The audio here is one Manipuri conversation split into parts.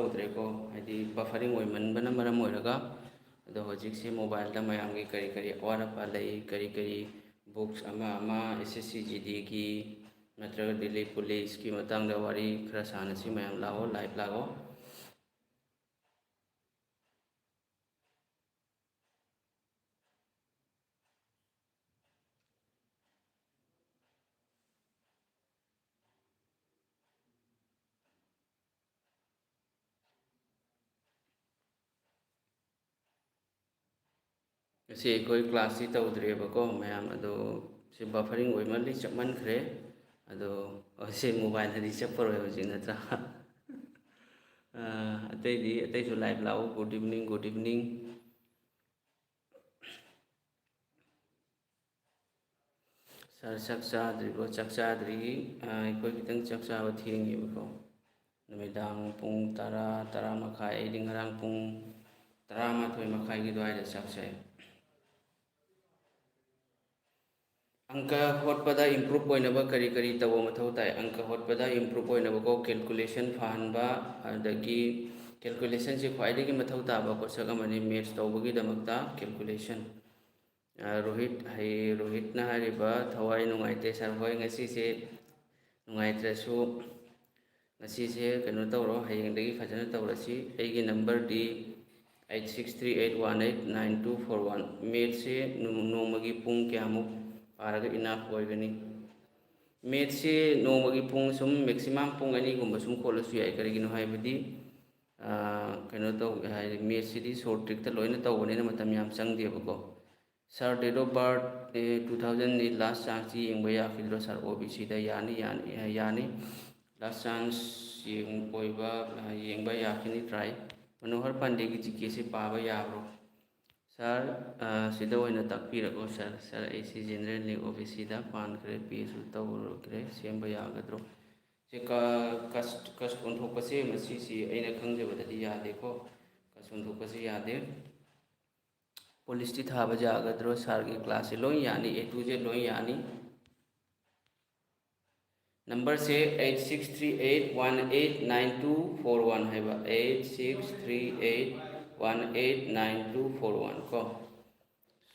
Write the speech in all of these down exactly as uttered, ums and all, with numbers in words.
ꯇꯧꯗ꯭ꯔꯦꯀꯣ, ꯍꯥꯏꯗꯤ buffering ꯑꯣꯏꯃꯟꯕꯅ ꯃꯔꯝ ꯑꯣꯏꯔꯒ꯫ ꯑꯗꯣ ꯍꯧꯖꯤꯛꯁꯦ mobileꯗ ꯃꯌꯥꯝꯒꯤ ꯀꯔꯤ ꯀꯔꯤ ꯑꯋꯥꯠ ꯑꯄꯥ ꯂꯩ, ꯀꯔꯤ ꯀꯔꯤ books ꯑꯃ ꯑꯃ, S S C G Dꯒꯤ ꯅꯠꯇ꯭ꯔꯒ Delhi Policeꯀꯤ ꯃꯇꯥꯡꯗ ꯋꯥꯔꯤ ꯈꯔ ꯁꯥꯟꯅꯁꯤ꯫ ꯃꯌꯥꯝ ꯂꯥꯛꯑꯣ, live ꯂꯥꯛꯑꯣ꯫ ꯉꯁꯤ ꯑꯩꯈꯣꯏ classꯁꯤ ꯇꯧꯗ꯭ꯔꯦꯕꯀꯣ ꯃꯌꯥꯝ, ꯑꯗꯣ ꯁꯤ buffering ꯑꯣꯏꯃꯜꯂꯤ, ꯆꯞꯃꯟꯈ꯭ꯔꯦ꯫ ꯑꯗꯣ ꯁꯤ mobileꯅꯗꯤ ꯆꯞꯄꯔꯣꯏ ꯍꯧꯖꯤꯛ, ꯅꯠꯇ꯭ꯔꯥ? ꯑ, ꯑꯇꯩꯗꯤ, ꯑꯇꯩꯁꯨ live ꯂꯥꯛꯑꯣ꯫ Good evening, good evening꯫ Sir, ꯆꯥꯛ ꯆꯥꯗ꯭ꯔꯤꯕꯣ? ꯆꯥꯛ ꯆꯥꯗ꯭ꯔꯤ꯫ ꯑ, ꯑꯩꯈꯣꯏ ꯈꯤꯇꯪ ꯆꯥꯛ ꯆꯥꯕ ꯊꯦꯡꯉꯦꯕꯀꯣ꯫ ꯅꯨꯃꯤꯗꯥꯡ ꯄꯨꯡ ꯇꯔꯥ, ꯇꯔꯥ ꯃꯈꯥꯏ, ꯑꯩꯗꯤ ꯉꯔꯥꯡ ꯄꯨꯡ ꯇꯔꯥꯃꯥꯊꯣꯏ ꯃꯈꯥꯏꯒꯤ ꯑꯗꯨꯋꯥꯏꯗ ꯆꯥꯛ ꯆꯥꯏ꯫ ꯑꯪꯀ ꯍꯣꯠꯄꯗ improve ꯑꯣꯏꯅꯕ ꯀꯔꯤ ꯀꯔꯤ ꯇꯧꯕ ꯃꯊꯧ ꯇꯥꯏ? ꯑꯪꯀ ꯍꯣꯠꯄꯗ improve ꯑꯣꯏꯅꯕꯀꯣ, calculation ꯐꯍꯟꯕ, ꯑꯗꯒꯤ calculationꯁꯤ ꯈ꯭ꯋꯥꯏꯗꯒꯤ ꯃꯊꯧ ꯇꯥꯕ ꯄꯣꯠꯁꯛ ꯑꯃꯅꯤ maths ꯇꯧꯕꯒꯤꯗꯃꯛꯇ, calculation꯫ ꯑ, ꯔꯣꯍꯤꯠ, ꯍꯩ, ꯔꯣꯍꯤꯠꯅ ꯍꯥꯏꯔꯤꯕ, "ꯊꯋꯥꯏ ꯅꯨꯡꯉꯥꯏꯇꯦ sir꯫" ꯍꯣꯏ, ꯉꯁꯤꯁꯦ ꯅꯨꯡꯉꯥꯏꯇ꯭ꯔꯁꯨ, ꯉꯁꯤꯁꯦ ꯀꯩꯅꯣ ꯇꯧꯔꯣ, ꯍꯌꯦꯡꯗꯒꯤ ꯐꯖꯅ ꯇꯧꯔꯁꯤ꯫ ꯑꯩꯒꯤ numberꯗꯤ eight six three eight one eight nine two four one꯫ Mathsꯁꯦ ꯅꯣ-, ꯅꯣꯡꯃꯒꯤ ꯄꯨꯡ ꯀꯌꯥꯃꯨꯛ ꯄꯥꯔꯒ enough ꯑꯣꯏꯒꯅꯤ? Mathsꯁꯦ ꯅꯣꯡꯃꯒꯤ ꯄꯨꯡ ꯁꯨꯝ maximum ꯄꯨꯡ ꯑꯅꯤꯒꯨꯝꯕ ꯁꯨꯝ ꯈꯣꯠꯂꯁꯨ ꯌꯥꯏ꯫ ꯀꯔꯤꯒꯤꯅꯣ ꯍꯥꯏꯕꯗꯤ, ꯑ, ꯀꯩꯅꯣ ꯇꯧ-, ꯍꯥꯏꯗꯤ mathsꯁꯤꯗꯤ short trickꯇ ꯂꯣꯏꯅ ꯇꯧꯕꯅꯤꯅ ꯃꯇꯝ ꯌꯥꯝ ꯆꯪꯗꯦꯕꯀꯣ꯫ Sir, date of birth, A, two thousandꯅꯤ, last chanceꯁꯤ ꯌꯦꯡꯕ ꯌꯥꯈꯤꯗ꯭ꯔꯣ sir? OBCꯗ ꯌꯥꯅꯤ, ꯌꯥꯅꯤ, ꯑꯦ, ꯌꯥꯅꯤ꯫ Last chance ꯌꯦꯡ-, ꯑꯣꯏꯕ, ꯑ, ꯌꯦꯡꯕ ꯌꯥꯈꯤꯅꯤ, try꯫ ꯃꯅꯣꯍꯔ ꯄꯥꯟꯗꯦꯒꯤ GKꯁꯤ ꯄꯥꯕ ꯌꯥꯕ꯭ꯔꯣ? Sir, ꯑ, ꯁꯤꯗ ꯑꯣꯏꯅ ꯇꯥꯛꯄꯤꯔꯛꯑꯣ sir꯫ Sir, ꯑꯩꯁꯤ generalꯅꯤ, OBCꯗ ꯄꯥꯟꯈ꯭ꯔꯦ, PHꯁꯨ ꯇꯧꯔꯨꯈ꯭ꯔꯦ, ꯁꯦꯝꯕ ꯌꯥꯒꯗ꯭ꯔꯣ? ꯁꯤ ꯀ-, cast, cast ꯑꯣꯟꯊꯣꯛꯄꯁꯦ ꯃꯁꯤꯁꯤ ꯑꯩꯅ ꯈꯪꯖꯕꯗꯗꯤ ꯌꯥꯗꯦꯀꯣ꯫ Cast ꯑꯣꯟꯊꯣꯛꯄꯁꯤ ꯌꯥꯗꯦ꯫ Policeꯇꯤ ꯊꯥꯕ ꯌꯥꯒꯗ꯭ꯔꯣ? Sirꯒꯤ classꯁꯦ ꯂꯣꯏ ꯌꯥꯅꯤ, A to Z ꯂꯣꯏ ꯌꯥꯅꯤ꯫ ꯅꯝꯕꯔꯁꯦ eight six three eight one eight nine two four one ꯍꯥꯏꯕ, eight six three eight one eight nine two four one ꯀꯣ꯫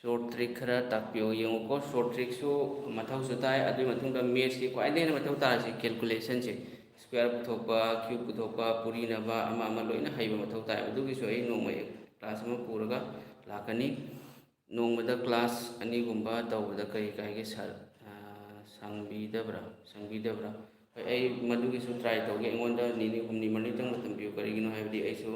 Short trick ꯈꯔ ꯇꯥꯛꯄꯤꯌꯣ꯫ ꯌꯦꯡꯉꯨꯀꯣ, short trickꯁꯨ ꯃꯊꯧꯁꯨ ꯇꯥꯏ꯫ ꯑꯗꯨꯒꯤ ꯃꯇꯨꯡꯗ mathsꯀꯤ ꯈ꯭ꯋꯥꯏꯗꯒꯤ ꯍꯦꯟꯅ ꯃꯊꯧ ꯇꯥꯔꯤꯁꯦ calculationꯁꯦ, square ꯄꯨꯊꯣꯛꯄ, cube ꯄꯨꯊꯣꯛꯄ, ꯄꯨꯔꯤꯅꯕ, ꯑꯃ ꯑꯃ ꯂꯣꯏꯅ ꯍꯩꯕ ꯃꯊꯧ ꯇꯥꯏ꯫ ꯑꯗꯨꯒꯤꯁꯨ ꯑꯩ ꯅꯣꯡꯃ class ꯑꯃ ꯄꯨꯔꯒ ꯂꯥꯛꯀꯅꯤ꯫ ꯅꯣꯡꯃꯗ class ꯑꯅꯤꯒꯨꯝꯕ ꯇꯧꯕꯗ ꯀꯔꯤ ꯀꯥꯏꯒꯦ ꯁꯥꯔ? ꯑꯥ, ꯁꯪꯕꯤꯗꯕ꯭ꯔꯥ? ꯁꯪꯕꯤꯗꯕ꯭ꯔꯥ? ꯍꯣꯏ, ꯑꯩ ꯃꯗꯨꯒꯤꯁꯨ try ꯇꯧꯒꯦ꯫ ꯑꯩꯉꯣꯟꯗ ꯅꯤꯅꯤ ꯍꯨꯝꯅꯤ ꯃꯔꯤꯇꯪ ꯃꯇꯝ ꯄꯤꯌꯨ꯫ ꯀꯔꯤꯒꯤꯅꯣ ꯍꯥꯏꯕꯗꯤ ꯑꯩꯁꯨ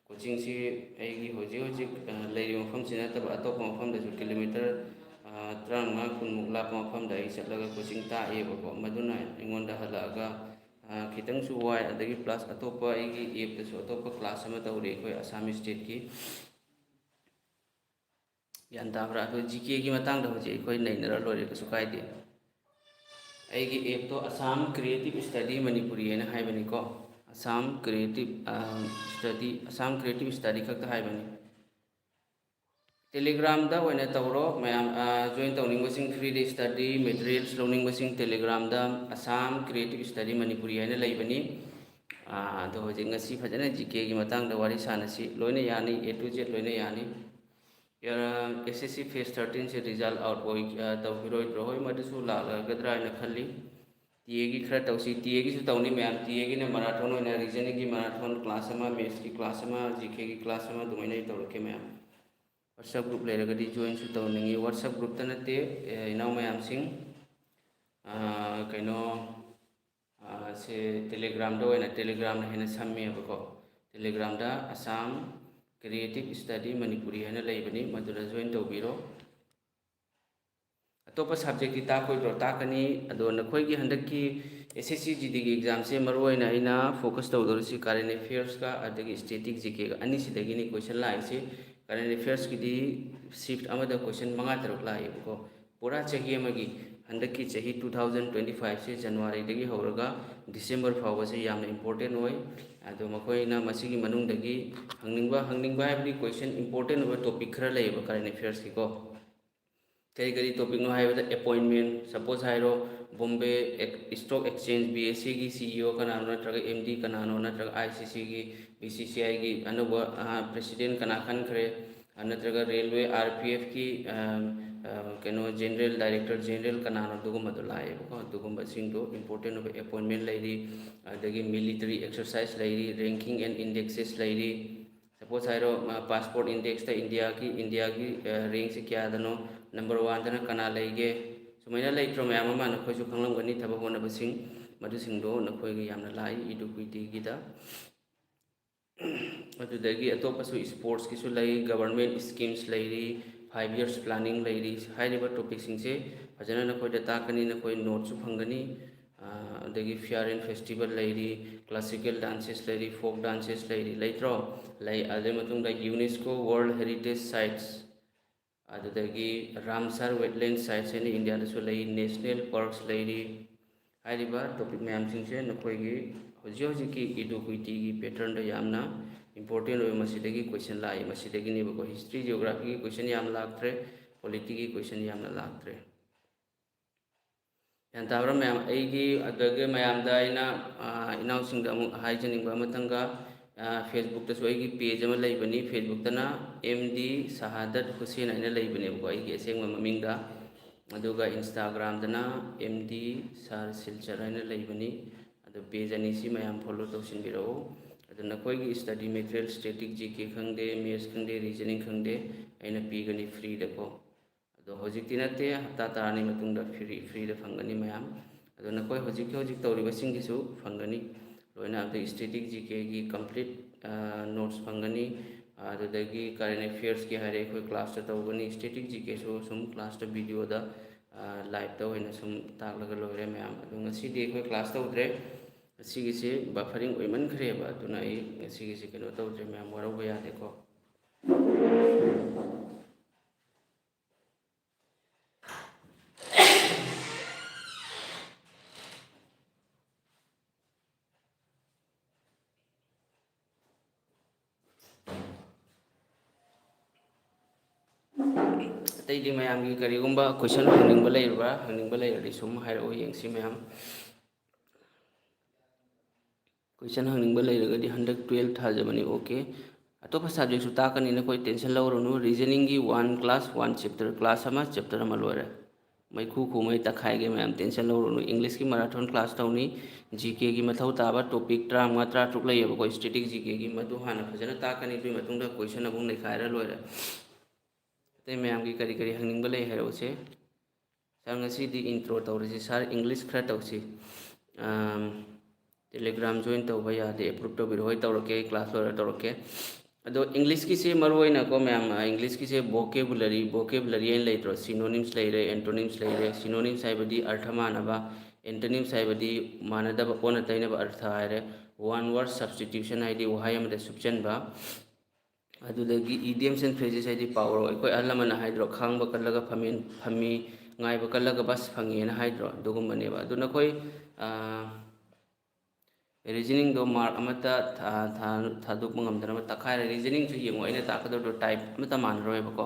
coachingꯁꯤ ꯑꯩꯒꯤ ꯍꯧꯖꯤꯛ ꯍꯧꯖꯤꯛ, ꯑ, ꯂꯩꯔꯤꯕ ꯃꯐꯝꯁꯤ ꯅꯠꯇꯕ ꯑꯇꯣꯞꯄ ꯃꯐꯝꯗꯁꯨ kilometre, ꯑ, ꯇꯔꯥꯃꯉꯥ ꯀꯨꯟꯃꯨꯛ ꯂꯥꯞꯄ ꯃꯐꯝꯗ ꯑꯩ ꯆꯠꯂꯒ coaching ꯇꯥꯛꯑꯦꯕꯀꯣ꯫ ꯃꯗꯨꯅ ꯑꯩꯉꯣꯟꯗ ꯍꯜꯂꯛꯑꯒ, ꯑ, ꯈꯤꯇꯪꯁꯨ ꯋꯥꯏ꯫ ꯑꯗꯒꯤ plus ꯑꯇꯣꯞꯄ ꯑꯩꯒꯤ appꯇꯁꯨ ꯑꯇꯣꯞꯄ class ꯑꯃ ꯇꯧꯔꯤ ꯑꯩꯈꯣꯏ ꯑꯁꯥꯝ stateꯀꯤ꯫ ꯒ꯭ꯌꯥꯟ ꯇꯥꯕ꯭ꯔꯥ? ꯑꯗꯣ GKꯒꯤ ꯃꯇꯥꯡꯗ ꯍꯧꯖꯤꯛ ꯑꯩꯈꯣꯏ ꯅꯩꯅꯔ ꯂꯣꯏꯔꯦ, ꯀꯩꯁꯨ ꯀꯥꯏꯗꯦ꯫ ꯑꯩꯒꯤ appꯇꯣ Assam Creative Study Manipuri ꯍꯥꯏꯅ ꯍꯥꯏꯕꯅꯤꯀꯣ꯫ Assam Creative, ꯑ, Study, Assam Creative Study ꯈꯛꯇ ꯍꯥꯏꯕꯅꯤ꯫ Telegramꯗ ꯑꯣꯏꯅ ꯇꯧꯔꯣ ꯃꯌꯥꯝ, ꯑ, join ꯇꯧꯅꯤꯡꯕꯁꯤꯡ, freeꯗ study materials ꯂꯧꯅꯤꯡꯕꯁꯤꯡ Telegramꯗ Assam Creative Study Manipuri ꯍꯥꯏꯅ ꯂꯩꯕꯅꯤ꯫ ꯑ, ꯑꯗꯣ ꯍꯧꯖꯤꯛ ꯉꯁꯤ ꯐꯖꯅ GKꯒꯤ ꯃꯇꯥꯡꯗ ꯋꯥꯔꯤ ꯁꯥꯟꯅꯁꯤ꯫ ꯂꯣꯏꯅ ꯌꯥꯅꯤ, A to Z ꯂꯣꯏꯅ ꯌꯥꯅꯤ꯫ ꯑ, SSC phase thirteenꯁꯦ result out ꯑꯣꯏ, ꯑ, ꯇꯧꯈꯤꯔꯣꯏꯗ꯭ꯔꯣ? ꯍꯣꯏ, ꯃꯗꯨꯁꯨ ꯂꯥꯛꯂꯒꯗ꯭ꯔꯥ ꯍꯥꯏꯅ ꯈꯜꯂꯤ꯫ TAꯒꯤ ꯈꯔ ꯇꯧꯁꯤ꯫ TAꯒꯤꯁꯨ ꯇꯧꯅꯤ ꯃꯌꯥꯝ꯫ TAꯒꯤꯅ marathon ꯑꯣꯏꯅ reasoningꯒꯤ marathon class ꯑꯃ, mathsꯀꯤ class ꯑꯃ, GKꯒꯤ class ꯑꯃ ꯑꯗꯨꯃꯥꯏꯅ ꯑꯩ ꯇꯧꯔꯛꯀꯦ ꯃꯌꯥꯝ꯫ WhatsApp group ꯂꯩꯔꯒꯗꯤ joinꯁꯨ ꯇꯧꯅꯤꯡꯉꯤ꯫ WhatsApp groupꯇ ꯅꯠꯇꯦ, ꯑꯦ, ꯏꯅꯥꯎ ꯃꯌꯥꯝꯁꯤꯡ, ꯑ, ꯀꯩꯅꯣ, ꯑ, ꯁꯦ Telegramꯗ ꯑꯣꯏꯅ, Telegramꯅ ꯍꯦꯟꯅ ꯁꯝꯃꯦꯕꯀꯣ꯫ Telegramꯗ Assam Creative Study Manipuri ꯍꯥꯏꯅ ꯂꯩꯕꯅꯤ, ꯃꯗꯨꯗ join ꯇꯧꯕꯤꯔꯣ꯫ ꯑꯇꯣꯞꯄ subjectꯇꯤ ꯇꯥꯛꯑꯣꯏꯗ꯭ꯔꯣ? ꯇꯥꯛꯀꯅꯤ꯫ ꯑꯗꯣ ꯅꯈꯣꯏꯒꯤ ꯍꯟꯗꯛꯀꯤ SSC GDꯒꯤ examꯁꯦ ꯃꯔꯨꯑꯣꯏꯅ ꯑꯩꯅ focus ꯇꯧꯗꯧꯔꯤꯁꯤ current affairsꯀ ꯑꯗꯒꯤ static GKꯒ ꯑꯅꯤꯁꯤꯗꯒꯤꯅꯤ question ꯂꯥꯛꯏꯁꯤ꯫ Current affairsꯀꯤꯗꯤ shift ꯑꯃꯗ question ꯃꯉꯥ ꯇꯔꯨꯛ ꯂꯥꯛꯑꯦꯕꯀꯣ꯫ ꯄꯨꯔꯥ ꯆꯍꯤ ꯑꯃꯒꯤ, ꯍꯟꯗꯛꯀꯤ ꯆꯍꯤ two thousand twenty fiveꯁꯦ Januaryꯗꯒꯤ ꯍꯧꯔꯒ December ꯐꯥꯎꯕꯁꯦ ꯌꯥꯝꯅ important ꯑꯣꯏ꯫ ꯑꯗꯣ ꯃꯈꯣꯏꯅ ꯃꯁꯤꯒꯤ ꯃꯅꯨꯡꯗꯒꯤ ꯍꯪꯅꯤꯡꯕ, ꯍꯪꯅꯤꯡꯕ ꯍꯥꯏꯕꯗꯤ question important ꯑꯣꯏꯕ topic ꯈꯔ ꯂꯩꯌꯦꯕ current affairsꯀꯤꯀꯣ꯫ ꯀꯔꯤ ꯀꯔꯤ ꯇꯣꯄꯤꯛꯅꯣ ꯍꯥꯏꯕꯗ, ꯑꯦꯄꯣꯏꯟꯃꯦꯟ, ꯁꯄꯣꯁ ꯍꯥꯏꯔꯣ, ꯕꯣꯝꯕꯦ ꯏꯁꯇꯣꯛ ꯑꯦꯛꯁꯆꯦꯟꯖ, ꯕꯤ ꯑꯦꯁ ꯁꯤꯒꯤ ꯁꯤ ꯏ ꯑꯣ ꯀꯅꯥꯅꯣ, ꯅꯠꯇ꯭ꯔꯒ ꯑꯦꯝ ꯗꯤ ꯀꯅꯥꯅꯣ, ꯅꯠꯇ꯭ꯔꯒ ꯑꯥꯏ ꯁꯤ ꯁꯤꯒꯤ, ꯕꯤ ꯁꯤ ꯁꯤ ꯑꯥꯏꯒꯤ ꯑꯅꯧꯕ ꯄ꯭ꯔꯦꯁꯤꯗꯦꯟ ꯀꯅꯥ ꯈꯟꯈ꯭ꯔꯦ, ꯅꯠꯇ꯭ꯔꯒ ꯔꯦꯜꯋꯦ, ꯑꯥꯔ ꯄꯤ ꯑꯦꯐꯀꯤ ꯀꯩꯅꯣ, ꯖꯦꯅꯔꯦꯜ ꯗꯥꯏꯔꯦꯛꯇꯔ ꯖꯦꯅꯔꯦꯜ ꯀꯅꯥꯅꯣ, ꯑꯗꯨꯒꯨꯝꯕꯗꯣ ꯂꯥꯛꯑꯦꯕꯀꯣ꯫ ꯑꯗꯨꯒꯨꯝꯕꯁꯤꯡꯗꯣ, ꯏꯝꯄꯣꯔꯇꯦꯟ ꯑꯣꯏꯕ ꯑꯦꯄꯣꯏꯟꯃꯦꯟ ꯂꯩꯔꯤ, ꯑꯗꯒꯤ ꯃꯤꯂꯤꯇꯔꯤ ꯑꯦꯛꯁꯔꯁꯥꯏꯁ ꯂꯩꯔꯤ, ꯔꯦꯡꯀꯤꯡ ꯑꯦꯟ ꯏꯟꯗꯦꯛꯁꯦꯁ ꯂꯩꯔꯤ꯫ ꯁꯄꯣꯁ ꯍꯥꯏꯔꯣ, ꯄꯥꯁꯄꯣꯔꯠ ꯏꯟꯗꯦꯛꯁꯇ ꯏꯟꯗꯤꯌꯥꯒꯤ, ꯏꯟꯗꯤꯌꯥꯒꯤ ꯔꯦꯡꯁꯦ ꯀꯌꯥꯗꯅꯣ, ꯅꯝꯕꯔ ꯋꯥꯟꯗꯅ ꯀꯅꯥ ꯂꯩꯒꯦ, ꯁꯨꯃꯥꯏꯅ ꯂꯩꯇ꯭ꯔꯣ? ꯃꯌꯥꯝ ꯑꯃ ꯅꯈꯣꯏꯁꯨ ꯈꯪꯂꯝꯒꯅꯤ, ꯊꯕꯛ ꯍꯣꯠꯅꯕꯁꯤꯡ, ꯃꯗꯨꯁꯤꯡꯗꯣ ꯅꯈꯣꯏꯒꯤ ꯌꯥꯝꯅ ꯂꯥꯛꯏ ꯏꯗꯨꯀ꯭ꯋꯤꯇꯤꯒꯤꯗ꯫ ꯑꯗꯨꯗꯒꯤ ꯑꯇꯣꯞꯄꯁꯨ ꯏꯁꯄꯣꯔꯠꯁꯀꯤꯁꯨ ꯂꯩ, ꯒꯕꯔꯃꯦꯟ ꯏꯁꯀꯤꯝꯁ ꯂꯩꯔꯤ, ꯐꯥꯏꯚ ꯌꯔꯁ ꯄ꯭ꯂꯥꯅꯤꯡ ꯂꯩꯔꯤ꯫ ꯍꯥꯏꯔꯤꯕ ꯇꯣꯄꯤꯛꯁꯤꯡꯁꯦ ꯐꯖꯅ ꯅꯈꯣꯏꯗ ꯇꯥꯛꯀꯅꯤ, ꯅꯈꯣꯏ ꯅꯣꯠꯁꯨ ꯐꯪꯒꯅꯤ꯫ ꯑꯗꯒꯤ ꯐꯤꯌꯥꯔ ꯑꯦꯟ ꯐꯦꯁꯇꯤꯚꯦꯜ ꯂꯩꯔꯤ, ꯀ꯭ꯂꯥꯁꯤꯀꯦꯜ ꯗꯥꯟꯁꯦꯁ ꯂꯩꯔꯤ, ꯐꯣꯛ ꯗꯥꯟꯁꯦꯁ ꯂꯩꯔꯤ, ꯂꯩꯇ꯭ꯔꯣ? ꯂꯩ꯫ ꯑꯗꯨꯗꯩ ꯃꯇꯨꯡꯗ ꯌꯨꯅꯦꯁꯀꯣ ꯋꯥꯔꯜ ꯍꯦꯔꯤꯇꯦꯖ ꯁꯥꯏꯠꯁ, ꯑꯗꯨꯗꯒꯤ ꯔꯥꯝꯁꯥꯔ ꯋꯦꯠꯂꯦꯟ ꯁꯥꯏꯠꯁ ꯍꯥꯏꯅ ꯏꯟꯗꯤꯌꯥꯗꯁꯨ ꯂꯩ, ꯅꯦꯁꯅꯦꯜ ꯄꯥꯔꯛꯁ ꯂꯩꯔꯤ꯫ ꯍꯥꯏꯔꯤꯕ ꯇꯣꯄꯤꯛ ꯃꯌꯥꯝꯁꯤꯡꯁꯦ ꯅꯈꯣꯏꯒꯤ ꯍꯧꯖꯤꯛ ꯍꯧꯖꯤꯛꯀꯤ ꯏꯗꯨꯀ꯭ꯋꯤꯇꯤꯒꯤ ꯄꯦꯇꯔꯟꯗ ꯌꯥꯝꯅ ꯏꯝꯄꯣꯔꯇꯦꯟ ꯑꯣꯏꯕ, ꯃꯁꯤꯗꯒꯤ ꯀꯣꯏꯁꯟ ꯂꯥꯛꯏ, ꯃꯁꯤꯗꯒꯤꯅꯦꯕꯀꯣ꯫ ꯍꯤꯁꯇ꯭ꯔꯤ, ꯖꯤꯑꯣꯒ꯭ꯔꯥꯐꯤꯒꯤ ꯀꯣꯏꯁꯟ ꯌꯥꯝ ꯂꯥꯛꯇ꯭ꯔꯦ, ꯄꯣꯂꯤꯇꯤꯒꯤ ꯀꯣꯏꯁꯟ ꯌꯥꯝꯅ ꯂꯥꯛꯇ꯭ꯔꯦ꯫ ꯒ꯭ꯌꯥꯟ ꯇꯥꯕ꯭ꯔꯥ ꯃꯌꯥꯝ? ꯑꯩꯒꯤ ꯑꯗꯨꯗꯒꯤ ꯃꯌꯥꯝꯗ ꯑꯩꯅ, ꯏꯅꯥꯎꯁꯤꯡꯗ ꯑꯃꯨꯛ ꯍꯥꯏꯖꯅꯤꯡꯕ ꯑꯃꯇꯪꯒ, ꯐꯦꯁꯕꯨꯛꯇꯁꯨ ꯑꯩꯒꯤ ꯄꯦꯖ ꯑꯃ ꯂꯩꯕꯅꯤ꯫ ꯐꯦꯁꯕꯨꯛꯇꯅ ꯑꯦꯝ ꯗꯤ ꯁꯍꯥꯗꯠ ꯍꯨꯁꯦꯟ ꯍꯥꯏꯅ ꯂꯩꯕꯅꯦꯕꯀꯣ, ꯑꯩꯒꯤ ꯑꯁꯦꯡꯕ ꯃꯃꯤꯡꯗ꯫ ꯑꯗꯨꯒ ꯏꯟꯁꯇꯥꯒ꯭ꯔꯥꯝꯗꯅ ꯑꯦꯝ ꯗꯤ ꯁꯥꯔ ꯁꯤꯜꯆꯔ ꯍꯥꯏꯅ ꯂꯩꯕꯅꯤ꯫ ꯑꯗꯣ ꯄꯦꯖ ꯑꯅꯤꯁꯤ ꯃꯌꯥꯝ ꯐꯣꯂꯣ ꯇꯧꯁꯤꯟꯕꯤꯔꯛꯎ꯫ ꯑꯗꯣ ꯅꯈꯣꯏꯒꯤ ꯁ꯭ꯇꯗꯤ ꯃꯦꯇꯔꯤꯌꯦꯜ, ꯁ꯭ꯇꯦꯇꯤꯛ ꯖꯤ ꯀꯦ ꯈꯪꯗꯦ, ꯃꯦꯠꯁ ꯈꯪꯗꯦ, ꯔꯤꯖꯅꯤꯡ ꯈꯪꯗꯦ, ꯑꯩꯅ ꯄꯤꯒꯅꯤ ꯐ꯭ꯔꯤꯗꯀꯣ꯫ ꯑꯗꯣ ꯍꯧꯖꯤꯛꯇꯤ ꯅꯠꯇꯦ, ꯍꯞꯇꯥ ꯇꯔꯥꯅꯤ ꯃꯇꯨꯡꯗ ꯐ꯭ꯔꯤ, ꯐ꯭ꯔꯤꯗ ꯐꯪꯒꯅꯤ ꯃꯌꯥꯝ꯫ ꯑꯗꯣ ꯅꯈꯣꯏ ꯍꯧꯖꯤꯛꯀꯤ ꯍꯧꯖꯤꯛ ꯇꯧꯔꯤꯕꯁꯤꯡꯒꯤꯁꯨ ꯐꯪꯒꯅꯤ ꯂꯣꯏꯅ꯫ ꯑꯗꯩ ꯁ꯭ꯇꯦꯇꯤꯛ ꯖꯤ ꯀꯦꯒꯤ ꯀꯝꯄ꯭ꯂꯤꯠ ꯅꯣꯠꯁ ꯐꯪꯒꯅꯤ꯫ ꯑꯗꯨꯗꯒꯤ ꯀꯔꯦꯟ ꯑꯦꯐꯤꯌꯔꯁꯀꯤ ꯍꯥꯏꯔꯦ, ꯑꯩꯈꯣꯏ ꯀ꯭ꯂꯥꯁꯇ ꯇꯧꯒꯅꯤ꯫ ꯁ꯭ꯇꯦꯇꯤꯛ ꯖꯤ ꯀꯦꯁꯨ ꯁꯨꯝ ꯀ꯭ꯂꯥꯁꯇ ꯚꯤꯗꯤꯑꯣꯗ ꯂꯥꯏꯞꯇ ꯑꯣꯏꯅ ꯁꯨꯝ ꯇꯥꯛꯂꯒ ꯂꯣꯏꯔꯦ ꯃꯌꯥꯝ꯫ ꯑꯗꯣ ꯉꯁꯤꯗꯤ ꯑꯩꯈꯣꯏ ꯀ꯭ꯂꯥꯁ ꯇꯧꯗ꯭ꯔꯦ꯫ ꯉꯁꯤꯒꯤꯁꯤ ꯕꯐꯔꯤꯡ ꯑꯣꯏꯃꯟꯈ꯭ꯔꯦꯕ, ꯑꯗꯨꯅ ꯑꯩ ꯉꯁꯤꯒꯤꯁꯤ ꯀꯩꯅꯣ ꯇꯧꯗ꯭ꯔꯦ ꯃꯌꯥꯝ, ꯋꯥꯔꯧꯕ ꯌꯥꯗꯦꯀꯣ꯫ ꯑꯇꯩꯗꯤ ꯃꯌꯥꯝꯒꯤ ꯀꯔꯤꯒꯨꯝꯕ question ꯍꯪꯅꯤꯡꯕ ꯂꯩꯔꯕ꯭ꯔꯥ? ꯍꯪꯅꯤꯡꯕ ꯂꯩꯔꯗꯤ ꯁꯨꯝ ꯍꯥꯏꯔꯛꯑꯣ, ꯌꯦꯡꯁꯤ ꯃꯌꯥꯝ꯫ Question ꯍꯪꯅꯤꯡꯕ ꯂꯩꯔꯒꯗꯤ ꯍꯟꯗꯛ twelve ꯊꯥꯖꯕꯅꯤ, okay꯫ ꯑꯇꯣꯞꯄ subjectꯁꯨ ꯇꯥꯛꯀꯅꯤ, ꯅꯈꯣꯏ tension ꯂꯧꯔꯨꯅꯨ꯫ Reasoningꯒꯤ one class, one chapter, class ꯑꯃ, chapter ꯑꯃ ꯂꯣꯏꯔꯦ꯫ ꯃꯩꯈꯨ ꯈꯨꯃꯩ ꯇꯛꯈꯥꯏꯒꯦ ꯃꯌꯥꯝ, tension ꯂꯧꯔꯨꯅꯨ꯫ Englishꯀꯤ marathon class ꯇꯧꯅꯤ꯫ GKꯒꯤ ꯃꯊꯧ ꯇꯥꯕ topic ꯇꯔꯥꯃꯉꯥ, ꯇꯔꯥꯇꯔꯨꯛ ꯂꯩꯌꯦꯕꯀꯣ, static GKꯒꯤ, ꯃꯗꯨ ꯍꯥꯟꯅ ꯐꯖꯅ ꯇꯥꯛꯀꯅꯤ, ꯑꯗꯨꯒꯤ ꯃꯇꯨꯡꯗ question ꯑꯃꯨꯛ ꯅꯩꯈꯥꯏꯔ ꯂꯣꯏꯔꯦ꯫ ꯑꯇꯩ ꯃꯌꯥꯝꯒꯤ ꯀꯔꯤ ꯀꯔꯤ ꯍꯪꯅꯤꯡꯕ ꯂꯩ ꯍꯥꯏꯔꯛꯎꯁꯦ꯫ Sir, ꯉꯁꯤꯗꯤ intro ꯇꯧꯔꯁꯤ꯫ Sir, English ꯈꯔ ꯇꯧꯁꯤ꯫ ꯑꯝ, Telegram join ꯇꯧꯕ ꯌꯥꯗꯦ, approve ꯇꯧꯕꯤꯔꯣ꯫ ꯍꯣꯏ, ꯇꯧꯔꯛꯀꯦ, ꯑꯩ class ꯂꯣꯏꯔ ꯇꯧꯔꯛꯀꯦ꯫ ꯑꯗꯣ Englishꯀꯤꯁꯦ ꯃꯔꯨ ꯑꯣꯏꯅꯀꯣ ꯃꯌꯥꯝ, ꯑ, Englishꯀꯤꯁꯦ vocabulary, vocabulary ꯍꯥꯏꯅ ꯂꯩꯇ꯭ꯔꯣ? Synonyms ꯂꯩꯔꯦ, antonyms ꯂꯩꯔꯦ꯫ Synonyms ꯍꯥꯏꯕꯗꯤ ꯑꯔꯊ ꯃꯥꯟꯅꯕ, antonyms ꯍꯥꯏꯕꯗꯤ ꯃꯥꯟꯅꯗꯕ, ꯑꯣꯟꯅ ꯇꯩꯅꯕ ꯑꯔꯊ ꯍꯥꯏꯔꯦ꯫ One word substitution ꯍꯥꯏꯗꯤ ꯋꯥꯍꯩ ꯑꯃꯗ ꯁꯨꯞꯆꯟꯕ꯫ ꯑꯗꯨꯗꯒꯤ idioms and phrases ꯍꯥꯏꯗꯤ ꯄꯥꯎꯔꯧ꯫ ꯑꯩꯈꯣꯏ ꯑꯍꯜ ꯂꯃꯟꯅ ꯍꯥꯏꯗ꯭ꯔꯣ, "ꯈꯥꯡꯕ ꯀꯜꯂꯒ ꯐꯝꯃꯦꯟ ꯐꯝꯃꯤ, ꯉꯥꯏꯕ ꯀꯜꯂꯒ bus ꯐꯪꯉꯦꯅ" ꯍꯥꯏꯗ꯭ꯔꯣ? ꯑꯗꯨꯒꯨꯝꯕꯅꯦꯕ꯫ ꯑꯗꯨ ꯅꯈꯣꯏ, ꯑ, reasoningꯗꯣ mark ꯑꯃꯠꯇ ꯊꯥ-, ꯊꯥ-, ꯊꯥꯗꯣꯛꯄ ꯉꯝꯗꯅꯕ ꯇꯛꯈꯥꯏꯔꯦ꯫ Reasoningꯁꯨ ꯌꯦꯡꯉꯣ, ꯑꯩꯅ ꯇꯥꯛꯀꯗꯧꯗꯣ type ꯑꯃꯠꯇ ꯃꯥꯟꯅꯔꯣꯏꯕꯀꯣ꯫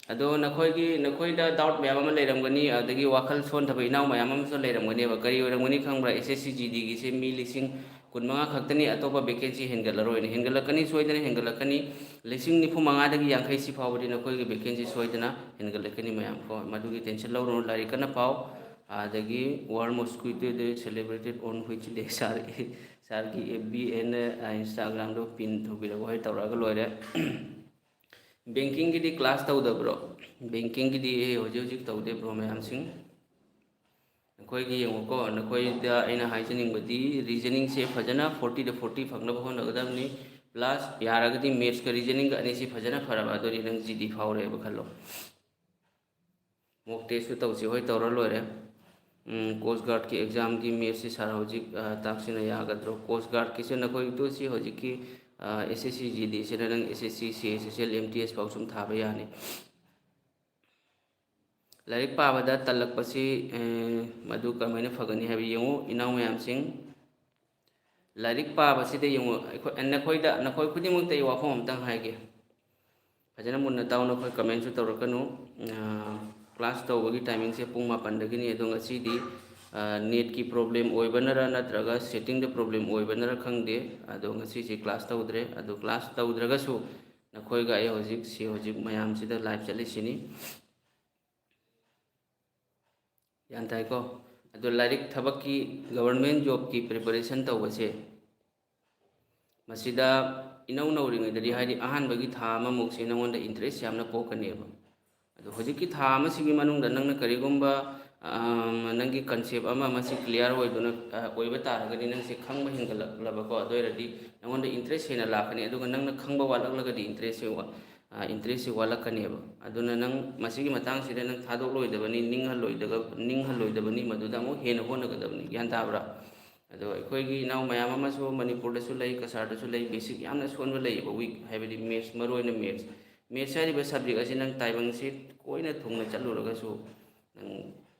ꯑꯗꯣ ꯅꯈꯣꯏꯒꯤ, ꯅꯈꯣꯏꯗ doubt ꯃꯌꯥꯝ ꯑꯃ ꯂꯩꯔꯝꯒꯅꯤ, ꯑꯗꯒꯤ ꯋꯥꯈꯜ ꯁꯣꯟꯊꯕ ꯏꯅꯥꯎ ꯃꯌꯥꯝ ꯑꯃꯁꯨ ꯂꯩꯔꯝꯒꯅꯦꯕ꯫ ꯀꯔꯤ ꯑꯣꯏꯔꯝꯒꯅꯤ ꯈꯪꯕ꯭ꯔꯥ? SSC GDꯒꯤꯁꯦ ꯃꯤ ꯂꯤꯁꯤꯡ ꯀꯨꯟꯃꯉꯥ ꯈꯛꯇꯅꯤ, ꯑꯇꯣꯞꯄ vacancy ꯍꯦꯟꯒꯠꯂꯔꯣꯏꯅ꯫ ꯍꯦꯟꯒꯠꯂꯛꯀꯅꯤ, ꯁꯣꯏꯗꯅ ꯍꯦꯟꯒꯠꯂꯛꯀꯅꯤ꯫ ꯂꯤꯁꯤꯡ ꯅꯤꯐꯨ ꯃꯉꯥꯗꯒꯤ ꯌꯥꯡꯈꯩ ꯁꯤ ꯐꯥꯎꯕꯗꯤ ꯅꯈꯣꯏꯒꯤ vacancy ꯁꯣꯏꯗꯅ ꯍꯦꯟꯒꯠꯂꯛꯀꯅꯤ ꯃꯌꯥꯝ ꯀꯣ꯫ ꯃꯗꯨꯒꯤ tension ꯂꯧꯔꯨꯅꯨ, ꯂꯥꯏꯔꯤꯛ ꯀꯟꯅ ꯄꯥꯎ꯫ ꯑꯗꯒꯤ World Mosquito Day celebrated on which day? Sir, sirꯒꯤ FB and, ꯑ, Instagramꯗꯣ pin ꯇꯧꯕꯤꯔꯛꯑꯣ, ꯍꯣꯏ, ꯇꯧꯔꯛꯑꯒ ꯂꯣꯏꯔꯦ꯫ Bankingꯒꯤꯗꯤ class ꯇꯧꯗꯕ꯭ꯔꯣ? Bankingꯒꯤꯗꯤ ꯍꯧꯖꯤꯛ ꯍꯧꯖꯤꯛ ꯇꯧꯗꯦ bro ꯃꯌꯥꯝꯁꯤꯡ꯫ ꯅꯈꯣꯏꯒꯤ ꯌꯦꯡꯉꯨꯀꯣ, ꯅꯈꯣꯏꯗ ꯑꯩꯅ ꯍꯥꯏꯖꯅꯤꯡꯕꯗꯤ reasoningꯁꯦ ꯐꯖꯅ fortyꯗ forty ꯐꯪꯅꯕ ꯍꯣꯠꯅꯒꯗꯕꯅꯤ꯫ Plus ꯌꯥꯔꯒꯗꯤ mathsꯀ reasoningꯒ ꯑꯅꯤꯁꯤ ꯐꯖꯅ ꯐꯔꯕ ꯑꯗꯨꯗꯤ ꯅꯪ GD ꯐꯥꯎꯔꯦꯕ ꯈꯜꯂꯣ꯫ Mock testꯁꯨ ꯇꯧꯁꯤ, ꯍꯣꯏ, ꯇꯧꯔ ꯂꯣꯏꯔꯦ꯫ ꯎꯝ, Coast Guardꯀꯤ examꯒꯤ mathsꯁꯤ sir ꯍꯧꯖꯤꯛ, ꯑ, ꯇꯥꯛꯁꯤꯅ ꯌꯥꯒꯗ꯭ꯔꯣ? Coast Guardꯀꯤꯁꯦ ꯅꯈꯣꯏꯗꯨ ꯁꯤ ꯍꯧꯖꯤꯛꯀꯤ, ꯑ, SSC GDꯁꯤꯅ ꯅꯪ SSC, CHSL, MTS ꯐꯥꯎ ꯁꯨꯝ ꯊꯥꯕ ꯌꯥꯅꯤ꯫ ꯂꯥꯏꯔꯤꯛ ꯄꯥꯕꯗ ꯇꯜꯂꯛꯄꯁꯤ, ꯑꯦ, ꯃꯗꯨ ꯀꯔꯝꯍꯥꯏꯅ ꯐꯒꯅꯤ ꯍꯥꯏꯕ ꯌꯦꯡꯉꯨ, ꯏꯅꯥꯎ ꯃꯌꯥꯝꯁꯤꯡ꯫ ꯂꯥꯏꯔꯤꯛ ꯄꯥꯕꯁꯤꯗ ꯌꯦꯡꯉꯨ, ꯑꯩꯈꯣꯏ, ꯅꯈꯣꯏꯗ, ꯅꯈꯣꯏ ꯈꯨꯗꯤꯡꯃꯛꯇ ꯑꯩ ꯋꯥꯐꯝ ꯑꯝꯇꯪ ꯍꯥꯏꯒꯦ꯫ ꯐꯖꯅ ꯃꯨꯟꯅ ꯇꯥꯎ, ꯅꯈꯣꯏ ꯀꯃꯦꯟꯁꯨ ꯇꯧꯔꯛꯀꯅꯨ꯫ ꯀ꯭ꯂꯥꯁ ꯇꯧꯕꯒꯤ ꯇꯥꯏꯃꯤꯡꯁꯦ ꯄꯨꯡ ꯃꯥꯄꯟꯗꯒꯤꯅꯤ꯫ ꯑꯗꯣ ꯉꯁꯤꯗꯤ ꯅꯦꯠꯀꯤ ꯄ꯭ꯔꯣꯕ꯭ꯂꯦꯝ ꯑꯣꯏꯕꯅꯔ ꯅꯠꯇ꯭ꯔꯒ ꯁꯦꯠꯇꯤꯡꯗ ꯄ꯭ꯔꯣꯕ꯭ꯂꯦꯝ ꯑꯣꯏꯕꯅꯔ ꯈꯪꯗꯦ꯫ ꯑꯗꯣ ꯉꯁꯤꯁꯦ ꯀ꯭ꯂꯥꯁ ꯇꯧꯗ꯭ꯔꯦ꯫ ꯑꯗꯣ ꯀ꯭ꯂꯥꯁ ꯇꯧꯗ꯭ꯔꯒꯁꯨ ꯅꯈꯣꯏꯒ ꯑꯩ ꯍꯧꯖꯤꯛ ꯁꯤ ꯍꯧꯖꯤꯛ ꯃꯌꯥꯝꯁꯤꯗ ꯂꯥꯏꯞ ꯆꯠꯂꯤꯁꯤꯅꯤ꯫ ꯒ꯭ꯌꯥꯟ ꯇꯥꯏꯀꯣ? ꯑꯗꯣ ꯂꯥꯏꯔꯤꯛ, ꯊꯕꯛꯀꯤ, ꯒꯕꯔꯃꯦꯟ ꯖꯣꯕꯀꯤ ꯄ꯭ꯔꯤꯄꯦꯔꯦꯁꯟ ꯇꯧꯕꯁꯦ, ꯃꯁꯤꯗ ꯏꯅꯧ ꯅꯧꯔꯤꯉꯩꯗꯗꯤ, ꯍꯥꯏꯗꯤ ꯑꯍꯥꯟꯕꯒꯤ ꯊꯥ ꯑꯃꯃꯨꯛꯁꯦ ꯅꯉꯣꯟꯗ ꯏꯟꯇꯔꯦꯁ ꯌꯥꯝꯅ ꯄꯣꯛꯀꯅꯦꯕ꯫ ꯑꯗꯣ ꯍꯧꯖꯤꯛꯀꯤ ꯊꯥ ꯑꯃꯁꯤꯒꯤ ꯃꯅꯨꯡꯗ ꯅꯪꯅ ꯀꯔꯤꯒꯨꯝꯕ, ꯑꯝ, ꯅꯪꯒꯤ ꯀꯟꯁꯦꯞ ꯑꯃ ꯃꯁꯤ ꯀ꯭ꯂꯤꯌꯥꯔ ꯑꯣꯏꯗꯨꯅ, ꯑ, ꯑꯣꯏꯕ ꯇꯥꯔꯒꯗꯤ, ꯅꯪꯁꯦ ꯈꯪꯕ ꯍꯦꯟꯒꯠꯂꯛꯂꯕꯀꯣ, ꯑꯗꯨ ꯑꯣꯏꯔꯗꯤ ꯅꯉꯣꯟꯗ ꯏꯟꯇꯔꯦꯁ ꯍꯦꯟꯅ ꯂꯥꯛꯀꯅꯤ꯫ ꯑꯗꯨꯒ ꯅꯪꯅ ꯈꯪꯕ ꯋꯥꯠꯂꯛꯂꯒꯗꯤ ꯏꯟꯇꯔꯦꯁꯁꯦ ꯋꯥ-, ꯑ, ꯏꯟꯇꯔꯦꯁꯁꯦ ꯋꯥꯠꯂꯛꯀꯅꯦꯕ꯫ ꯑꯗꯨꯅ ꯅꯪ ꯃꯁꯤꯒꯤ ꯃꯇꯥꯡꯁꯤꯗ ꯅꯪ ꯊꯥꯗꯣꯛꯂꯣꯏꯗꯕꯅꯤ, ꯅꯤꯡꯍꯜꯂꯣꯏꯗꯕ-, ꯅꯤꯡꯍꯜꯂꯣꯏꯗꯕꯅꯤ, ꯃꯗꯨꯗ ꯑꯃꯨꯛ ꯍꯦꯟꯅ ꯍꯣꯠꯅꯒꯗꯕꯅꯤ꯫ ꯒ꯭ꯌꯥꯟ ꯇꯥꯕ꯭ꯔꯥ? ꯑꯗꯣ ꯑꯩꯈꯣꯏꯒꯤ ꯏꯅꯥꯎ ꯃꯌꯥꯝ ꯑꯃꯁꯨ ꯃꯅꯤꯄꯨꯔꯗꯁꯨ ꯂꯩ, ꯀꯁꯥꯔꯗꯁꯨ ꯂꯩ, ꯕꯦꯁꯤꯛ ꯌꯥꯝꯅ ꯁꯣꯟꯕ ꯂꯩꯌꯦꯕ, ꯋꯤꯛ, ꯍꯥꯏꯕꯗꯤ ꯃꯦꯠꯁ, ꯃꯔꯨ ꯑꯣꯏꯅ ꯃꯦꯠꯁ꯫ ꯃꯦꯠꯁ ꯍꯥꯏꯔꯤꯕ ꯁꯕꯖꯦꯛ ꯑꯁꯤ ꯅꯪ ꯇꯥꯏꯕꯪꯁꯤ ꯀꯣꯏꯅ ꯊꯨꯡꯅ ꯆꯠꯂꯨꯔꯒꯁꯨ, ꯅꯪ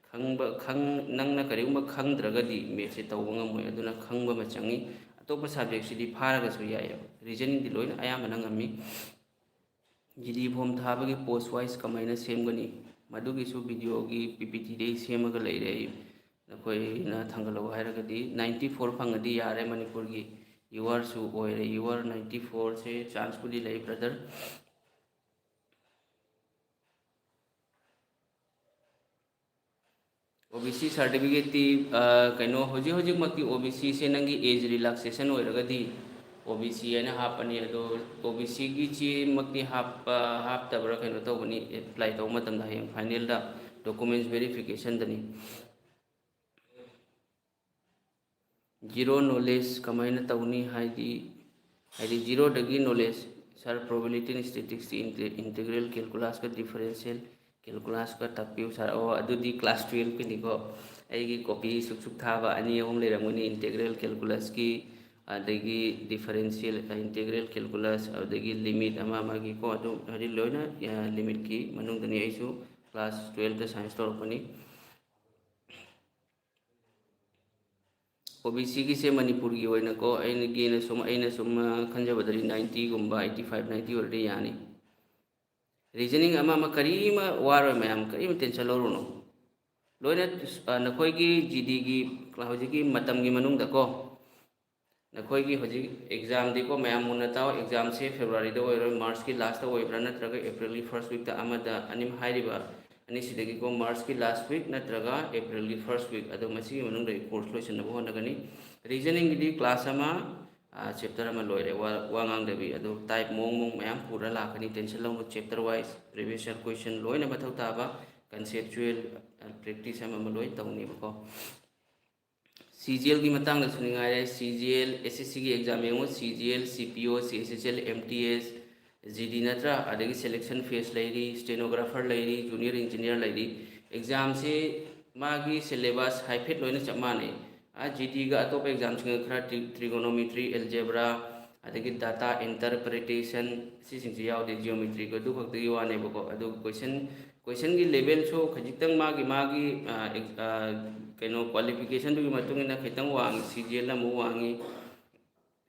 ꯈꯪꯕ, ꯈꯪ-, ꯅꯪꯅ ꯀꯔꯤꯒꯨꯝꯕ ꯈꯪꯗ꯭ꯔꯒꯗꯤ ꯃꯦꯠꯁꯁꯦ ꯇꯧꯕ ꯉꯝꯃꯣꯏ꯫ ꯑꯗꯨꯅ ꯈꯪꯕ ꯑꯃ ꯆꯪꯉꯤ꯫ ꯑꯇꯣꯞꯄ ꯁꯕꯖꯦꯛꯁꯤꯗꯤ ꯐꯥꯔꯒꯁꯨ ꯌꯥꯏꯑꯕ, ꯔꯤꯖꯅꯤꯡꯗꯤ ꯂꯣꯏꯅ ꯑꯌꯥꯝꯕꯅ ꯉꯝꯃꯤ꯫ ꯖꯤ ꯗꯤ ꯐꯣꯝ ꯊꯥꯕꯒꯤ ꯄꯣꯁ ꯋꯥꯏꯁ ꯀꯃꯥꯏꯅ ꯁꯦꯝꯒꯅꯤ? ꯃꯗꯨꯒꯤꯁꯨ ꯚꯤꯗꯤꯑꯣꯒꯤ ꯄꯤ ꯄꯤ ꯇꯤꯗ ꯑꯩ ꯁꯦꯝꯃꯒ ꯂꯩꯔꯦ꯫ ꯑꯩ, ꯅꯈꯣꯏꯅ ꯊꯥꯡꯒꯠꯂꯛꯎ ꯍꯥꯏꯔꯒꯗꯤ, ꯅꯥꯏꯟꯇꯤ ꯐꯣꯔ ꯐꯪꯉꯗꯤ ꯌꯥꯔꯦ, ꯃꯅꯤꯄꯨꯔꯒꯤ ꯌꯨ ꯑꯥꯔꯁꯨ ꯑꯣꯏꯔꯦ꯫ ꯌꯨ ꯑꯥꯔ ꯅꯥꯏꯟꯇꯤ ꯐꯣꯔꯁꯦ ꯆꯥꯟꯁꯄꯨꯗꯤ ꯂꯩ, ꯕ꯭ꯔꯗꯔ꯫ ꯑꯣ ꯕꯤ ꯁꯤ ꯁꯥꯔꯇꯤꯐꯤꯀꯦꯠꯇꯤ, ꯑ, ꯀꯩꯅꯣ, ꯍꯧꯖꯤꯛ ꯍꯧꯖꯤꯛꯃꯛꯇꯤ ꯑꯣ ꯕꯤ ꯁꯤꯁꯦ ꯅꯪꯒꯤ ꯑꯦꯖ ꯔꯤꯂꯥꯛꯁꯦꯁꯟ ꯑꯣꯏꯔꯒꯗꯤ ꯑꯣ ꯕꯤ ꯁꯤ ꯍꯥꯏꯅ ꯍꯥꯞꯄꯅꯤ꯫ ꯑꯗꯣ ꯑꯣ ꯕꯤ ꯁꯤꯒꯤ ꯆꯦꯃꯛꯇꯤ ꯍꯥꯞꯄ, ꯍꯥꯞꯇꯕ꯭ꯔꯥ ꯀꯩꯅꯣ ꯇꯧꯒꯅꯤ, ꯑꯦꯄ꯭ꯂꯥꯏ ꯇꯧꯕ ꯃꯇꯝꯗ ꯍꯌꯦꯡ ꯐꯥꯏꯅꯦꯜꯗ ꯗꯣꯀꯨꯃꯦꯟꯁ ꯚꯦꯔꯤꯐꯤꯀꯦꯁꯟꯗꯅꯤ꯫ ꯖꯤꯔꯣ ꯅꯣꯂꯦꯖ ꯀꯃꯥꯏꯅ ꯇꯧꯅꯤ? ꯍꯥꯏꯗꯤ, ꯍꯥꯏꯗꯤ ꯖꯤꯔꯣꯗꯒꯤ ꯅꯣꯂꯦꯖ, ꯁꯥꯔ, ꯄ꯭ꯔꯣꯕꯦꯕꯤꯂꯤꯇꯤ ꯑꯦꯟ ꯁ꯭ꯇꯦꯇꯤꯛꯁꯀꯤ ꯏꯟꯇꯦ-, ꯏꯟꯇꯦꯒ꯭ꯔꯦꯜ ꯀꯦꯜꯀꯨꯂꯁꯀ ꯗꯤꯐꯔꯦꯟꯁꯤꯌꯦꯜ ꯀꯦꯜꯀꯨꯂꯁꯀ ꯇꯥꯛꯄꯤꯌꯨ, ꯁꯥꯔ꯫ ꯑꯣ, ꯑꯗꯨꯗꯤ ꯀ꯭ꯂꯥꯁ ꯇꯨꯌꯦꯜꯐꯀꯤꯅꯤꯀꯣ꯫ ꯑꯩꯒꯤ ꯀꯣꯄꯤ ꯁꯨꯛ ꯁꯨꯛ ꯊꯥꯕ ꯑꯅꯤ ꯑꯍꯨꯝ ꯂꯩꯔꯝꯒꯅꯤ, ꯏꯟꯇꯦꯒ꯭ꯔꯦꯜ ꯀꯦꯜꯀꯨꯂꯁꯀꯤ, ꯑꯗꯒꯤ ꯗꯤꯐꯔꯦꯟꯁꯤꯌꯦꯜ, ꯏꯟꯇꯦꯒ꯭ꯔꯦꯜ ꯀꯦꯜꯀꯨꯂꯁ, ꯑꯗꯨꯗꯒꯤ ꯂꯤꯃꯤꯠ ꯑꯃ ꯑꯃꯒꯤꯀꯣ, ꯑꯗꯨ ꯍꯥꯏꯗꯤ ꯂꯣꯏꯅ, ꯑ, ꯂꯤꯃꯤꯠꯀꯤ ꯃꯅꯨꯡꯗꯅꯤ꯫ ꯑꯩꯁꯨ ꯀ꯭ꯂꯥꯁ ꯇꯨꯌꯦꯜꯐꯇ ꯁꯥꯏꯟꯁ ꯇꯧꯔꯛꯄꯅꯤ꯫ ꯑꯣ ꯕꯤ ꯁꯤꯒꯤꯁꯦ ꯃꯅꯤꯄꯨꯔꯒꯤ ꯑꯣꯏꯅꯀꯣ, ꯑꯩꯅꯒꯤꯅ ꯁꯨꯝ, ꯑꯩꯅ ꯁꯨꯝ, ꯑ, ꯈꯟꯖꯕꯗꯗꯤ ꯅꯥꯏꯟꯇꯤꯒꯨꯝꯕ, ꯑꯩꯠꯇꯤ ꯐꯥꯏꯚ, ꯅꯥꯏꯟꯇꯤ ꯑꯣꯏꯔꯗꯤ ꯌꯥꯅꯤ꯫ Reasoning ꯑꯃ ꯑꯃ ꯀꯔꯤꯃ ꯋꯥꯔꯣꯏ ꯃꯌꯥꯝ, ꯀꯔꯤꯃ tension ꯂꯧꯔꯨꯅꯨ꯫ ꯂꯣꯏꯅ, ꯑ, ꯅꯈꯣꯏꯒꯤ G Dꯒꯤ ꯍꯧꯖꯤꯛꯀꯤ ꯃꯇꯝꯒꯤ ꯃꯅꯨꯡꯗꯀꯣ, ꯅꯈꯣꯏꯒꯤ ꯍꯧꯖꯤꯛ examꯗꯤꯀꯣ, ꯃꯌꯥꯝ ꯃꯨꯟꯅ ꯇꯥꯎ, examꯁꯦ Februaryꯗ ꯑꯣꯏꯔꯣꯏ, Marchꯀꯤ lastꯇ ꯑꯣꯏꯕ꯭ꯔꯥ ꯅꯠꯇ꯭ꯔꯒ Aprilꯒꯤ first weekꯇ, ꯑꯃꯗ ꯑꯅꯤꯃꯛ ꯍꯥꯏꯔꯤꯕ ꯑꯅꯤꯁꯤꯗꯒꯤꯀꯣ, Marchꯀꯤ last week ꯅꯠꯇ꯭ꯔꯒ Aprilꯒꯤ first week, ꯑꯗꯣ ꯃꯁꯤꯒꯤ ꯃꯅꯨꯡꯗ ꯑꯩ course ꯂꯣꯏꯁꯤꯟꯅꯕ ꯍꯣꯠꯅꯒꯅꯤ꯫ Reasoningꯒꯤꯗꯤ class ꯑꯃ, ꯑ, chapter ꯑꯃ ꯂꯣꯏꯔꯦ, ꯋꯥ, ꯋꯥ ꯉꯥꯡꯗꯕꯤ꯫ ꯑꯗꯣ type ꯃꯑꯣꯡ ꯃꯑꯣꯡ ꯃꯌꯥꯝ ꯄꯨꯔ ꯂꯥꯛꯀꯅꯤ, tension ꯂꯧꯅꯨ꯫ Chapter wise, previous year question ꯂꯣꯏꯅ ꯃꯊꯧ ꯇꯥꯕ, conceptual, ꯑ, practice ꯑꯃ ꯑꯃ ꯂꯣꯏ ꯇꯧꯅꯦꯕꯀꯣ꯫ CGLꯒꯤ ꯃꯇꯥꯡꯗꯁꯨ ꯅꯤꯡꯉꯥꯏꯔꯦ, CGL, SSCꯒꯤ exam ꯌꯦꯡꯉꯨ, CGL, CPO, CSSL, MTS, GD ꯅꯠꯇ꯭ꯔꯥ? ꯑꯗꯒꯤ selection phase ꯂꯩꯔꯤ, stenographer ꯂꯩꯔꯤ, junior engineer ꯂꯩꯔꯤ꯫ Examꯁꯤ ꯃꯥꯒꯤ syllabus ꯍꯥꯏꯐꯦꯠ ꯂꯣꯏꯅ ꯆꯞ ꯃꯥꯟꯅꯩ꯫ ꯑ, GDꯒ ꯑꯇꯣꯞꯄ examꯁꯤꯡꯒ ꯈꯔ tri-, trigonometry, algebra, ꯑꯗꯒꯤ data interpretation, ꯁꯤꯁꯤꯡꯁꯤ ꯌꯥꯎꯗꯦ, geometryꯒ ꯑꯗꯨ ꯈꯛꯇꯒꯤ ꯋꯥꯅꯦꯕꯀꯣ꯫ ꯑꯗꯨ question, questionꯒꯤ levelꯁꯨ ꯈꯖꯤꯛꯇꯪ ꯃꯥꯒꯤ, ꯃꯥꯒꯤ, ꯑ, ex-, ꯑ, ꯀꯩꯅꯣ, qualificationꯗꯨꯒꯤ ꯃꯇꯨꯡ ꯏꯟꯅ ꯈꯤꯇꯪ ꯋꯥꯡꯉꯤ, CGLꯅ ꯑꯃꯨꯛ ꯋꯥꯡꯉꯤ,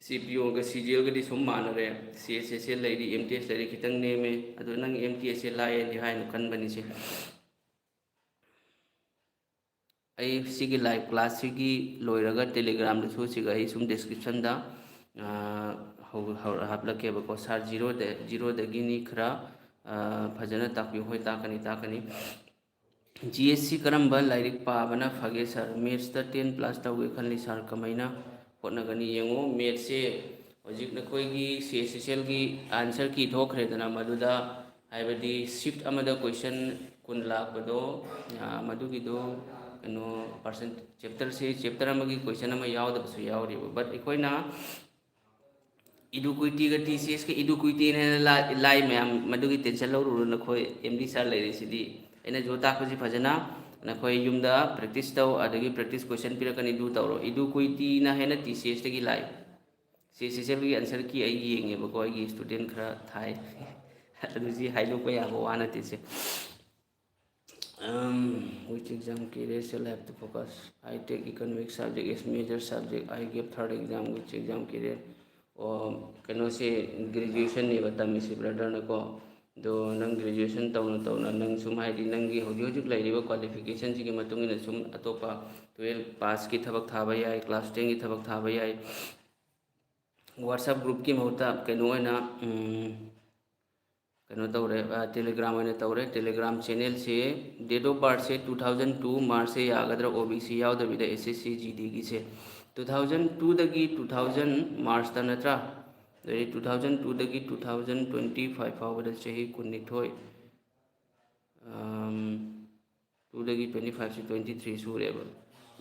CPOꯒ CGLꯒꯗꯤ ꯁꯨꯝ ꯃꯥꯟꯅꯔꯦ, CSSL ꯂꯩꯔꯤ, MTS ꯂꯩꯔꯤ, ꯈꯤꯇꯪ ꯅꯦꯝꯃꯦ꯫ ꯑꯗꯣ ꯅꯪ MTSꯁꯦ ꯂꯥꯏꯌꯦꯗꯤ ꯍꯥꯏꯅ ꯈꯟꯕꯅꯤꯁꯦ꯫ ꯑꯩ ꯁꯤꯒꯤ live classꯁꯤꯒꯤ ꯂꯣꯏꯔꯒ Telegramꯗꯁꯨ ꯁꯤꯒ ꯑꯩ ꯁꯨꯝ descriptionꯗ, ꯑ, ꯍꯧ-, ꯍꯧ-, ꯍꯥꯞꯂꯛꯀꯦꯕꯀꯣ꯫ Sir, zeroꯗ, zeroꯗꯒꯤꯅꯤ ꯈꯔ, ꯑ, ꯐꯖꯅ ꯇꯥꯛꯄꯤꯌꯨ꯫ ꯍꯣꯏ, ꯇꯥꯛꯀꯅꯤ, ꯇꯥꯛꯀꯅꯤ꯫ GSC ꯀꯔꯝꯕ ꯂꯥꯏꯔꯤꯛ ꯄꯥꯕꯅ ꯐꯒꯦ sir? Mathsꯇ ten plus ꯇꯧꯒꯦ ꯈꯜꯂꯤ sir, ꯀꯃꯥꯏꯅ ꯍꯣꯠꯅꯒꯅꯤ? ꯌꯦꯡꯉꯣ, mathsꯁꯦ ꯍꯧꯖꯤꯛ ꯅꯈꯣꯏꯒꯤ CSSLꯒꯤ answer key ꯊꯣꯛꯈ꯭ꯔꯦꯗꯅ, ꯃꯗꯨꯗ ꯍꯥꯏꯕꯗꯤ shift ꯑꯃꯗ question ꯀꯨꯟ ꯂꯥꯛꯄꯗꯣ, ꯑ, ꯃꯗꯨꯒꯤꯗꯣ ꯀꯩꯅꯣ, percent, chapterꯁꯦ, chapter ꯑꯃꯒꯤ question ꯑꯃ ꯌꯥꯎꯗꯕꯁꯨ ꯌꯥꯎꯔꯤꯕ꯫ But ꯑꯩꯈꯣꯏꯅ Edu Quittyꯒ TCSꯀ, Edu Quittyꯅ ꯍꯦꯟꯅ ꯂꯥ-, ꯂꯥꯏ ꯃꯌꯥꯝ, ꯃꯗꯨꯒꯤ tension ꯂꯧꯔꯨꯔꯣ ꯅꯈꯣꯏ, MD sir ꯂꯩꯔꯤꯁꯤꯗꯤ꯫ ꯑꯩꯅ ꯖꯣ ꯇꯥꯛꯄꯁꯤ ꯐꯖꯅ ꯅꯈꯣꯏ ꯌꯨꯝꯗ practice ꯇꯧ, ꯑꯗꯒꯤ practice question ꯄꯤꯔꯛꯀꯅꯤ, ꯑꯗꯨ ꯇꯧꯔꯣ꯫ Edu Quittyꯅ ꯍꯦꯟꯅ TCSꯇꯒꯤ ꯂꯥꯏ꯫ CSSLꯒꯤ answer key ꯑꯩ ꯌꯦꯡꯉꯦꯕꯀꯣ, ꯑꯩꯒꯤ student ꯈꯔ ꯊꯥꯏ꯫ ꯑꯗꯨ ꯁꯤ ꯍꯥꯏꯗꯣꯛꯄ ꯌꯥꯕ ꯋꯥ ꯅꯠꯇꯦ ꯁꯦ꯫ Um, which exam career shall I have to focus? I take economic subject as major subject. I gave third exam, which exam career? ꯑꯣ, ꯀꯩꯅꯣꯁꯦ graduationꯅꯦꯕ ꯇꯝꯃꯤꯁꯦ brotherꯅꯀꯣ꯫ ꯑꯗꯣ ꯅꯪ ꯒ꯭ꯔꯦꯖꯨꯑꯦꯁꯟ ꯇꯧꯅ ꯇꯧꯅ ꯅꯪ ꯁꯨꯝ, ꯍꯥꯏꯗꯤ, ꯅꯪꯒꯤ ꯍꯧꯖꯤꯛ ꯍꯧꯖꯤꯛ ꯂꯩꯔꯤꯕ ꯀ꯭ꯋꯥꯂꯤꯐꯤꯀꯦꯁꯟꯁꯤꯒꯤ ꯃꯇꯨꯡ ꯏꯟꯅ ꯁꯨꯝ ꯑꯇꯣꯞꯄ ꯇꯨꯋꯦꯜꯞ ꯄꯥꯁꯀꯤ ꯊꯕꯛ ꯊꯥꯕ ꯌꯥꯏ, ꯀ꯭ꯂꯥꯁ ꯇꯦꯟꯒꯤ ꯊꯕꯛ ꯊꯥꯕ ꯌꯥꯏ, ꯋꯥꯠꯁꯑꯞ ꯒ꯭ꯔꯨꯞꯀꯤ ꯃꯍꯨꯠꯇ ꯀꯩꯅꯣ ꯑꯣꯏꯅ, ꯎꯝ, ꯀꯩꯅꯣ ꯇꯧꯔꯦ, ꯇꯦꯂꯤꯒ꯭ꯔꯥꯝ ꯑꯣꯏꯅ ꯇꯧꯔꯦ꯫ ꯇꯦꯂꯤꯒ꯭ꯔꯥꯝ ꯆꯦꯅꯦꯜꯁꯦ, ꯗꯦꯠ ꯑꯣꯐ ꯕꯥꯔꯠꯁꯦ ꯇꯨ ꯊꯥꯎꯖꯟ ꯇꯨ ꯃꯥꯔꯆꯁꯦ ꯌꯥꯒꯗ꯭ꯔꯥ, ꯑꯣ ꯕꯤ ꯁꯤ ꯌꯥꯎꯗꯕꯤꯗ ꯑꯦꯁ ꯑꯦꯁ ꯁꯤ ꯖꯤ ꯗꯤꯒꯤꯁꯦ? ꯇꯨ ꯊꯥꯎꯖꯟ ꯇꯨꯗꯒꯤ ꯇꯨ ꯊꯥꯎꯖꯟ ꯃꯥꯔꯆꯇ ꯅꯠꯇ꯭ꯔꯥ? ꯑꯗꯩ ꯇꯨ ꯊꯥꯎꯖꯟ ꯇꯨꯗꯒꯤ ꯇꯨ ꯊꯥꯎꯖꯟ ꯇ꯭ꯋꯦꯟꯇꯤ ꯐꯥꯏꯚ ꯐꯥꯎꯕꯗ ꯆꯍꯤ ꯀꯨꯟꯅꯤꯊꯣꯏ, ꯑꯝ, ꯇꯨꯗꯒꯤ ꯇ꯭ꯋꯦꯟꯇꯤ ꯐꯥꯏꯚꯁꯤ ꯇ꯭ꯋꯦꯟꯇꯤ ꯊ꯭ꯔꯤ ꯁꯨꯔꯦꯕ꯫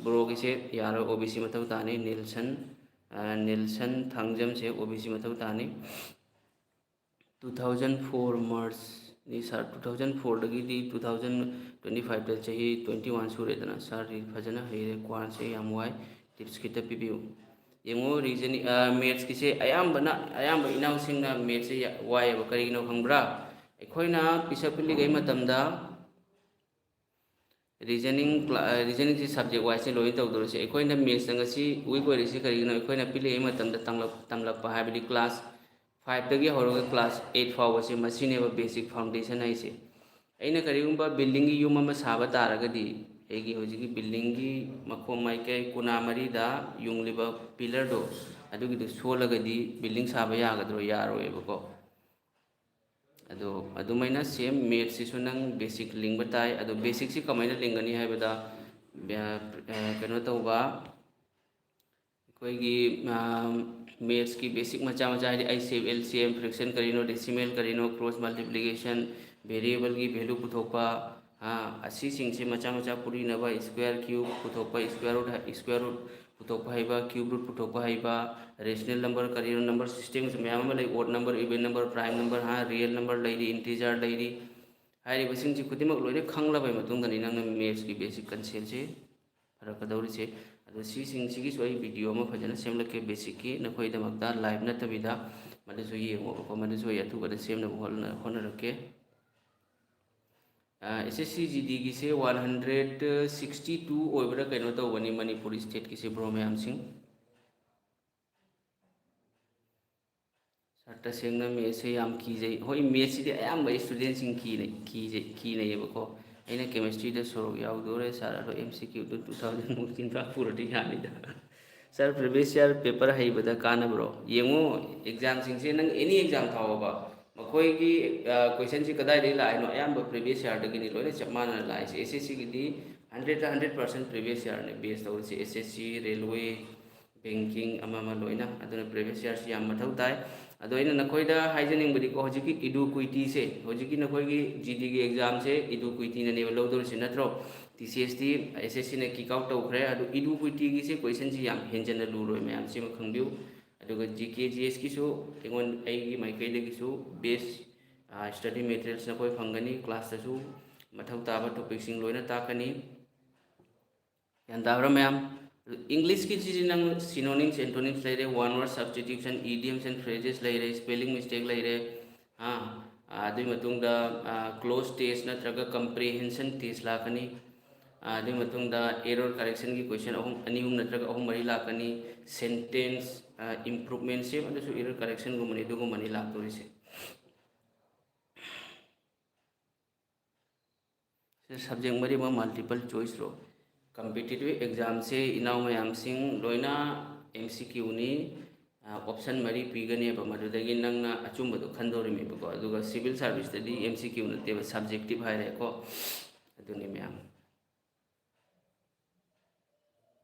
ꯕ꯭ꯔꯣꯒꯤꯁꯦ ꯌꯥꯔꯣꯏ, ꯑꯣ ꯕꯤ ꯁꯤ ꯃꯊꯧ ꯇꯥꯅꯤ, ꯅꯤꯜꯁꯟ, ꯑ, ꯅꯤꯜꯁꯟ ꯊꯥꯡꯖꯝꯁꯦ ꯑꯣ ꯕꯤ ꯁꯤ ꯃꯊꯧ ꯇꯥꯅꯤ꯫ ꯇꯨ ꯊꯥꯎꯖꯟ ꯐꯣꯔ ꯃꯥꯔꯆꯅꯤ ꯁꯥꯔ, ꯇꯨ ꯊꯥꯎꯖꯟ ꯐꯣꯔꯗꯒꯤꯗꯤ ꯇꯨ ꯊꯥꯎꯖꯟ ꯇ꯭ꯋꯦꯟꯇꯤ ꯐꯥꯏꯚꯇ ꯆꯍꯤ ꯇ꯭ꯋꯦꯟꯇꯤ ꯋꯥꯟ ꯁꯨꯔꯦꯗꯅ꯫ ꯁꯥꯔꯗꯤ ꯐꯖꯅ ꯍꯩꯔꯦ, ꯀ꯭ꯋꯥꯟꯁꯦ ꯌꯥꯝ ꯋꯥꯏ, ꯇꯤꯞꯁ ꯈꯤꯇ ꯄꯤꯕꯤꯌꯨ꯫ ꯌꯦꯡꯉꯣ, ꯔꯤꯖꯅꯤꯡ, ꯃꯦꯠꯁꯀꯤꯁꯦ ꯑꯌꯥꯝꯕꯅ, ꯑꯌꯥꯝꯕ ꯏꯅꯥꯎꯁꯤꯡꯅ ꯃꯦꯠꯁꯁꯦ ꯌꯥ-, ꯋꯥꯏꯑꯦꯕ꯫ ꯀꯔꯤꯒꯤꯅꯣ ꯈꯪꯕ꯭ꯔꯥ? ꯑꯩꯈꯣꯏꯅ ꯄꯤꯁꯛ ꯄꯤꯛꯂꯤꯉꯩ ꯃꯇꯝꯗ ꯔꯤꯖꯅꯤꯡ ꯀ꯭ꯂꯥ-, ꯑ, ꯔꯤꯖꯅꯤꯡꯁꯤ ꯁꯕꯖꯦꯛ ꯋꯥꯏꯁꯁꯦ ꯂꯣꯏꯅ ꯇꯧꯗꯧꯔꯤꯁꯦ꯫ ꯑꯩꯈꯣꯏꯅ ꯃꯦꯠꯁꯇ ꯉꯁꯤ ꯋꯤꯛ ꯑꯣꯏꯔꯤꯁꯦ ꯀꯔꯤꯒꯤꯅꯣ? ꯑꯩꯈꯣꯏꯅ ꯄꯤꯛꯂꯤꯉꯩ ꯃꯇꯝꯗ ꯇꯝꯂꯛ-, ꯇꯝꯂꯛꯄ, ꯍꯥꯏꯕꯗꯤ ꯀ꯭ꯂꯥꯁ ꯐꯥꯏꯚꯇꯒꯤ ꯍꯧꯔꯒ ꯀ꯭ꯂꯥꯁ ꯑꯩꯠ ꯐꯥꯎꯕꯁꯦ, ꯃꯁꯤꯅꯦꯕ ꯕꯦꯁꯤꯛ ꯐꯥꯎꯟꯗꯦꯁꯟ ꯍꯥꯏꯁꯦ꯫ ꯑꯩꯅ ꯀꯔꯤꯒꯨꯝꯕ ꯕꯤꯜꯗꯤꯡꯒꯤ ꯌꯨꯝ ꯑꯃ ꯁꯥꯕ ꯇꯥꯔꯒꯗꯤ, ꯑꯩꯒꯤ ꯍꯧꯖꯤꯛꯀꯤ ꯕꯤꯜꯗꯤꯡꯒꯤ ꯃꯈꯣꯡ ꯃꯥꯏꯀꯩ ꯀꯣꯅꯥ ꯃꯔꯤꯗ ꯌꯨꯡꯂꯤꯕ ꯄꯤꯂꯔꯗꯣ, ꯑꯗꯨꯒꯤꯗꯣ ꯁꯣꯜꯂꯒꯗꯤ ꯕꯤꯜꯗꯤꯡ ꯁꯥꯕ ꯌꯥꯒꯗ꯭ꯔꯣ? ꯌꯥꯔꯣꯏꯕꯀꯣ꯫ ꯑꯗꯣ ꯑꯗꯨꯃꯥꯏꯅ ꯁꯦꯝ ꯃꯦꯠꯁꯁꯤꯁꯨ ꯅꯪ ꯕꯦꯁꯤꯛ ꯂꯤꯡꯕ ꯇꯥꯏ꯫ ꯑꯗꯣ ꯕꯦꯁꯤꯛꯁꯤ ꯀꯃꯥꯏꯅ ꯂꯤꯡꯒꯅꯤ ꯍꯥꯏꯕꯗ, ꯑ, ꯑ, ꯀꯩꯅꯣ ꯇꯧꯕ, ꯑꯩꯈꯣꯏꯒꯤ, ꯑ, ꯃꯦꯠꯁꯀꯤ ꯕꯦꯁꯤꯛ ꯃꯆꯥ ꯃꯆꯥ, ꯍꯥꯏꯗꯤ HC F, L C M, fraction ꯀꯔꯤꯅꯣ, ꯗꯦꯁꯤꯃꯦꯜ ꯀꯔꯤꯅꯣ, ꯀ꯭ꯔꯣꯁ ꯃꯜꯇꯤꯄ꯭ꯂꯤꯀꯦꯁꯟ, ꯚꯦꯔꯤꯌꯦꯕꯜꯒꯤ ꯚꯦꯂꯨ ꯄꯨꯊꯣꯛꯄ, ꯑ, ꯑꯁꯤꯁꯤꯡꯁꯦ ꯃꯆꯥ ꯃꯆꯥ ꯄꯨꯔꯤꯅꯕ, ꯁ꯭ꯀ꯭ꯋꯦꯔ ꯀ꯭ꯌꯨꯕ ꯄꯨꯊꯣꯛꯄ, ꯁ꯭ꯀ꯭ꯋꯦꯔ ꯔꯨꯠ, ꯁ꯭ꯀ꯭ꯋꯦꯔ ꯔꯨꯠ ꯄꯨꯊꯣꯛꯄ ꯍꯩꯕ, ꯀ꯭ꯌꯨꯕ ꯔꯨꯠ ꯄꯨꯊꯣꯛꯄ ꯍꯩꯕ, ꯔꯦꯁꯅꯦꯜ ꯅꯝꯕꯔ ꯀꯔꯤꯅꯣ, ꯅꯝꯕꯔ ꯁꯤꯁꯇꯦꯝꯁꯨ ꯃꯌꯥꯝ ꯑꯃ ꯂꯩ, odd number, even number, prime number, ꯍꯥ, ꯔꯤꯌꯦꯜ ꯅꯝꯕꯔ ꯂꯩꯔꯤ, ꯏꯟꯇꯤꯖꯔ ꯂꯩꯔꯤ꯫ ꯍꯥꯏꯔꯤꯕꯁꯤꯡꯁꯤ ꯈꯨꯗꯤꯡꯃꯛ ꯂꯣꯏꯅ ꯈꯪꯂꯕ ꯃꯇꯨꯡꯗꯅꯤ ꯅꯪꯅ ꯃꯦꯠꯁꯀꯤ ꯕꯦꯁꯤꯛ ꯀꯟꯁꯦꯞꯁꯦ ꯐꯔꯛꯀꯗꯧꯔꯤꯁꯦ꯫ ꯑꯗꯣ ꯁꯤꯁꯤꯡꯁꯤꯒꯤꯁꯨ ꯑꯩ ꯚꯤꯗꯤꯑꯣ ꯑꯃ ꯐꯖꯅ ꯁꯦꯝꯂꯛꯀꯦ, ꯕꯦꯁꯤꯛꯀꯤ ꯅꯈꯣꯏꯒꯤꯗꯃꯛꯇ ꯂꯥꯏꯚ ꯅꯠꯇꯕꯤꯗ꯫ ꯃꯗꯨꯁꯨ ꯌꯦꯡꯉꯣꯕꯀꯣ, ꯃꯗꯨꯁꯨ ꯑꯩ ꯑꯊꯨꯕꯗ ꯁꯦꯝꯅꯕ ꯍꯣꯠꯅ-, ꯍꯣꯠꯅꯔꯛꯀꯦ꯫ ꯑꯦꯁ ꯑꯦꯁ ꯁꯤ ꯖꯤ ꯗꯤꯒꯤꯁꯦ ꯋꯥꯟ ꯍꯟꯗ꯭ꯔꯦꯠ ꯁꯤꯛꯁꯇꯤ ꯇꯨ ꯑꯣꯏꯕ꯭ꯔꯥ ꯀꯩꯅꯣ ꯇꯧꯕꯅꯤ ꯃꯅꯤꯄꯨꯔ ꯁ꯭ꯇꯦꯠꯀꯤꯁꯦ, ꯕ꯭ꯔꯣ ꯃꯌꯥꯝꯁꯤꯡ꯫ ꯁꯥꯔ, ꯇꯁꯦꯡꯅ ꯃꯦꯠꯁꯁꯦ ꯌꯥꯝ ꯀꯤꯖꯩ꯫ ꯍꯣꯏ, ꯃꯦꯠꯁꯁꯤꯗꯤ ꯑꯌꯥꯝꯕ ꯏꯁꯇꯨꯗꯦꯟꯁꯤꯡ ꯀꯤꯅꯩ, ꯀꯤꯖꯩ, ꯀꯤꯅꯩꯌꯦꯕꯀꯣ꯫ ꯑꯩꯅ ꯀꯦꯃꯤꯁꯇ꯭ꯔꯤꯗ ꯁꯣꯔꯣꯛ ꯌꯥꯎꯗꯣꯔꯦ ꯁꯥꯔ, ꯑꯗꯣ ꯑꯦꯝ ꯁꯤ ꯀ꯭ꯌꯨꯗꯣ ꯇꯨ ꯊꯥꯎꯖꯟꯃꯨꯛ ꯆꯤꯟꯐꯥ ꯄꯨꯔꯗꯤ ꯌꯥꯅꯤꯗ꯫ ꯁꯥꯔ, ꯄ꯭ꯔꯤꯚꯤꯌꯁ ꯏꯌꯥꯔ ꯄꯦꯄꯔ ꯍꯩꯕꯗ ꯀꯥꯟꯅꯕ꯭ꯔꯣ? ꯌꯦꯡꯉꯣ, ꯑꯦꯛꯖꯥꯝꯁꯤꯡꯁꯦ ꯅꯪ ꯑꯦꯅꯤ ꯑꯦꯛꯖꯥꯝ ꯊꯥꯎꯑꯣꯕ, ꯃꯈꯣꯏꯒꯤ ꯀꯣꯏꯁꯟꯁꯤ ꯀꯗꯥꯏꯗꯒꯤ ꯂꯥꯛꯏꯅꯣ? ꯑꯌꯥꯝꯕ ꯄ꯭ꯔꯤꯚꯤꯌꯁ ꯏꯌꯥꯔꯗꯒꯤꯅꯤ ꯂꯣꯏꯅ ꯆꯞ ꯃꯥꯟꯅꯅ ꯂꯥꯛꯏꯁꯦ꯫ ꯑꯦꯁ ꯑꯦꯁ ꯁꯤꯒꯤꯗꯤ ꯍꯟꯗ꯭ꯔꯦꯠꯇ ꯍꯟꯗ꯭ꯔꯦꯠ ꯄꯥꯔꯁꯦꯟ ꯄ꯭ꯔꯤꯚꯤꯌꯁ ꯏꯌꯥꯔꯅꯤ ꯕꯦꯁ ꯇꯧꯔꯤꯁꯦ, ꯑꯦꯁ ꯑꯦꯁ ꯁꯤ, ꯔꯦꯜꯋꯦ, ꯕꯦꯡꯀꯤꯡ, ꯑꯃ ꯑꯃ ꯂꯣꯏꯅ꯫ ꯑꯗꯨꯅ ꯄ꯭ꯔꯤꯚꯤꯌꯁ ꯏꯌꯥꯔꯁꯤ ꯌꯥꯝ ꯃꯊꯧ ꯇꯥꯏ꯫ ꯑꯗꯣ ꯑꯩꯅ ꯅꯈꯣꯏꯗ ꯍꯥꯏꯖꯅꯤꯡꯕꯗꯤꯀꯣ, ꯍꯧꯖꯤꯛꯀꯤ ꯏꯗꯨ ꯀꯨꯏꯇꯤꯁꯦ, ꯍꯧꯖꯤꯛꯀꯤ ꯅꯈꯣꯏꯒꯤ ꯖꯤ ꯗꯤꯒꯤ ꯑꯦꯛꯖꯥꯝꯁꯦ ꯏꯗꯨ ꯀꯨꯏꯇꯤꯅꯅꯦꯕ ꯂꯧꯗꯧꯔꯤꯁꯤ, ꯅꯠꯇ꯭ꯔꯣ? ꯇꯤ ꯁꯤ ꯑꯦꯁ ꯇꯤ, ꯑꯦꯁ ꯑꯦꯁ ꯁꯤꯅ ꯀꯤꯛ ꯑꯥꯎꯠ ꯇꯧꯈ꯭ꯔꯦ꯫ ꯑꯗꯨ ꯏꯗꯨ ꯀꯨꯏꯇꯤꯒꯤꯁꯦ ꯀꯣꯏꯁꯟꯁꯤ ꯌꯥꯝ ꯍꯦꯟꯖꯟꯅ ꯂꯨꯔꯣꯏ, ꯃꯌꯥꯝ ꯁꯤꯃ ꯈꯪꯕꯤꯌꯨ꯫ ꯑꯗꯨꯒ ꯖꯤ ꯀꯦ, ꯖꯤ ꯑꯦꯁꯀꯤꯁꯨ ꯑꯩꯉꯣꯟ-, ꯑꯩꯒꯤ ꯃꯥꯏꯀꯩꯗꯒꯤꯁꯨ ꯕꯦꯁ ꯁ꯭ꯇꯗꯤ ꯃꯦꯇꯔꯤꯌꯦꯜꯁ ꯅꯈꯣꯏ ꯐꯪꯒꯅꯤ꯫ ꯀ꯭ꯂꯥꯁꯇꯁꯨ ꯃꯊꯧ ꯇꯥꯕ ꯇꯣꯄꯤꯛꯁꯤꯡ ꯂꯣꯏꯅ ꯇꯥꯛꯀꯅꯤ꯫ ꯒ꯭ꯌꯥꯟ ꯇꯥꯕ꯭ꯔꯥ ꯃꯌꯥꯝ? ꯏꯪꯂꯤꯁꯀꯤꯁꯤꯗꯤ ꯅꯪ synonyms, antonyms ꯂꯩꯔꯦ, one word substitution, idioms and phrases ꯂꯩꯔꯦ, spelling mistake ꯂꯩꯔꯦ, ꯑꯥ, ꯑꯗꯨꯒꯤ ꯃꯇꯨꯡꯗ clause test ꯅꯠꯇ꯭ꯔꯒ comprehension test ꯂꯥꯛꯀꯅꯤ꯫ ꯑꯗꯨꯒꯤ ꯃꯇꯨꯡꯗ error correctionꯒꯤ question ꯑꯍꯨꯝ, ꯑꯅꯤ ꯑꯍꯨꯝ ꯅꯠꯇ꯭ꯔꯒ ꯑꯍꯨꯝ ꯃꯔꯤ ꯂꯥꯛꯀꯅꯤ꯫ Sentence improvement ꯁꯦ ꯑꯗꯨꯁꯨ error correctionꯒꯨꯝꯕꯅꯤ, ꯑꯗꯨꯒꯨꯝꯕꯅꯤ ꯂꯥꯛꯇꯣꯔꯤꯁꯦ꯫ ꯁꯤ ꯁꯕꯖꯦꯛ ꯃꯔꯤꯃꯛ multiple choice ꯔꯣ? ꯀꯝꯄꯤꯇꯤꯇꯤꯚ ꯑꯦꯛꯖꯥꯝꯁꯦ ꯏꯅꯥꯎ ꯃꯌꯥꯝꯁꯤꯡ ꯂꯣꯏꯅ ꯑꯦꯝ ꯁꯤ ꯀ꯭ꯌꯨꯅꯤ꯫ ꯑꯣꯞꯁꯟ ꯃꯔꯤ ꯄꯤꯒꯅꯦꯕ, ꯃꯗꯨꯗꯒꯤ ꯅꯪꯅ ꯑꯆꯨꯝꯕꯗꯣ ꯈꯟꯗꯧꯔꯤꯃꯦꯕꯀꯣ꯫ ꯑꯗꯨꯒ ꯁꯤꯚꯤꯜ ꯁꯥꯔꯚꯤꯁꯇꯗꯤ ꯑꯦꯝ ꯁꯤ ꯀ꯭ꯌꯨ ꯅꯠꯇꯦꯕ, ꯁꯕꯖꯦꯛꯇꯤꯚ ꯍꯥꯏꯔꯦꯀꯣ꯫ ꯑꯗꯨꯅꯤ ꯃꯌꯥꯝ꯫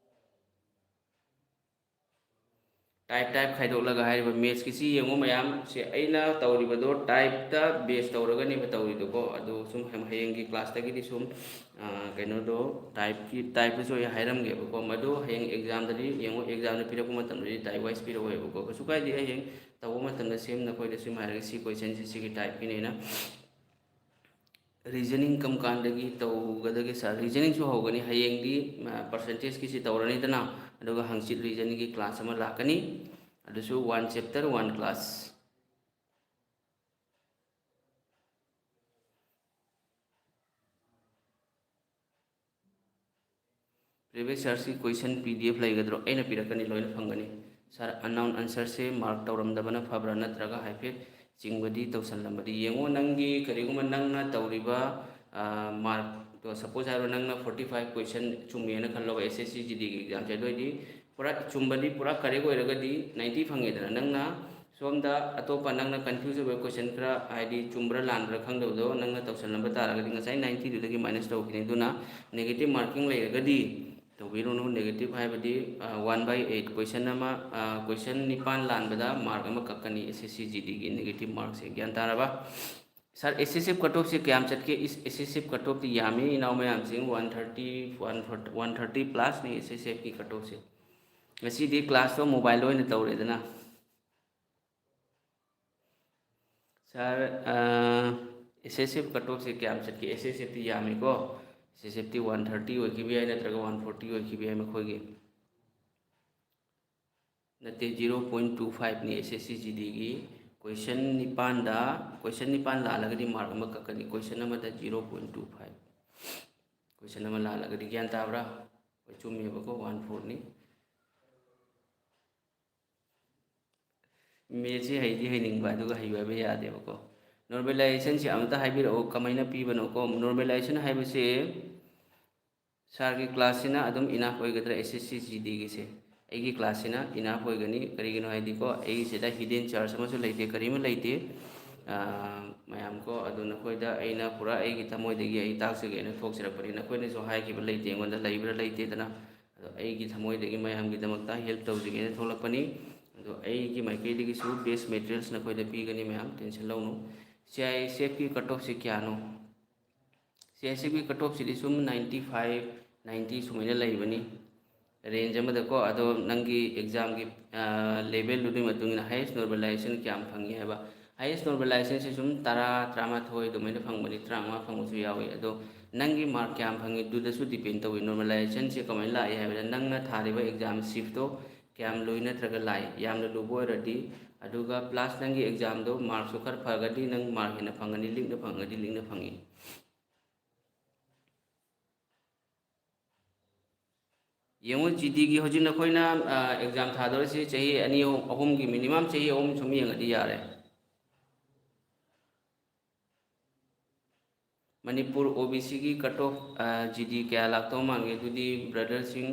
ꯇꯥꯏꯞ ꯇꯥꯏꯞ ꯈꯥꯏꯗꯣꯛꯂꯒ ꯍꯥꯏꯔꯤꯕ ꯃꯦꯠꯁꯀꯤꯁꯤ ꯌꯦꯡꯉꯨ ꯃꯌꯥꯝ꯫ ꯁꯦ, ꯑꯩꯅ ꯇꯧꯔꯤꯕꯗꯣ ꯇꯥꯏꯞꯇ ꯕꯦꯁ ꯇꯧꯔꯒꯅꯦꯕ ꯇꯧꯔꯤꯗꯣꯀꯣ꯫ ꯑꯗꯣ ꯁꯨꯝ ꯍꯌꯦꯡ-, ꯍꯌꯦꯡꯒꯤ ꯀ꯭ꯂꯥꯁꯇꯒꯤꯗꯤ ꯁꯨꯝ, ꯑ, ꯀꯩꯅꯣꯗꯣ ꯇꯥꯏꯞꯀꯤ, ꯇꯥꯏꯞꯇꯁꯨ ꯑꯩ ꯍꯥꯏꯔꯝꯒꯦꯕꯀꯣ꯫ ꯃꯗꯨ ꯍꯌꯦꯡ ꯑꯦꯛꯖꯥꯝꯗꯗꯤ ꯌꯦꯡꯉꯨ, ꯑꯦꯛꯖꯥꯝꯗ ꯄꯤꯔꯛꯄ ꯃꯇꯝꯗꯗꯤ ꯇꯥꯏꯞ ꯋꯥꯏꯁ ꯄꯤꯔꯛꯑꯣꯏꯕꯀꯣ꯫ ꯀꯩꯁꯨ ꯀꯥꯏꯗꯦ, ꯍꯌꯦꯡ ꯇꯧꯕ ꯃꯇꯝꯗ ꯁꯦꯝ ꯅꯈꯣꯏꯗ ꯁꯨꯝ ꯍꯥꯏꯔꯒ ꯁꯤ ꯀꯣꯏꯁꯟꯁꯤ ꯁꯤꯒꯤ ꯇꯥꯏꯞꯀꯤꯅꯦꯅ꯫ ꯔꯤꯖꯅꯤꯡ ꯀꯔꯝ ꯀꯥꯟꯗꯒꯤ ꯇꯧꯒꯗꯒꯦ ꯁꯥꯔ? ꯔꯤꯖꯅꯤꯡꯁꯨ ꯍꯧꯒꯅꯤ ꯍꯌꯦꯡꯗꯤ, ꯑ, ꯄꯔꯁꯦꯟꯇꯦꯖꯀꯤꯁꯤ ꯇꯧꯔꯅꯤꯗꯅ, ꯑꯗꯨꯒ ꯍꯪꯆꯤꯠ ꯔꯤꯖꯅꯤꯡꯒꯤ ꯀ꯭ꯂꯥꯁ ꯑꯃ ꯂꯥꯛꯀꯅꯤ, ꯑꯗꯨꯁꯨ one chapter one class꯫ Previous ꯏꯌꯥꯔꯁꯀꯤ ꯀꯣꯏꯁꯟ ꯄꯤ ꯗꯤ ꯑꯦꯐ ꯂꯩꯒꯗ꯭ꯔꯣ? ꯑꯩꯅ ꯄꯤꯔꯛꯀꯅꯤ, ꯂꯣꯏꯅ ꯐꯪꯒꯅꯤ꯫ Sir, unknown answerꯁꯦ mark ꯇꯧꯔꯝꯗꯕꯅ ꯐꯕ꯭ꯔꯥ, ꯅꯠꯇ꯭ꯔꯒ ꯍꯥꯏꯐꯦꯠ ꯆꯤꯡꯕꯗꯤ ꯇꯧꯁꯜꯂꯝꯕꯗꯤ ꯌꯦꯡꯉꯣ꯫ ꯅꯪꯒꯤ ꯀꯔꯤꯒꯨꯝꯕ ꯅꯪꯅ ꯇꯧꯔꯤꯕ, ꯑ, markꯇꯣ, suppose ꯍꯥꯏꯔꯣ, ꯅꯪꯅ forty five question ꯆꯨꯝꯃꯦꯅ ꯈꯜꯂꯣꯕ, S S C G Dꯒꯤ examꯁꯦ꯫ ꯑꯗꯨ ꯑꯣꯏꯗꯤ ꯄꯨꯔꯥ ꯆꯨꯝꯕꯗꯤ ꯄꯨꯔꯥ correct ꯑꯣꯏꯔꯒꯗꯤ ninety ꯐꯪꯉꯦꯗꯅ꯫ ꯅꯪꯅ ꯁꯣꯝꯗ ꯑꯇꯣꯞꯄ ꯅꯪꯅ confuse ꯑꯣꯏꯕ question ꯈꯔ, ꯍꯥꯏꯗꯤ ꯆꯨꯝꯕ꯭ꯔꯥ ꯂꯥꯟꯕ꯭ꯔꯥ ꯈꯪꯗꯕꯗꯣ ꯅꯪꯅ ꯇꯧꯁꯜꯂꯝꯕ ꯇꯥꯔꯒꯗꯤ, ꯉꯁꯥꯏ ninetyꯗꯨꯗꯒꯤ minus ꯇꯧꯈꯤꯅꯤ꯫ ꯑꯗꯨꯅ negative marking ꯂꯩꯔꯒꯗꯤ ꯇꯧꯕꯤꯔꯨꯅꯨ꯫ Negative ꯍꯥꯏꯕꯗꯤ, ꯑ, one by eight, question ꯑꯃ, ꯑ, question ꯅꯤꯄꯥꯟ ꯂꯥꯟꯕꯗ mark ꯑꯃ ꯀꯛꯀꯅꯤ S S C G Dꯒꯤ negative markꯁꯦ꯫ ꯒ꯭ꯌꯥꯟ ꯇꯥꯔꯕ? Sir, S S F cut offꯁꯦ ꯀꯌꯥꯝ ꯆꯠꯀꯦ? ꯏꯁ, S S F cut offꯇꯤ ꯌꯥꯝꯃꯤ, ꯏꯅꯥꯎ ꯃꯌꯥꯝꯁꯤꯡ, one thirty, one forty, one thirty plusꯅꯤ S S Fꯀꯤ cut offꯁꯦ꯫ ꯉꯁꯤꯗꯤ classꯇꯣ mobileꯗ ꯑꯣꯏꯅ ꯇꯧꯔꯦꯗꯅ꯫ Sir, ꯑ, S S F cut offꯁꯦ ꯀꯌꯥꯝ ꯆꯠꯀꯦ? S S Fꯇꯤ ꯌꯥꯝꯃꯤꯀꯣ꯫ S S Fꯇꯤ one thirty ꯑꯣꯏꯈꯤꯕ ꯌꯥꯏ, ꯅꯠꯇ꯭ꯔꯒ one forty ꯑꯣꯏꯈꯤꯕ ꯌꯥꯏ ꯃꯈꯣꯏꯒꯤ꯫ ꯅꯠꯇꯦ, zero point two fiveꯅꯤ S S C G Dꯒꯤ꯫ Question ꯅꯤꯄꯥꯟꯗ, question ꯅꯤꯄꯥꯟ ꯂꯥꯜꯂꯒꯗꯤ mark ꯑꯃ ꯀꯛꯀꯅꯤ, question ꯑꯃꯗ zero point two five꯫ Question ꯑꯃ ꯂꯥꯜꯂꯒꯗꯤ꯫ ꯒ꯭ꯌꯥꯟ ꯇꯥꯕ꯭ꯔꯥ? ꯍꯣꯏ, ꯆꯨꯝꯃꯦꯕꯀꯣ, one fourꯅꯤ꯫ Mathsꯁꯤ ꯍꯩꯗꯤ ꯍꯩꯅꯤꯡꯕ, ꯑꯗꯨꯒ ꯍꯩꯕ ꯍꯥꯏꯕ ꯌꯥꯗꯦꯕꯀꯣ꯫ Normalizationꯁꯤ ꯑꯃꯇ ꯍꯥꯏꯕꯤꯔꯛꯑꯣ, ꯀꯃꯥꯏꯅ ꯄꯤꯕꯅꯣꯀꯣ? Normalization ꯍꯥꯏꯕꯁꯤ sirꯒꯤ classꯁꯤꯅ ꯑꯗꯨꯝ enough ꯑꯣꯏꯒꯗ꯭ꯔꯥ, S S C G Dꯒꯤꯁꯦ? ꯑꯩꯒꯤ classꯁꯤꯅ enough ꯑꯣꯏꯒꯅꯤ꯫ ꯀꯔꯤꯒꯤꯅꯣ ꯍꯥꯏꯗꯤꯀꯣ, ꯑꯩꯒꯤꯁꯤꯗ hidden charge ꯑꯃꯁꯨ ꯂꯩꯇꯦ, ꯀꯔꯤꯃ ꯂꯩꯇꯦ꯫ ꯑꯥ, ꯃꯌꯥꯝꯀꯣ, ꯑꯗꯨ ꯅꯈꯣꯏꯗ ꯑꯩꯅ ꯄꯨꯔꯥ ꯑꯩꯒꯤ ꯊꯃꯣꯏꯗꯒꯤ ꯑꯩ ꯇꯥꯛꯆꯒꯦꯅ ꯊꯣꯛꯆꯔꯛꯄꯅꯤ꯫ ꯅꯈꯣꯏꯅꯁꯨ ꯍꯥꯏꯈꯤꯕ ꯂꯩꯇꯦ ꯑꯩꯉꯣꯟꯗ, ꯂꯩꯕ꯭ꯔꯥ ꯂꯩꯇꯦꯗꯅ꯫ ꯑꯗꯣ ꯑꯩꯒꯤ ꯊꯃꯣꯏꯗꯒꯤ ꯃꯌꯥꯝꯒꯤꯗꯃꯛꯇ help ꯇꯧꯖꯒꯦꯅ ꯊꯣꯛꯂꯛꯄꯅꯤ꯫ ꯑꯗꯣ ꯑꯩꯒꯤ ꯃꯥꯏꯀꯩꯗꯒꯤꯁꯨ best materials ꯅꯈꯣꯏꯗ ꯄꯤꯒꯅꯤ ꯃꯌꯥꯝ, tension ꯂꯧꯅꯨ꯫ C I S Fꯀꯤ cut offꯁꯤ ꯀꯌꯥꯅꯣ? C I S Fꯀꯤ cut offꯁꯤꯗꯤ ꯁꯨꯝ ninety five, ninety ꯁꯨꯃꯥꯏꯅ ꯂꯩꯕꯅꯤ, range ꯑꯃꯗꯀꯣ꯫ ꯑꯗꯣ ꯅꯪꯒꯤ examꯒꯤ, ꯑ, levelꯗꯨꯒꯤ ꯃꯇꯨꯡ ꯏꯟꯅ highest normalization ꯀꯌꯥꯝ ꯐꯪꯉꯤ ꯍꯥꯏꯕ꯫ Highest normalizationꯁꯤ ꯁꯨꯝ ꯇꯔꯥ, ꯇꯔꯥꯃꯥꯊꯣꯏ ꯑꯗꯨꯃꯥꯏꯅ ꯐꯪꯕꯅꯤ, ꯇꯔꯥꯃꯉꯥ ꯐꯪꯕꯁꯨ ꯌꯥꯎꯏ꯫ ꯑꯗꯣ ꯅꯪꯒꯤ mark ꯀꯌꯥꯝ ꯐꯪꯉꯤ, ꯑꯗꯨꯗꯁꯨ depend ꯇꯧꯏ꯫ Normalizationꯁꯦ ꯀꯃꯥꯏꯅ ꯂꯥꯛꯏ ꯍꯥꯏꯕꯗ, ꯅꯪꯅ ꯊꯥꯔꯤꯕ exam sheetꯇꯣ ꯀꯌꯥꯝ ꯂꯨꯏ ꯅꯠꯇ꯭ꯔꯒ ꯂꯥꯏ, ꯌꯥꯝꯅ ꯂꯨꯕ ꯑꯣꯏꯔꯗꯤ, ꯑꯗꯨꯒ plus ꯅꯪꯒꯤ examꯗꯣ markꯁꯨ ꯈꯔ ꯐꯔꯒꯗꯤ ꯅꯪ mark ꯍꯦꯟꯅ ꯐꯪꯒꯅꯤ, ꯂꯤꯛꯅ ꯐꯪꯉꯒꯗꯤ ꯂꯤꯛꯅ ꯐꯪꯉꯤ꯫ ꯌꯦꯡꯉꯨ, ꯖꯤꯗꯤꯒꯤ ꯍꯧꯖꯤꯛ ꯅꯈꯣꯏꯅ ꯑꯦꯛꯖꯥꯝ ꯊꯥꯗꯣꯔꯤꯁꯤ ꯆꯍꯤ ꯑꯅꯤ ꯑꯍꯨꯝ, ꯑꯍꯨꯝꯒꯤ, ꯃꯤꯅꯤꯃꯝ ꯆꯍꯤ ꯑꯍꯨꯝ ꯁꯨꯝ ꯌꯦꯡꯉꯗꯤ ꯌꯥꯔꯦ꯫ ꯃꯅꯤꯄꯨꯔ ꯑꯣ ꯕꯤ ꯁꯤꯒꯤ ꯀꯠ ꯑꯣꯐ, ꯖꯤꯗꯤ ꯀꯌꯥ ꯂꯥꯛꯇꯧ ꯃꯥꯟꯒꯦ? ꯑꯗꯨꯗꯤ ꯕ꯭ꯔꯗꯔꯁꯤꯡ,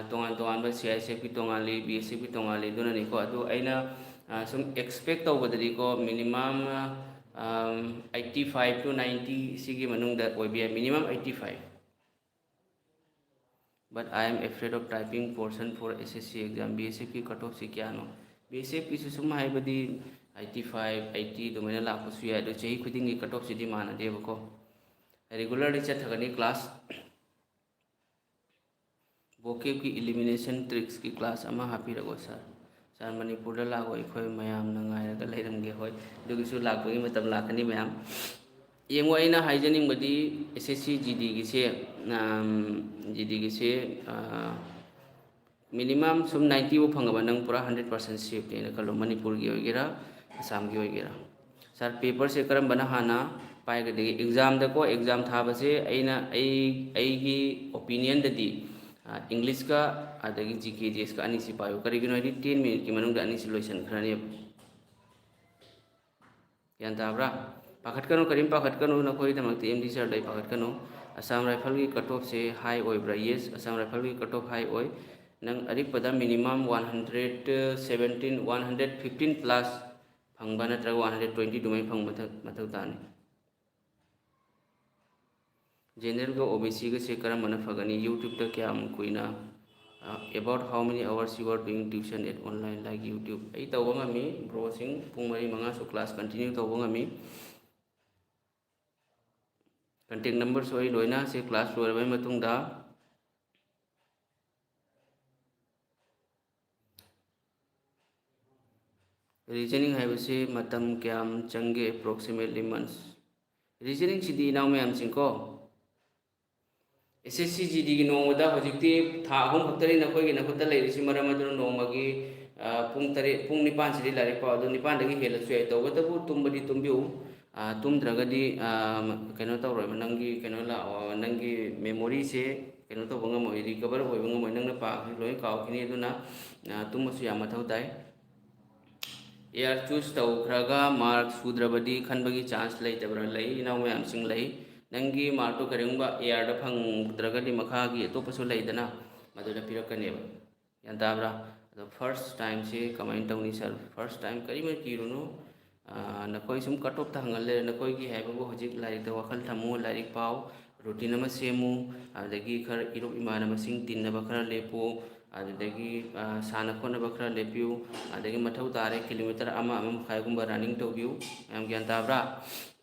ꯇꯣꯉꯥꯟ ꯇꯣꯉꯥꯟꯕ, C I S ꯑꯦꯐꯀꯤ ꯇꯣꯉꯥꯜꯂꯤ, B S ꯑꯦꯐꯀꯤ ꯇꯣꯉꯥꯜꯂꯤ꯫ ꯑꯗꯨꯅꯅꯤꯀꯣ, ꯑꯗꯨ ꯑꯩꯅ ꯁꯨꯝ ꯑꯦꯛꯁꯄꯦꯛ ꯇꯧꯕꯗꯗꯤꯀꯣ, minimum eighty five to ninety ꯁꯤꯒꯤ ꯃꯅꯨꯡꯗ ꯑꯣꯏꯕ ꯌꯥꯏ, minimum eighty five. But I am afraid of typing portion for S S C exam. B S ꯑꯦꯐꯀꯤ ꯀꯠ ꯑꯣꯐꯁꯤ ꯀꯌꯥꯅꯣ? ꯕꯤ ꯑꯦꯁ ꯑꯦꯐꯀꯤꯁꯨ ꯁꯨꯝ ꯍꯥꯏꯕꯗꯤ ꯑꯩꯠꯇꯤ ꯐꯥꯏꯚ, ꯑꯩꯠꯇꯤ ꯑꯗꯨꯃꯥꯏꯅ ꯂꯥꯛꯄꯁꯨ ꯌꯥꯏ, ꯑꯗꯣ ꯆꯍꯤ ꯈꯨꯗꯤꯡꯒꯤ ꯀꯠ ꯑꯣꯐꯁꯤꯗꯤ ꯃꯥꯟꯅꯗꯦꯕꯀꯣ꯫ ꯔꯤꯒꯨꯂꯔꯂꯤ ꯆꯠꯊꯒꯅꯤ ꯀ꯭ꯂꯥꯁ꯫ ꯚꯣꯀꯦꯕꯀꯤ ꯏꯂꯤꯃꯤꯅꯦꯁꯟ ꯇ꯭ꯔꯤꯛꯁꯀꯤ ꯀ꯭ꯂꯥꯁ ꯑꯃ ꯍꯥꯞꯄꯤꯔꯛꯑꯣ ꯁꯥꯔ꯫ ꯁꯥꯔ, ꯃꯅꯤꯄꯨꯔꯗ ꯂꯥꯛꯑꯣ, ꯑꯩꯈꯣꯏ ꯃꯌꯥꯝꯅ ꯉꯥꯏꯔꯒ ꯂꯩꯔꯝꯒꯦ꯫ ꯍꯣꯏ, ꯑꯗꯨꯒꯤꯁꯨ ꯂꯥꯛꯄꯒꯤ ꯃꯇꯝ ꯂꯥꯛꯀꯅꯤ ꯃꯌꯥꯝ꯫ ꯌꯦꯡꯉꯣ, ꯑꯩꯅ ꯍꯥꯏꯖꯅꯤꯡꯕꯗꯤ ꯑꯦꯁ ꯑꯦꯁ ꯁꯤ ꯖꯤꯗꯤꯒꯤꯁꯦ, ꯖꯤꯗꯤꯒꯤꯁꯦ ꯃꯤꯅꯤꯃꯝ ꯁꯨꯝ ꯅꯥꯏꯟꯇꯤꯕꯨ ꯐꯪꯉꯕ ꯅꯪ ꯄꯨꯔꯥ ꯍꯟꯗ꯭ꯔꯦꯠ ꯄꯥꯔꯁꯦꯟ ꯁꯦꯐꯅꯦꯅ ꯈꯜꯂꯣ, ꯃꯅꯤꯄꯨꯔꯒꯤ ꯑꯣꯏꯒꯦꯔꯥ, ꯑꯁꯥꯝꯒꯤ ꯑꯣꯏꯒꯦꯔꯥ꯫ ꯁꯥꯔ, ꯄꯦꯄꯔꯁꯦ ꯀꯔꯝꯕꯅ ꯍꯥꯟꯅ ꯄꯥꯏꯒꯗꯒꯦ? ꯑꯦꯛꯖꯥꯝꯗꯀꯣ, ꯑꯦꯛꯖꯥꯝ ꯊꯥꯕꯁꯦ ꯑꯩꯅ, ꯑꯩ, ꯑꯩꯒꯤ ꯑꯣꯄꯤꯅꯤꯌꯟꯗꯗꯤ, ꯏꯪꯂꯤꯁꯀ ꯑꯗꯒꯤ ꯖꯤ ꯀꯦ ꯖꯤ ꯑꯦꯁꯀ ꯑꯅꯤꯁꯤ ꯄꯥꯏꯌꯨ꯫ ꯀꯔꯤꯒꯤꯅꯣ ꯍꯥꯏꯗꯤ, ꯇꯦꯟ ꯃꯤꯅꯤꯠꯀꯤ ꯃꯅꯨꯡꯗ ꯑꯅꯤꯁꯤ ꯂꯣꯏꯁꯤꯟꯈ꯭ꯔꯅꯦꯕ꯫ ꯒ꯭ꯌꯥꯟ ꯇꯥꯕ꯭ꯔꯥ? ꯄꯥꯈꯠꯀꯅꯨ, ꯀꯔꯤꯝ ꯄꯥꯈꯠꯀꯅꯨ, ꯅꯈꯣꯏꯒꯤꯗꯃꯛꯇ ꯑꯦꯝ ꯗꯤ ꯁꯥꯔ ꯂꯩ, ꯄꯥꯈꯠꯀꯅꯨ꯫ ꯑꯁꯥꯝ ꯔꯥꯏꯐꯜꯒꯤ ꯀꯠ ꯑꯣꯐꯁꯦ ꯍꯥꯏ ꯑꯣꯏꯕ꯭ꯔꯥ? ꯌꯦꯁ, ꯑꯁꯥꯝ ꯔꯥꯏꯐꯜꯒꯤ ꯀꯠ ꯑꯣꯐ ꯍꯥꯏ ꯑꯣꯏ꯫ ꯅꯪ ꯑꯔꯤꯛꯄꯗ minimum one hundred seventeen, one hundred fifteen plus ꯐꯪꯕ ꯅꯠꯇ꯭ꯔꯒ ꯋꯥꯟ ꯍꯟꯗ꯭ꯔꯦꯠ ꯇ꯭ꯋꯦꯟꯇꯤ ꯑꯗꯨꯃꯥꯏꯅ ꯐꯪꯕ ꯃꯊꯧ, ꯃꯊꯧ ꯇꯥꯅꯤ꯫ ꯖꯦꯅꯔꯦꯜꯒ ꯑꯣ ꯕꯤ ꯁꯤꯒꯁꯦ ꯀꯔꯝꯕꯅ ꯐꯒꯅꯤ? ꯌꯨꯇ꯭ꯌꯨꯕꯇ ꯀꯌꯥꯝ ꯀꯨꯏꯅ, ꯑ, about how many hours you are doing tuition at online, like YouTube? ꯑꯩ ꯇꯧꯕ ꯉꯝꯃꯤ, ꯕ꯭ꯔꯣꯁꯤꯡ, ꯄꯨꯡ ꯃꯔꯤ ꯃꯉꯥꯁꯨ ꯀ꯭ꯂꯥꯁ ꯀꯟꯇꯤꯅ꯭ꯌꯨ ꯇꯧꯕ ꯉꯝꯃꯤ꯫ ꯀꯟꯇꯦꯛ ꯅꯝꯕꯔꯁꯨ ꯑꯩ ꯂꯣꯏꯅ ꯁꯤ ꯀ꯭ꯂꯥꯁ ꯂꯣꯏꯔꯕꯩ ꯃꯇꯨꯡꯗ꯫ ꯔꯤꯖꯅꯤꯡ ꯍꯥꯏꯕꯁꯤ ꯃꯇꯝ ꯀꯌꯥꯝ ꯆꯪꯒꯦ? Approximately months꯫ ꯔꯤꯖꯅꯤꯡꯁꯤꯗꯤ ꯏꯅꯥꯎ ꯃꯌꯥꯝꯁꯤꯡꯀꯣ, ꯑꯦꯁ ꯑꯦꯁ ꯁꯤ ꯖꯤ ꯗꯤꯒꯤ ꯅꯣꯡꯃꯗ ꯍꯧꯖꯤꯛꯇꯤ ꯊꯥ ꯑꯍꯨꯝ ꯈꯛꯇꯅꯤ ꯅꯈꯣꯏꯒꯤ ꯅꯈꯨꯠꯇ ꯂꯩꯔꯤꯁꯤ, ꯃꯔꯝ ꯑꯗꯨꯅ ꯅꯣꯡꯃꯒꯤ, ꯑ, ꯄꯨꯡ ꯇꯔꯦꯠ, ꯄꯨꯡ ꯅꯤꯄꯥꯟꯁꯤꯗꯤ ꯂꯥꯏꯔꯤꯛ ꯄꯥꯎ, ꯑꯗꯨ ꯅꯤꯄꯥꯟꯗꯒꯤ ꯍꯦꯜꯂꯁꯨ ꯌꯥꯏ, ꯇꯧꯕꯇꯕꯨ ꯇꯨꯝꯕꯗꯤ ꯇꯨꯝꯕꯤꯌꯨ꯫ ꯑ, ꯇꯨꯝꯗ꯭ꯔꯒꯗꯤ, ꯑ, ꯀꯩꯅꯣ ꯇꯧꯔꯣꯏꯕ, ꯅꯪꯒꯤ ꯀꯩꯅꯣ ꯂꯥꯛꯑꯣ, ꯅꯪꯒꯤ ꯃꯦꯃꯣꯔꯤꯁꯦ ꯀꯩꯅꯣ ꯇꯧꯕ ꯉꯝꯃꯣꯏ, ꯔꯤꯀꯕꯔ ꯑꯣꯏꯕ ꯉꯝꯃꯣꯏ, ꯅꯪꯅ ꯄꯥꯈ꯭ꯔꯁꯨ ꯂꯣꯏ ꯀꯥꯎꯈꯤꯅꯤ꯫ ꯑꯗꯨꯅ ꯑ, ꯇꯨꯝꯕꯁꯨ ꯌꯥꯝ ꯃꯊꯧ ꯇꯥꯏ꯫ ꯏꯌꯥꯔ ꯆꯨꯁ ꯇꯧꯈ꯭ꯔꯒ ꯃꯥꯔꯛ ꯁꯨꯗ꯭ꯔꯕꯗꯤ ꯈꯟꯕꯒꯤ ꯆꯥꯟꯁ ꯂꯩꯇꯕ꯭ꯔꯥ? ꯂꯩ, ꯏꯅꯥꯎ ꯃꯌꯥꯝꯁꯤꯡ ꯂꯩ꯫ ꯅꯪꯒꯤ ꯃꯥꯔꯛꯇꯣ ꯀꯔꯤꯒꯨꯝꯕ ꯏꯌꯥꯔꯗ ꯐꯪꯗ꯭ꯔꯒꯗꯤ ꯃꯈꯥꯒꯤ ꯑꯇꯣꯞꯄꯁꯨ ꯂꯩꯗꯅ, ꯃꯗꯨꯗ ꯄꯤꯔꯛꯀꯅꯦꯕ꯫ ꯒ꯭ꯌꯥꯟ ꯇꯥꯕ꯭ꯔꯥ? ꯑꯗꯣ ꯐꯥꯔꯁ ꯇꯥꯏꯝꯁꯦ ꯀꯃꯥꯏꯅ ꯇꯧꯅꯤ ꯁꯥꯔ? ꯐꯥꯔꯁ ꯇꯥꯏꯝ ꯀꯔꯤꯝꯇ ꯀꯤꯔꯨꯅꯨ꯫ ꯑ, ꯅꯈꯣꯏ ꯁꯨꯝ ꯀꯠ ꯑꯣꯐꯇ ꯍꯪꯒꯠ ꯂꯩꯔꯦ, ꯅꯈꯣꯏꯒꯤ ꯍꯥꯏꯕꯕꯨ ꯍꯧꯖꯤꯛ ꯂꯥꯏꯔꯤꯛꯇ ꯋꯥꯈꯜ ꯊꯝꯃꯨ, ꯂꯥꯏꯔꯤꯛ ꯄꯥꯎ, ꯔꯨꯇꯤꯟ ꯑꯃ ꯁꯦꯝꯃꯨ, ꯑꯗꯨꯗꯒꯤ ꯈꯔ ꯏꯔꯨꯞ ꯏꯃꯥꯟꯅꯕꯁꯤꯡ ꯇꯤꯟꯅꯕ ꯈꯔ ꯂꯦꯞꯄꯨ, ꯑꯗꯨꯗꯒꯤ, ꯑ, ꯁꯥꯟꯅ ꯈꯣꯠꯅꯕ ꯈꯔ ꯂꯦꯞꯄꯤꯌꯨ, ꯑꯗꯒꯤ ꯃꯊꯧ ꯇꯥꯔꯦ ꯀꯤꯂꯣꯃꯤꯇꯔ ꯑꯃ, ꯑꯃ ꯃꯈꯥꯏꯒꯨꯝꯕ ꯔꯟꯅꯤꯡ ꯇꯧꯕꯤꯌꯨ꯫ ꯃꯌꯥꯝ ꯒ꯭ꯌꯥꯟ ꯇꯥꯕ꯭ꯔꯥ?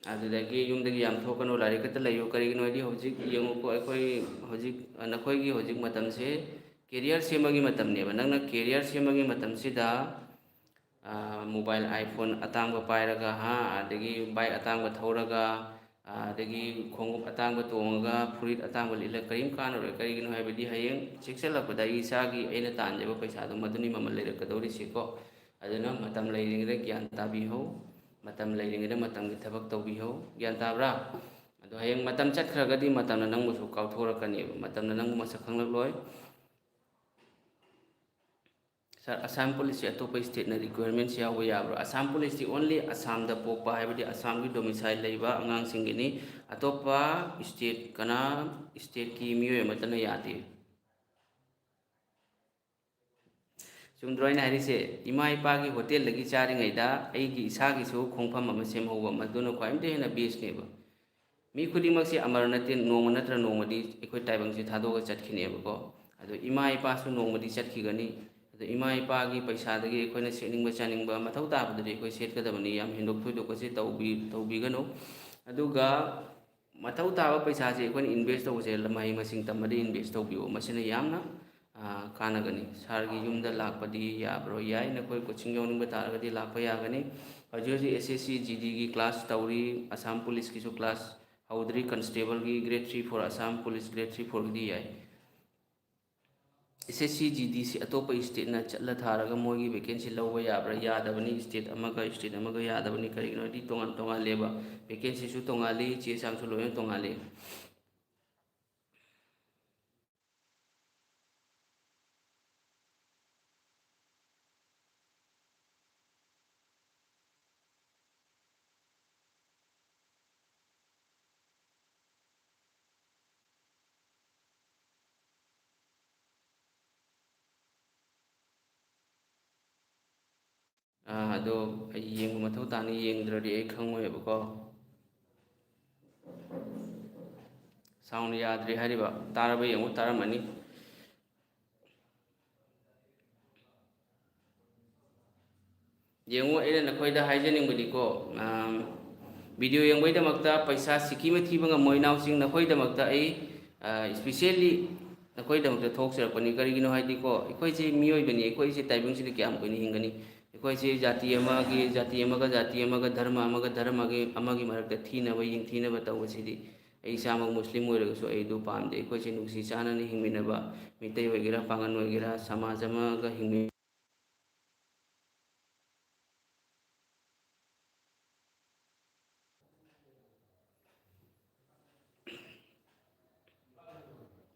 ꯑꯗꯨꯗꯒꯤ ꯌꯨꯝꯗꯒꯤ ꯌꯥꯝ ꯊꯣꯛꯀꯅꯨ, ꯂꯥꯏꯔꯤꯛ ꯈꯛꯇ ꯂꯩꯌꯨ꯫ ꯀꯔꯤꯒꯤꯅꯣ ꯍꯥꯏꯗꯤ ꯍꯧꯖꯤꯛ ꯌꯦꯡꯉꯨꯀꯣ, ꯑꯩꯈꯣꯏ ꯍꯧꯖꯤꯛ, ꯅꯈꯣꯏꯒꯤ ꯍꯧꯖꯤꯛ ꯃꯇꯝꯁꯦ ꯀꯦꯔꯤꯌꯔ ꯁꯦꯝꯕꯒꯤ ꯃꯇꯝꯅꯦꯕ꯫ ꯅꯪꯅ ꯀꯦꯔꯤꯌꯔ ꯁꯦꯝꯕꯒꯤ ꯃꯇꯝꯁꯤꯗ, ꯑ, ꯃꯣꯕꯥꯏꯜ iPhone ꯑꯇꯥꯡꯕ ꯄꯥꯏꯔꯒ, ꯍꯥ, ꯑꯗꯒꯤ ꯕꯥꯏꯛ ꯑꯇꯥꯡꯕ ꯊꯧꯔꯒ, ꯑ, ꯑꯗꯒꯤ ꯈꯣꯡꯎꯞ ꯑꯇꯥꯡꯕ ꯇꯣꯡꯉꯒ, ꯐꯨꯔꯤꯠ ꯑꯇꯥꯡꯕ ꯂꯤꯠꯂꯒ ꯀꯔꯤꯝ ꯀꯥꯟꯅꯔꯣꯏ꯫ ꯀꯔꯤꯒꯤꯅꯣ ꯍꯥꯏꯕꯗꯤ ꯍꯌꯦꯡ ꯆꯦꯛꯁꯤꯜꯂꯛꯄꯗ ꯑꯩ ꯏꯁꯥꯒꯤ ꯑꯩꯅ ꯇꯥꯟꯖꯕ ꯄꯩꯁꯥꯗꯣ ꯃꯗꯨꯅꯤ ꯃꯃꯜ ꯂꯩꯔꯛꯀꯗꯧꯔꯤꯁꯤꯀꯣ꯫ ꯑꯗꯨꯅ ꯃꯇꯝ ꯂꯩꯔꯤꯉꯩꯗ ꯒ꯭ꯌꯥꯟ ꯇꯥꯕꯤꯍꯧ, ꯃꯇꯝ ꯂꯩꯔꯤꯉꯩꯗ ꯃꯇꯝꯒꯤ ꯊꯕꯛ ꯇꯧꯕꯤꯍꯧ꯫ ꯒ꯭ꯌꯥꯟ ꯇꯥꯕ꯭ꯔꯥ? ꯑꯗꯣ ꯍꯌꯦꯡ ꯃꯇꯝ ꯆꯠꯈ꯭ꯔꯒꯗꯤ ꯃꯇꯝꯅ ꯅꯪꯕꯨꯁꯨ ꯀꯥꯎꯊꯣꯔꯛꯀꯅꯦꯕ, ꯃꯇꯝꯅ ꯅꯪꯕꯨ ꯃꯁꯛ ꯈꯪꯂꯛꯂꯣꯏ꯫ ꯁꯥꯔ, ꯑꯁꯥꯝ ꯄꯨꯂꯤꯁꯁꯤ ꯑꯇꯣꯞꯄ ꯁ꯭ꯇꯦꯠꯅ ꯔꯤꯀ꯭ꯋꯥꯌꯔꯃꯦꯟꯁꯤ ꯌꯥꯎꯕ ꯌꯥꯕ꯭ꯔꯥ? ꯑꯁꯥꯝ ꯄꯨꯂꯤꯁꯇꯤ only ꯑꯁꯥꯝꯗ ꯄꯣꯛꯄ, ꯍꯥꯏꯕꯗꯤ ꯑꯁꯥꯝꯒꯤ ꯗꯣꯃꯤꯁꯥꯏꯜ ꯂꯩꯕ ꯑꯉꯥꯡꯁꯤꯡꯒꯤꯅꯤ꯫ ꯑꯇꯣꯞꯄ ꯁ꯭ꯇꯦꯠ ꯀꯅꯥ, ꯁ꯭ꯇꯦꯠꯀꯤ ꯃꯤꯑꯣꯏ ꯑꯃꯠꯇꯅ ꯌꯥꯗꯦ꯫ ꯆꯨꯝꯗ꯭ꯔꯣ ꯑꯩꯅ ꯍꯥꯏꯔꯤꯁꯦ? ꯏꯃꯥ ꯏꯄꯥꯒꯤ ꯍꯣꯇꯦꯜꯗꯒꯤ ꯆꯥꯔꯤꯉꯩꯗ ꯑꯩꯒꯤ ꯏꯁꯥꯒꯤꯁꯨ ꯈꯣꯡꯐꯝ ꯑꯃ ꯁꯦꯝꯍꯧꯕ, ꯃꯗꯨꯅ ꯈ꯭ꯋꯥꯏꯗꯒꯤ ꯍꯦꯟꯅ ꯕꯦꯁꯅꯦꯕ꯫ ꯃꯤ ꯈꯨꯗꯤꯡꯃꯛꯁꯦ ꯑꯃꯔ ꯅꯠꯇꯦ, ꯅꯣꯡꯃ ꯅꯠꯇ꯭ꯔ ꯅꯣꯡꯃꯗꯤ ꯑꯩꯈꯣꯏ ꯇꯥꯏꯕꯪꯁꯦ ꯊꯥꯗꯣꯛꯑꯒ ꯆꯠꯈꯤꯅꯦꯕꯀꯣ꯫ ꯑꯗꯣ ꯏꯃꯥ ꯏꯄꯥꯁꯨ ꯅꯣꯡꯃꯗꯤ ꯆꯠꯈꯤꯒꯅꯤ꯫ ꯑꯗꯣ ꯏꯃꯥ ꯏꯄꯥꯒꯤ ꯄꯩꯁꯥꯗꯒꯤ ꯑꯩꯈꯣꯏꯅ ꯁꯦꯠꯅꯤꯡꯕ ꯆꯥꯅꯤꯡꯕ ꯃꯊꯧ ꯇꯥꯕꯗꯨꯗꯤ ꯑꯩꯈꯣꯏ ꯁꯦꯠꯀꯗꯕꯅꯤ, ꯌꯥꯝ ꯍꯦꯟꯗꯣꯛ ꯊꯣꯏꯗꯣꯛꯄꯁꯦ ꯇꯧꯕꯤ-, ꯇꯧꯕꯤꯒꯅꯨ꯫ ꯑꯗꯨꯒ ꯃꯊꯧ ꯇꯥꯕ ꯄꯩꯁꯥꯁꯦ ꯑꯩꯈꯣꯏꯅ ꯏꯟꯚꯦꯁ ꯇꯧꯕꯁꯦ ꯃꯍꯩ ꯃꯁꯤꯡ ꯇꯝꯕꯗ ꯏꯟꯚꯦꯁ ꯇꯧꯕꯤꯌꯣ, ꯃꯁꯤꯅ ꯌꯥꯝꯅ, ꯑ, ꯀꯥꯟꯅꯒꯅꯤ꯫ ꯁꯥꯔꯒꯤ ꯌꯨꯝꯗ ꯂꯥꯛꯄꯗꯤ ꯌꯥꯕ꯭ꯔꯣ? ꯌꯥꯏ, ꯅꯈꯣꯏ ꯀꯣꯆꯤꯡ ꯌꯥꯎꯅꯤꯡꯕ ꯇꯥꯔꯒꯗꯤ ꯂꯥꯛꯄ ꯌꯥꯒꯅꯤ꯫ ꯍꯧꯖꯤꯛ ꯍꯧꯖꯤꯛ S S C G D ꯒꯤ ꯀ꯭ꯂꯥꯁ ꯇꯧꯔꯤ, ꯑꯁꯥꯝ ꯄꯨꯂꯤꯁꯀꯤꯁꯨ ꯀ꯭ꯂꯥꯁ ꯍꯧꯗ꯭ꯔꯤ, ꯀꯟꯁꯇꯦꯕꯜꯒꯤ grade three four, Assam police grade three four ꯒꯤꯗꯤ ꯌꯥꯏ꯫ S S C G D ꯁꯤ ꯑꯇꯣꯞꯄ ꯁ꯭ꯇꯦꯠꯅ ꯆꯠꯂ ꯊꯥꯔꯒ ꯃꯣꯏꯒꯤ ꯚꯦꯀꯦꯟꯁꯤ ꯂꯧꯕ ꯌꯥꯕ꯭ꯔꯥ? ꯌꯥꯗꯕꯅꯤ, ꯁ꯭ꯇꯦꯠ ꯑꯃꯒ ꯁ꯭ꯇꯦꯠ ꯑꯃꯒ ꯌꯥꯗꯕꯅꯤ꯫ ꯀꯔꯤꯒꯤꯅꯣ ꯍꯥꯏꯗꯤ ꯇꯣꯉꯥꯟ ꯇꯣꯉꯥꯜꯂꯦꯕ, ꯚꯦꯀꯦꯟꯁꯤꯁꯨ ꯇꯣꯉꯥꯜꯂꯤ, ꯆꯦ ꯆꯥꯡꯁꯨ ꯂꯣꯏꯅ ꯇꯣꯉꯥꯜꯂꯤ꯫ ꯑꯥ, ꯑꯗꯣ ꯑꯩ ꯌꯦꯡꯕ ꯃꯊꯧ ꯇꯥꯅꯤ, ꯌꯦꯡꯗ꯭ꯔꯗꯤ ꯑꯩ ꯈꯪꯉꯣꯏꯕꯀꯣ꯫ Sound ꯌꯥꯗ꯭ꯔꯤ ꯍꯥꯏꯔꯤꯕ, ꯇꯥꯔꯕ ꯌꯦꯡꯉꯨ, ꯇꯥꯔꯝꯃꯅꯤ꯫ ꯌꯦꯡꯉꯨ, ꯑꯩꯅ ꯅꯈꯣꯏꯗ ꯍꯥꯏꯖꯅꯤꯡꯕꯗꯤꯀꯣ, ꯑꯝ, video ꯌꯦꯡꯕꯩꯗꯃꯛꯇ ꯄꯩꯁꯥ ꯁꯤꯀꯤ ꯑꯃ ꯊꯤꯕ ꯉꯝꯃꯣꯏ ꯏꯅꯥꯎꯁꯤꯡ, ꯅꯈꯣꯏꯗꯃꯛꯇ ꯑꯩ, ꯑ, specially ꯅꯈꯣꯏꯗꯃꯛꯇ ꯊꯣꯛꯆꯔꯛꯄꯅꯤ꯫ ꯀꯔꯤꯒꯤꯅꯣ ꯍꯥꯏꯗꯤꯀꯣ, ꯑꯩꯈꯣꯏꯁꯦ ꯃꯤꯑꯣꯏꯕꯅꯤ, ꯑꯩꯈꯣꯏꯁꯦ ꯇꯥꯏꯕꯪꯁꯤꯗ ꯀꯌꯥꯝ ꯀꯨꯏꯅ ꯍꯤꯡꯒꯅꯤ? ꯑꯩꯈꯣꯏꯁꯦ ꯖꯥꯇꯤ ꯑꯃꯒꯤ, ꯖꯥꯇꯤ ꯑꯃꯒ ꯖꯥꯇꯤ ꯑꯃꯒ, ꯙꯔꯃ ꯑꯃꯒ ꯙꯔꯃꯒꯤ, ꯑꯃꯒꯤ ꯃꯔꯛꯇ ꯊꯤꯅꯕ, ꯌꯦꯡꯊꯤꯅꯕ ꯇꯧꯕꯁꯤꯗꯤ ꯑꯩ ꯏꯁꯥꯃꯛ ꯃꯨꯁꯂꯤꯝ ꯑꯣꯏꯔꯒꯁꯨ ꯑꯩ ꯑꯗꯨ ꯄꯥꯝꯗꯦ꯫ ꯑꯩꯈꯣꯏꯁꯦ ꯅꯨꯡꯁꯤ ꯆꯥꯟꯅꯅ ꯍꯤꯡꯃꯤꯟꯅꯕ, ꯃꯤꯇꯩ ꯑꯣꯏꯒꯦꯔꯥ, ꯄꯥꯉꯟ ꯑꯣꯏꯒꯦꯔꯥ, ꯁꯃꯥꯖ ꯑꯃꯒ ꯍꯤꯡꯃꯤ-,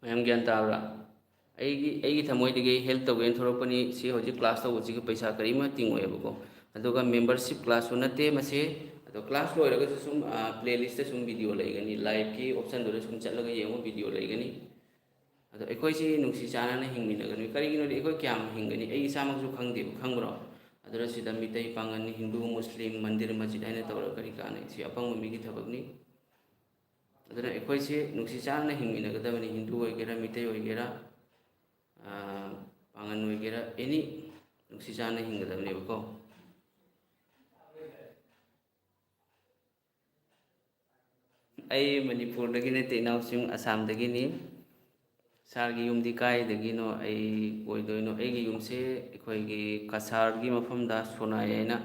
ꯃꯌꯥꯝ ꯒ꯭ꯌꯥꯟ ꯇꯥꯕ꯭ꯔꯥ? ꯑꯩꯒꯤ, ꯑꯩꯒꯤ ꯊꯃꯣꯏꯗꯒꯤ help ꯇꯧꯒꯦꯅ ꯊꯣꯛꯂꯛꯄꯅꯤ꯫ ꯁꯤ ꯍꯧꯖꯤꯛ class ꯇꯧꯕꯁꯤꯒꯤ ꯄꯩꯁꯥ ꯀꯔꯤꯝꯃ ꯇꯤꯡꯉꯣꯏꯕꯀꯣ꯫ ꯑꯗꯨꯒ membership class ꯁꯨ ꯅꯠꯇꯦ ꯃꯁꯤ꯫ ꯑꯗꯣ class ꯂꯣꯏꯔꯒꯁꯨ ꯁꯨꯝ, ꯑ, playlist ꯁꯨꯝ video ꯂꯩꯒꯅꯤ, live ꯀꯤ option ꯗꯨꯗ ꯁꯨꯝ ꯆꯠꯂꯒ ꯌꯦꯡꯉꯣ, video ꯂꯩꯒꯅꯤ꯫ ꯑꯗꯣ ꯑꯩꯈꯣꯏꯁꯤ ꯅꯨꯡꯁꯤ ꯆꯥꯟꯅꯅ ꯍꯤꯡꯃꯤꯟꯅꯒꯅꯤ꯫ ꯀꯔꯤꯒꯤꯅꯣꯗꯤ ꯑꯩꯈꯣꯏ ꯀꯌꯥꯝ ꯍꯤꯡꯒꯅꯤ? ꯑꯩ ꯏꯁꯥꯃꯛꯁꯨ ꯈꯪꯗꯦꯕ, ꯈꯪꯕ꯭ꯔꯣ? ꯑꯗꯨꯅ ꯁꯤꯗ ꯃꯤꯇꯩ, ꯄꯥꯉꯟ, ꯍꯤꯟꯗꯨ, ꯃꯨꯁꯂꯤꯝ, ꯃꯟꯗꯤꯔ ꯃꯁꯖꯤꯗ ꯍꯥꯏꯅ ꯇꯧꯔꯒ ꯀꯔꯤ ꯀꯥꯟꯅꯩ? ꯁꯤ ꯑꯄꯪꯕ ꯃꯤꯒꯤ ꯊꯕꯛꯅꯤ꯫ ꯑꯗꯨꯅ ꯑꯩꯈꯣꯏꯁꯤ ꯅꯨꯡꯁꯤ ꯆꯥꯟꯅꯅ ꯍꯤꯡꯃꯤꯟꯅꯒꯗꯕꯅꯤ꯫ ꯍꯤꯟꯗꯨ ꯑꯣꯏꯒꯦꯔꯥ, ꯃꯤꯇꯩ ꯑꯣꯏꯒꯦꯔꯥ, ꯑꯥ, ꯄꯥꯉꯟ ꯑꯣꯏꯒꯦꯔꯥ, any ꯅꯨꯡꯁꯤ ꯆꯥꯟꯅ ꯍꯤꯡꯒꯗꯕꯅꯦꯕꯀꯣ꯫ ꯑꯩ ꯃꯅꯤꯄꯨꯔꯗꯒꯤ ꯅꯠꯇꯦ, ꯏꯅꯥꯎꯁꯤꯡ ꯑꯁꯥꯝꯗꯒꯤꯅꯤ꯫ Sir ꯒꯤ ꯌꯨꯝꯗꯤ ꯀꯥꯏꯗꯒꯤꯅꯣ, ꯑꯩ ꯑꯣꯏꯗꯣꯏꯅꯣ? ꯑꯩꯒꯤ ꯌꯨꯝꯁꯦ ꯑꯩꯈꯣꯏꯒꯤ ꯀꯁꯥꯔꯒꯤ ꯃꯐꯝꯗ ꯁꯣꯅꯥꯏ ꯍꯥꯏꯅ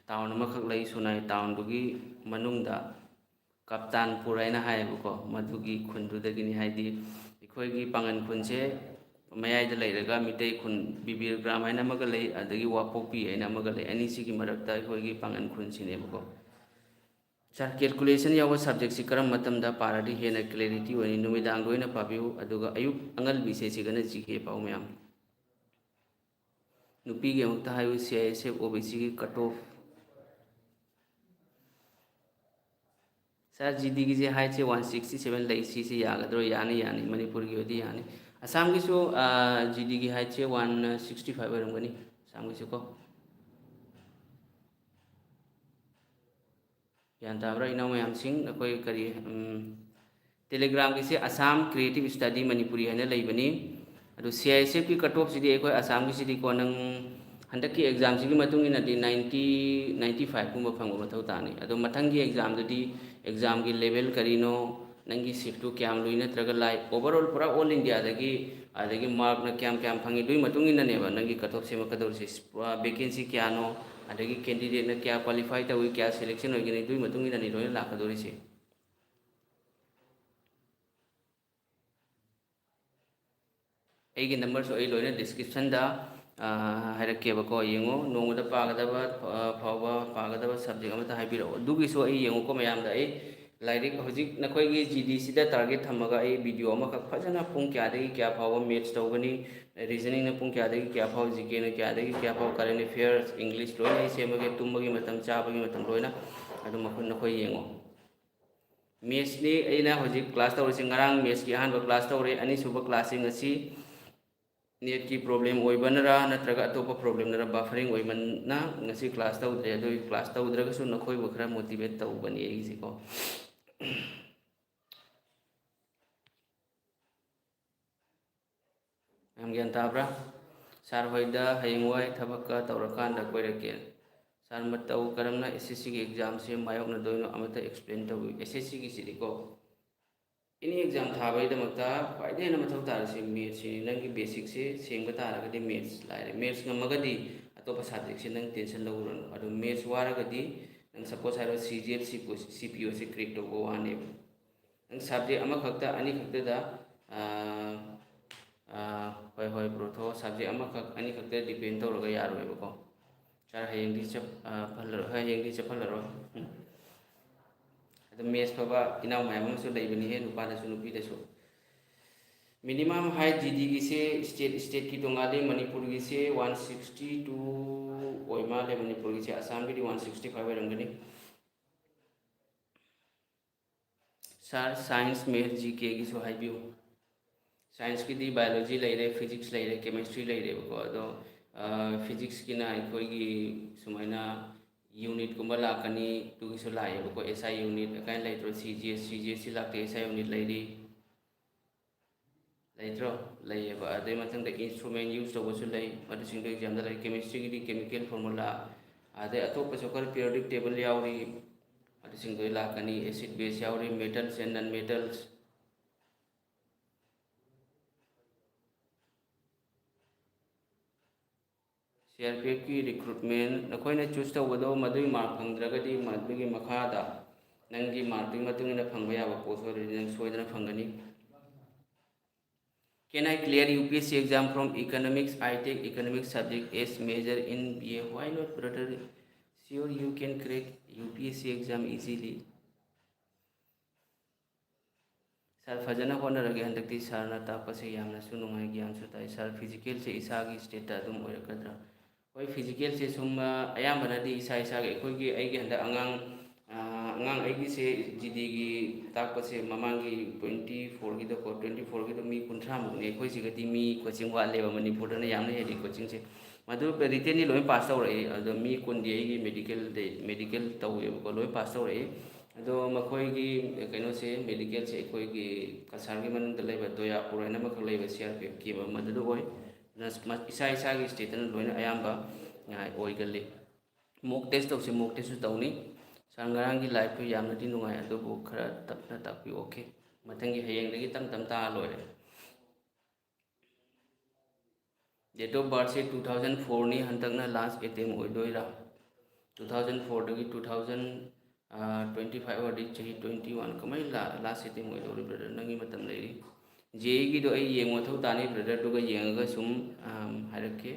town ꯑꯃꯈꯛ ꯂꯩ꯫ ꯁꯣꯅꯥꯏ town ꯗꯨꯒꯤ ꯃꯅꯨꯡꯗ ꯀꯞꯇꯥꯟꯄꯨꯔ ꯍꯥꯏꯅ ꯍꯥꯏꯌꯦꯕꯀꯣ, ꯃꯗꯨꯒꯤ ꯈꯨꯟꯗꯨꯗꯒꯤꯅꯤ꯫ ꯍꯥꯏꯗꯤ ꯑꯩꯈꯣꯏꯒꯤ ꯄꯥꯉꯟ ꯈꯨꯟꯁꯦ ꯃꯌꯥꯏꯗ ꯂꯩꯔꯒ ꯃꯤꯇꯩ ꯈꯨꯟ ꯕꯤꯕꯤꯔ ꯒ꯭ꯔꯥꯝ ꯍꯥꯏꯅ ꯑꯃꯒ ꯂꯩ, ꯑꯗꯒꯤ ꯋꯥꯄꯣꯛꯄꯤ ꯍꯥꯏꯅ ꯑꯃꯒ ꯂꯩ꯫ ꯑꯅꯤꯁꯤꯒꯤ ꯃꯔꯛꯇ ꯑꯩꯈꯣꯏꯒꯤ ꯄꯥꯉꯟ ꯈꯨꯟꯁꯤꯅꯦꯕꯀꯣ꯫ Sir, calculation ꯌꯥꯎꯕ subject ꯁꯤ ꯀꯔꯝꯕ ꯃꯇꯝꯗ ꯄꯥꯔꯗꯤ ꯍꯦꯟꯅ clarity ꯑꯣꯏꯅꯤ? ꯅꯨꯃꯤꯗꯥꯡꯗ ꯑꯣꯏꯅ ꯄꯥꯕꯤꯌꯨ, ꯑꯗꯨꯒ ꯑꯌꯨꯛ ꯑꯉꯟꯕꯤꯁꯦ ꯁꯤꯒꯅ G K ꯄꯥꯎ ꯃꯌꯥꯝ꯫ ꯅꯨꯄꯤꯒꯤ ꯑꯃꯨꯛꯇ ꯍꯥꯏꯌꯨ, C I S F O B C ꯒꯤ cut off꯫ Sir, G D ꯒꯤꯁꯦ height ꯁꯦ one sixty seven ꯂꯩ, ꯁꯤꯁꯦ ꯌꯥꯒꯗ꯭ꯔꯣ? ꯌꯥꯅꯤ, ꯌꯥꯅꯤ, ꯃꯅꯤꯄꯨꯔꯒꯤ ꯑꯣꯏꯗꯤ ꯌꯥꯅꯤ꯫ ꯑꯁꯥꯝꯒꯤꯁꯨ, ꯑꯥ, G D ꯒꯤ height ꯁꯦ one sixty five ꯑꯣꯏꯔꯝꯒꯅꯤ, ꯑꯁꯥꯝꯒꯤꯁꯨ ꯀꯣ꯫ ꯒ꯭ꯌꯥꯟ ꯇꯥꯕ꯭ꯔꯥ ꯏꯅꯥꯎ ꯃꯌꯥꯝꯁꯤꯡ? ꯑꯩꯈꯣꯏ ꯀꯔꯤ, ꯎꯝ, Telegramꯒꯤꯁꯤ Assam Creative Study Manipuri ꯍꯥꯏꯅ ꯂꯩꯕꯅꯤ꯫ ꯑꯗꯨ C I S Fꯀꯤ cut offꯁꯤꯗꯤ ꯑꯩꯈꯣꯏ ꯑꯁꯥꯝꯒꯤꯁꯤꯗꯤꯀꯣ, ꯅꯪ ꯍꯟꯗꯛꯀꯤ examꯁꯤꯒꯤ ꯃꯇꯨꯡ ꯏꯟꯅꯗꯤ ninety, ninety fiveꯀꯨꯝꯕ ꯐꯪꯕ ꯃꯊꯧ ꯇꯥꯅꯤ꯫ ꯑꯗꯣ ꯃꯊꯪꯒꯤ examꯗꯨꯗꯤ examꯒꯤ level ꯀꯔꯤꯅꯣ, ꯅꯪꯒꯤ seatꯇꯨ ꯀꯌꯥꯝ ꯂꯨꯏ ꯅꯠꯇ꯭ꯔꯒ ꯂꯥꯏ, overall ꯄꯨꯔꯥ all Indiaꯗꯒꯤ, ꯑꯗꯒꯤ markꯅ ꯀꯌꯥꯝ ꯀꯌꯥꯝ ꯐꯪꯉꯤ, ꯑꯗꯨꯒꯤ ꯃꯇꯨꯡ ꯏꯟꯅꯅꯦꯕ ꯅꯪꯒꯤ cut off ꯁꯦꯝꯃꯛꯀꯗꯧꯔꯤꯁꯦ꯫ ꯄꯨꯔꯥ vacancy ꯀꯌꯥꯅꯣ, ꯑꯗꯒꯤ candidateꯅ ꯀꯌꯥ qualify ꯇꯧꯏ, ꯀꯌꯥ selection ꯑꯣꯏꯒꯅꯤ, ꯑꯗꯨꯒꯤ ꯃꯇꯨꯡ ꯏꯟꯅꯅꯤ ꯂꯣꯏꯅ ꯂꯥꯛꯀꯗꯧꯔꯤꯁꯦ꯫ ꯑꯩꯒꯤ numberꯁꯨ ꯑꯩ ꯂꯣꯏꯅ descriptionꯗ, ꯑ, ꯍꯥꯏꯔꯛꯀꯦꯕꯀꯣ, ꯌꯦꯡꯉꯣ꯫ ꯅꯣꯡꯃꯗ ꯄꯥꯒꯗꯕ, ꯑ, ꯐꯥꯎꯕ ꯄꯥꯒꯗꯕ subject ꯑꯃꯇ ꯍꯥꯏꯕꯤꯔꯛꯑꯣ꯫ ꯑꯗꯨꯒꯤꯁꯨ ꯑꯩ ꯌꯦꯡꯉꯨꯀꯣ ꯃꯌꯥꯝꯗ꯫ ꯑꯩ ꯂꯥꯏꯔꯤꯛ ꯍꯧꯖꯤꯛ ꯅꯈꯣꯏꯒꯤ GDꯁꯤꯗ target ꯊꯝꯃꯒ ꯑꯩ video ꯑꯃꯈꯛ ꯐꯖꯅ ꯄꯨꯡ ꯀꯌꯥꯗꯒꯤ ꯀꯌꯥ ꯐꯥꯎꯕ maths ꯇꯧꯒꯅꯤ, reasoningꯅ ꯄꯨꯡ ꯀꯌꯥꯗꯒꯤ ꯀꯌꯥ ꯐꯥꯎ, GKꯅ ꯀꯌꯥꯗꯒꯤ ꯀꯌꯥ ꯐꯥꯎ, current affairs, English ꯂꯣꯏꯅ ꯑꯩ ꯁꯦꯝꯃꯒꯦ꯫ ꯇꯨꯝꯕꯒꯤ ꯃꯇꯝ, ꯆꯥꯕꯒꯤ ꯃꯇꯝ ꯂꯣꯏꯅ ꯑꯗꯨꯝ ꯃꯈꯣꯏ, ꯅꯈꯣꯏ ꯌꯦꯡꯉꯣ꯫ Mathsꯅꯤ ꯑꯩꯅ ꯍꯧꯖꯤꯛ class ꯇꯧꯔꯤꯁꯤ꯫ ꯉꯔꯥꯡ mathsꯀꯤ ꯑꯍꯥꯟꯕ class ꯇꯧꯔꯦ꯫ ꯑꯅꯤꯁꯨꯕ classꯁꯤ ꯉꯁꯤ netꯀꯤ problem ꯑꯣꯏꯕꯅꯔꯥ ꯅꯠꯇ꯭ꯔꯒ ꯑꯇꯣꯞꯄ problemꯅꯔ, buffering ꯑꯣꯏꯕꯅ ꯉꯁꯤ class ꯇꯧꯗ꯭ꯔꯦ꯫ ꯑꯗꯨꯒꯤ class ꯇꯧꯗ꯭ꯔꯒꯁꯨ ꯅꯈꯣꯏꯕꯨ ꯈꯔ motivate ꯇꯧꯕꯅꯤ ꯑꯩꯒꯤꯁꯤꯀꯣ꯫ ꯌꯥꯝ ꯒ꯭ꯌꯥꯟ ꯇꯥꯕ꯭ꯔꯥ? Sir ꯍꯣꯏꯗ ꯍꯌꯦꯡꯋꯥꯏ ꯊꯕꯛꯀ ꯇꯧꯔꯀꯥꯟꯗ ꯀꯣꯏꯔꯛꯀꯦ꯫ Sir, ꯃꯇꯧ ꯀꯔꯝꯅ SSCꯒꯤ examꯁꯦ ꯃꯥꯌꯣꯛꯅꯗꯣꯏꯅꯣ ꯑꯃꯇ explain ꯇꯧꯕꯤꯌꯨ꯫ SSCꯒꯤꯁꯤꯗꯤꯀꯣ, any exam ꯊꯥꯕꯒꯤꯗꯃꯛꯇ ꯈ꯭ꯋꯥꯏꯗꯒꯤ ꯍꯦꯟꯅ ꯃꯊꯧ ꯇꯥꯔꯤꯁꯤ mathsꯁꯤꯅꯤ꯫ ꯅꯪꯒꯤ basicꯁꯦ ꯁꯦꯡꯕ ꯇꯥꯔꯒꯗꯤ maths ꯂꯥꯏꯔꯦ꯫ Maths ꯉꯝꯃꯒꯗꯤ ꯑꯇꯣꯞꯄ subjectꯁꯦ ꯅꯪ tension ꯂꯧꯔꯨꯔꯅꯨ꯫ ꯑꯗꯨ maths ꯋꯥꯔꯒꯗꯤ ꯅꯪ, suppose ꯍꯥꯏꯔꯣ, CGL, CPO, CPOꯁꯦ crack ꯇꯧꯕ ꯋꯥꯅꯦꯕ꯫ ꯅꯪ subject ꯑꯃꯈꯛꯇ, ꯑꯅꯤꯈꯛꯇꯗ, ꯑꯥ, ꯑꯥ, ꯍꯣꯏ, ꯍꯣꯏ, ꯄꯨꯔꯛꯊꯣꯛꯑꯣ꯫ Subject ꯑꯃꯈꯛ, ꯑꯅꯤꯈꯛꯇ depend ꯇꯧꯔꯒ ꯌꯥꯔꯣꯏꯕꯀꯣ꯫ Sir, ꯍꯌꯦꯡꯗꯤ ꯆꯠ-, ꯑꯥ, ꯐꯜꯂꯔꯣꯏ, ꯍꯌꯦꯡꯗꯤ ꯆꯠꯍꯜꯂꯔꯣꯏ꯫ ꯎꯝ꯫ ꯑꯗꯨ maths ꯐꯕ ꯏꯅꯥꯎ ꯃꯌꯥꯝ ꯑꯃꯁꯨ ꯂꯩꯕꯅꯤꯍꯦ, ꯅꯨꯄꯥꯗꯁꯨ ꯅꯨꯄꯤꯗꯁꯨ꯫ Minimum height GDꯒꯤꯁꯦ state, stateꯀꯤ ꯇꯣꯉꯥꯜꯂꯤ꯫ ꯃꯅꯤꯄꯨꯔꯒꯤꯁꯦ one sixty two ꯑꯣꯏ ꯃꯥꯜꯂꯦ, ꯃꯅꯤꯄꯨꯔꯒꯤꯁꯦ꯫ ꯑꯁꯥꯝꯒꯤꯗꯤ one sixty five ꯑꯣꯏꯔꯝꯒꯅꯤ꯫ Sir, science, maths, GKꯒꯤꯁꯨ ꯍꯥꯏꯕꯤꯌꯨ꯫ Scienceꯀꯤꯗꯤ biology ꯂꯩꯔꯦ, physics ꯂꯩꯔꯦ, chemistry ꯂꯩꯔꯦꯕꯀꯣ꯫ ꯑꯗꯣ, ꯑ, physicsꯀꯤꯅ ꯑꯩꯈꯣꯏꯒꯤ ꯁꯨꯃꯥꯏꯅ ꯌꯨꯅꯤꯠꯀꯨꯝꯕ ꯂꯥꯛꯀꯅꯤ, ꯑꯗꯨꯒꯤꯁꯨ ꯂꯥꯛꯑꯦꯕꯀꯣ꯫ ꯑꯦꯁ ꯑꯥꯏ ꯌꯨꯅꯤꯠ ꯀꯥꯏꯅ ꯂꯩꯇ꯭ꯔꯣ? ꯁꯤ ꯖꯤ ꯑꯦꯁ, ꯁꯤ ꯖꯤ ꯑꯦꯁ ꯁꯤ ꯂꯥꯛꯇꯦ, ꯑꯦꯁ ꯑꯥꯏ ꯌꯨꯅꯤꯠ ꯂꯩꯔꯤ, ꯂꯩꯇ꯭ꯔꯣ? ꯂꯩꯌꯦꯕ꯫ ꯑꯗꯩ ꯃꯊꯪꯗ ꯏꯟꯁꯇ꯭ꯔꯨꯃꯦꯟ ꯌꯨꯁ ꯇꯧꯕꯁꯨ ꯂꯩ, ꯃꯗꯨꯁꯤꯡꯗꯣ ꯑꯦꯛꯖꯥꯝꯗ ꯂꯩ꯫ ꯀꯦꯃꯤꯁꯇ꯭ꯔꯤꯒꯤꯗꯤ ꯀꯦꯃꯤꯀꯦꯜ ꯐꯣꯔꯃꯨꯂꯥ, ꯑꯗꯩ ꯑꯇꯣꯞꯄꯁꯨ ꯈꯔ ꯄꯤꯔꯤꯌꯣꯗꯤꯛ ꯇꯦꯕꯜ ꯌꯥꯎꯔꯤ, ꯑꯗꯨꯁꯤꯡꯗꯣ ꯂꯥꯛꯀꯅꯤ꯫ ꯑꯦꯁꯤꯠ ꯕꯦꯁ ꯌꯥꯎꯔꯤ, metals and non metals. C R P ꯑꯦꯐꯀꯤ ꯔꯤꯀ꯭ꯔꯨꯠꯃꯦꯟ ꯅꯈꯣꯏꯅ ꯆꯨꯁ ꯇꯧꯕꯗꯣ ꯃꯗꯨꯒꯤ ꯃꯥꯔꯛ ꯐꯪꯗ꯭ꯔꯒꯗꯤ, ꯃꯗꯨꯒꯤ ꯃꯈꯥꯗ ꯅꯪꯒꯤ ꯃꯥꯔꯛꯇꯨꯒꯤ ꯃꯇꯨꯡ ꯏꯟꯅ ꯐꯪꯕ ꯌꯥꯕ ꯄꯣꯁ ꯑꯣꯏꯔꯗꯤ ꯅꯪ ꯁꯣꯏꯗꯅ ꯐꯪꯒꯅꯤ꯫ Can I clear U P S C exam from economics? I take economics subject as major in B A. Why not, brother? Sure, you can crack U P S C exam easily. ꯁꯥꯔ, ꯐꯖꯅ ꯍꯣꯠꯅꯔꯒꯦ꯫ ꯍꯟꯗꯛꯇꯤ ꯁꯥꯔꯅ ꯇꯥꯛꯄꯁꯦ ꯌꯥꯝꯅꯁꯨ ꯅꯨꯡꯉꯥꯏ, ꯒ꯭ꯌꯥꯟꯁꯨ ꯇꯥꯏ꯫ ꯁꯥꯔ, ꯐꯤꯖꯤꯀꯦꯜꯁꯦ ꯏꯁꯥꯒꯤ ꯁ꯭ꯇꯦꯠꯇ ꯑꯗꯨꯝ ꯑꯣꯏꯔꯛꯀꯗ꯭ꯔꯥ? ꯍꯣꯏ, ꯐꯤꯖꯤꯀꯦꯜꯁꯦ ꯁꯨꯝ, ꯑ, ꯑꯌꯥꯝꯕꯅꯗꯤ ꯏꯁꯥ ꯏꯁꯥꯒꯤ, ꯑꯩꯈꯣꯏꯒꯤ, ꯑꯩꯒꯤ ꯍꯟꯗꯛ ꯑꯉꯥꯡ, ꯑ, ꯑꯉꯥꯡ ꯑꯩꯒꯤꯁꯦ ꯖꯤ ꯗꯤꯒꯤ ꯇꯥꯛꯄꯁꯦ ꯃꯃꯥꯡꯒꯤ twenty fourꯒꯤꯗꯀꯣ, twenty fourꯒꯤꯗꯣ ꯃꯤ ꯀꯨꯟꯊ꯭ꯔꯥꯃꯨꯛꯅꯦ꯫ ꯑꯩꯈꯣꯏ ꯁꯤꯒꯗꯤ ꯃꯤ ꯀꯣꯆꯤꯡ ꯋꯥꯠꯂꯦꯕ, ꯃꯅꯤꯄꯨꯔꯗꯅ ꯌꯥꯝꯅ ꯍꯦꯜꯂꯤ ꯀꯣꯆꯤꯡꯁꯦ꯫ ꯃꯗꯨ ꯔꯤꯇꯦꯟꯗꯤ ꯂꯣꯏ ꯄꯥꯁ ꯇꯧꯔꯛꯏ, ꯑꯗꯣ ꯃꯤ ꯀꯨꯟꯗꯤ ꯑꯩꯒꯤ ꯃꯦꯗꯤꯀꯦꯜꯗ, ꯃꯦꯗꯤꯀꯦꯜ ꯇꯧꯋꯦꯕꯀꯣ, ꯂꯣꯏ ꯄꯥꯁ ꯇꯧꯔꯛꯏ꯫ ꯑꯗꯣ ꯃꯈꯣꯏꯒꯤ ꯀꯩꯅꯣꯁꯦ, ꯃꯦꯗꯤꯀꯦꯜꯁꯦ ꯑꯩꯈꯣꯏꯒꯤ ꯀꯁꯥꯔꯒꯤ ꯃꯅꯨꯡꯗ ꯂꯩꯕ ꯗꯣꯌꯥꯄꯨꯔ ꯍꯥꯏꯅ ꯑꯃꯈꯛ ꯂꯩꯕ ꯁꯤ ꯑꯥꯔ ꯄꯤ ꯑꯦꯐ ꯀꯦꯝ ꯑꯃꯗꯨꯗ ꯑꯣꯏ꯫ ꯑꯗꯨꯅ ꯏꯁꯥ ꯏꯁꯥꯒꯤ ꯁ꯭ꯇꯦꯠꯇꯅ ꯂꯣꯏꯅ ꯑꯌꯥꯝꯕ, ꯑ, ꯑꯣꯏꯒꯜꯂꯤ꯫ ꯃꯣꯛ ꯇꯦꯁ ꯇꯧꯁꯤ, ꯃꯣꯛ ꯇꯦꯁꯁꯨ ꯇꯧꯅꯤ꯫ ꯁꯥꯔ, ꯉꯔꯥꯡꯒꯤ ꯂꯥꯏꯐꯇꯨ ꯌꯥꯝꯅꯗꯤ ꯅꯨꯡꯉꯥꯏ, ꯑꯗꯨꯕꯨ ꯈꯔ ꯇꯞꯅ ꯇꯥꯛꯄꯤꯌꯨ꯫ ꯑꯣꯀꯦ, ꯃꯊꯪꯒꯤ ꯍꯌꯦꯡꯗꯒꯤ ꯇꯞ ꯇꯞ ꯇꯥꯛꯑ ꯂꯣꯏꯔꯦ꯫ Date of birthꯁꯦ two thousand fourꯅꯤ, ꯍꯟꯗꯛꯅ ꯂꯥꯁ ꯑꯦꯇꯦꯝ ꯑꯣꯏꯗꯣꯏꯔꯥ? Two thousand fourꯗꯒꯤ two thousand twenty five ꯑꯣꯏꯔꯗꯤ ꯆꯍꯤ twenty one, ꯀꯃꯥꯏꯅ ꯂꯥꯁ ꯑꯦꯇꯦꯝ ꯑꯣꯏꯗꯧꯔꯤ, ꯕ꯭ꯔꯗꯔ? ꯅꯪꯒꯤ ꯃꯇꯝ ꯂꯩꯔꯤ꯫ ꯖꯦ ꯏꯒꯤꯗꯣ ꯑꯩ ꯌꯦꯡꯕ ꯃꯊꯧ ꯇꯥꯅꯤ, ꯕ꯭ꯔꯗꯔ, ꯑꯗꯨꯒ ꯌꯦꯡꯉꯒ ꯁꯨꯝ, ꯑꯝ, ꯍꯥꯏꯔꯛꯀꯦ꯫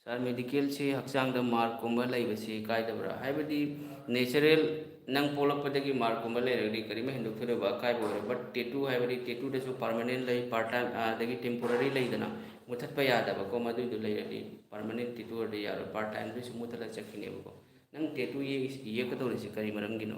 ꯁꯥꯔ, ꯃꯦꯗꯤꯀꯦꯜꯁꯤ ꯍꯛꯆꯥꯡꯗ ꯃꯥꯔꯛꯀꯨꯝꯕ ꯂꯩꯕꯁꯤ ꯀꯥꯏꯗꯕ꯭ꯔꯥ? ꯍꯥꯏꯕꯗꯤ natural ꯅꯪ ꯄꯣꯛꯂꯛꯄꯗꯒꯤ ꯃꯥꯔꯛꯀꯨꯝꯕ ꯂꯩꯔꯒꯗꯤ ꯀꯔꯤꯝ ꯍꯦꯟꯗꯣꯛꯊꯣꯏꯗꯣꯛꯄ ꯑꯀꯥꯏꯕ ꯑꯣꯏꯔꯣꯏ꯫ But tattoo ꯍꯥꯏꯕꯗꯤ tattooꯗꯁꯨ permanent ꯂꯩ, part time, ꯑꯗꯒꯤ temporary ꯂꯩꯗꯅ, ꯃꯨꯊꯠꯄ ꯌꯥꯗꯕꯀꯣ꯫ ꯃꯗꯨꯏꯗꯨ ꯂꯩꯔꯗꯤ permanent tattoo ꯑꯣꯏꯔꯗꯤ ꯌꯥꯔꯣꯏ, part timeꯗꯨꯁꯨ ꯃꯨꯊꯠꯂ ꯆꯠꯈꯤꯅꯦꯕꯀꯣ꯫ ꯅꯪ tattoo ꯌꯦꯛ-, ꯌꯦꯛꯀꯗꯧꯔꯤꯁꯤ ꯀꯔꯤ ꯃꯔꯝꯒꯤꯅꯣ?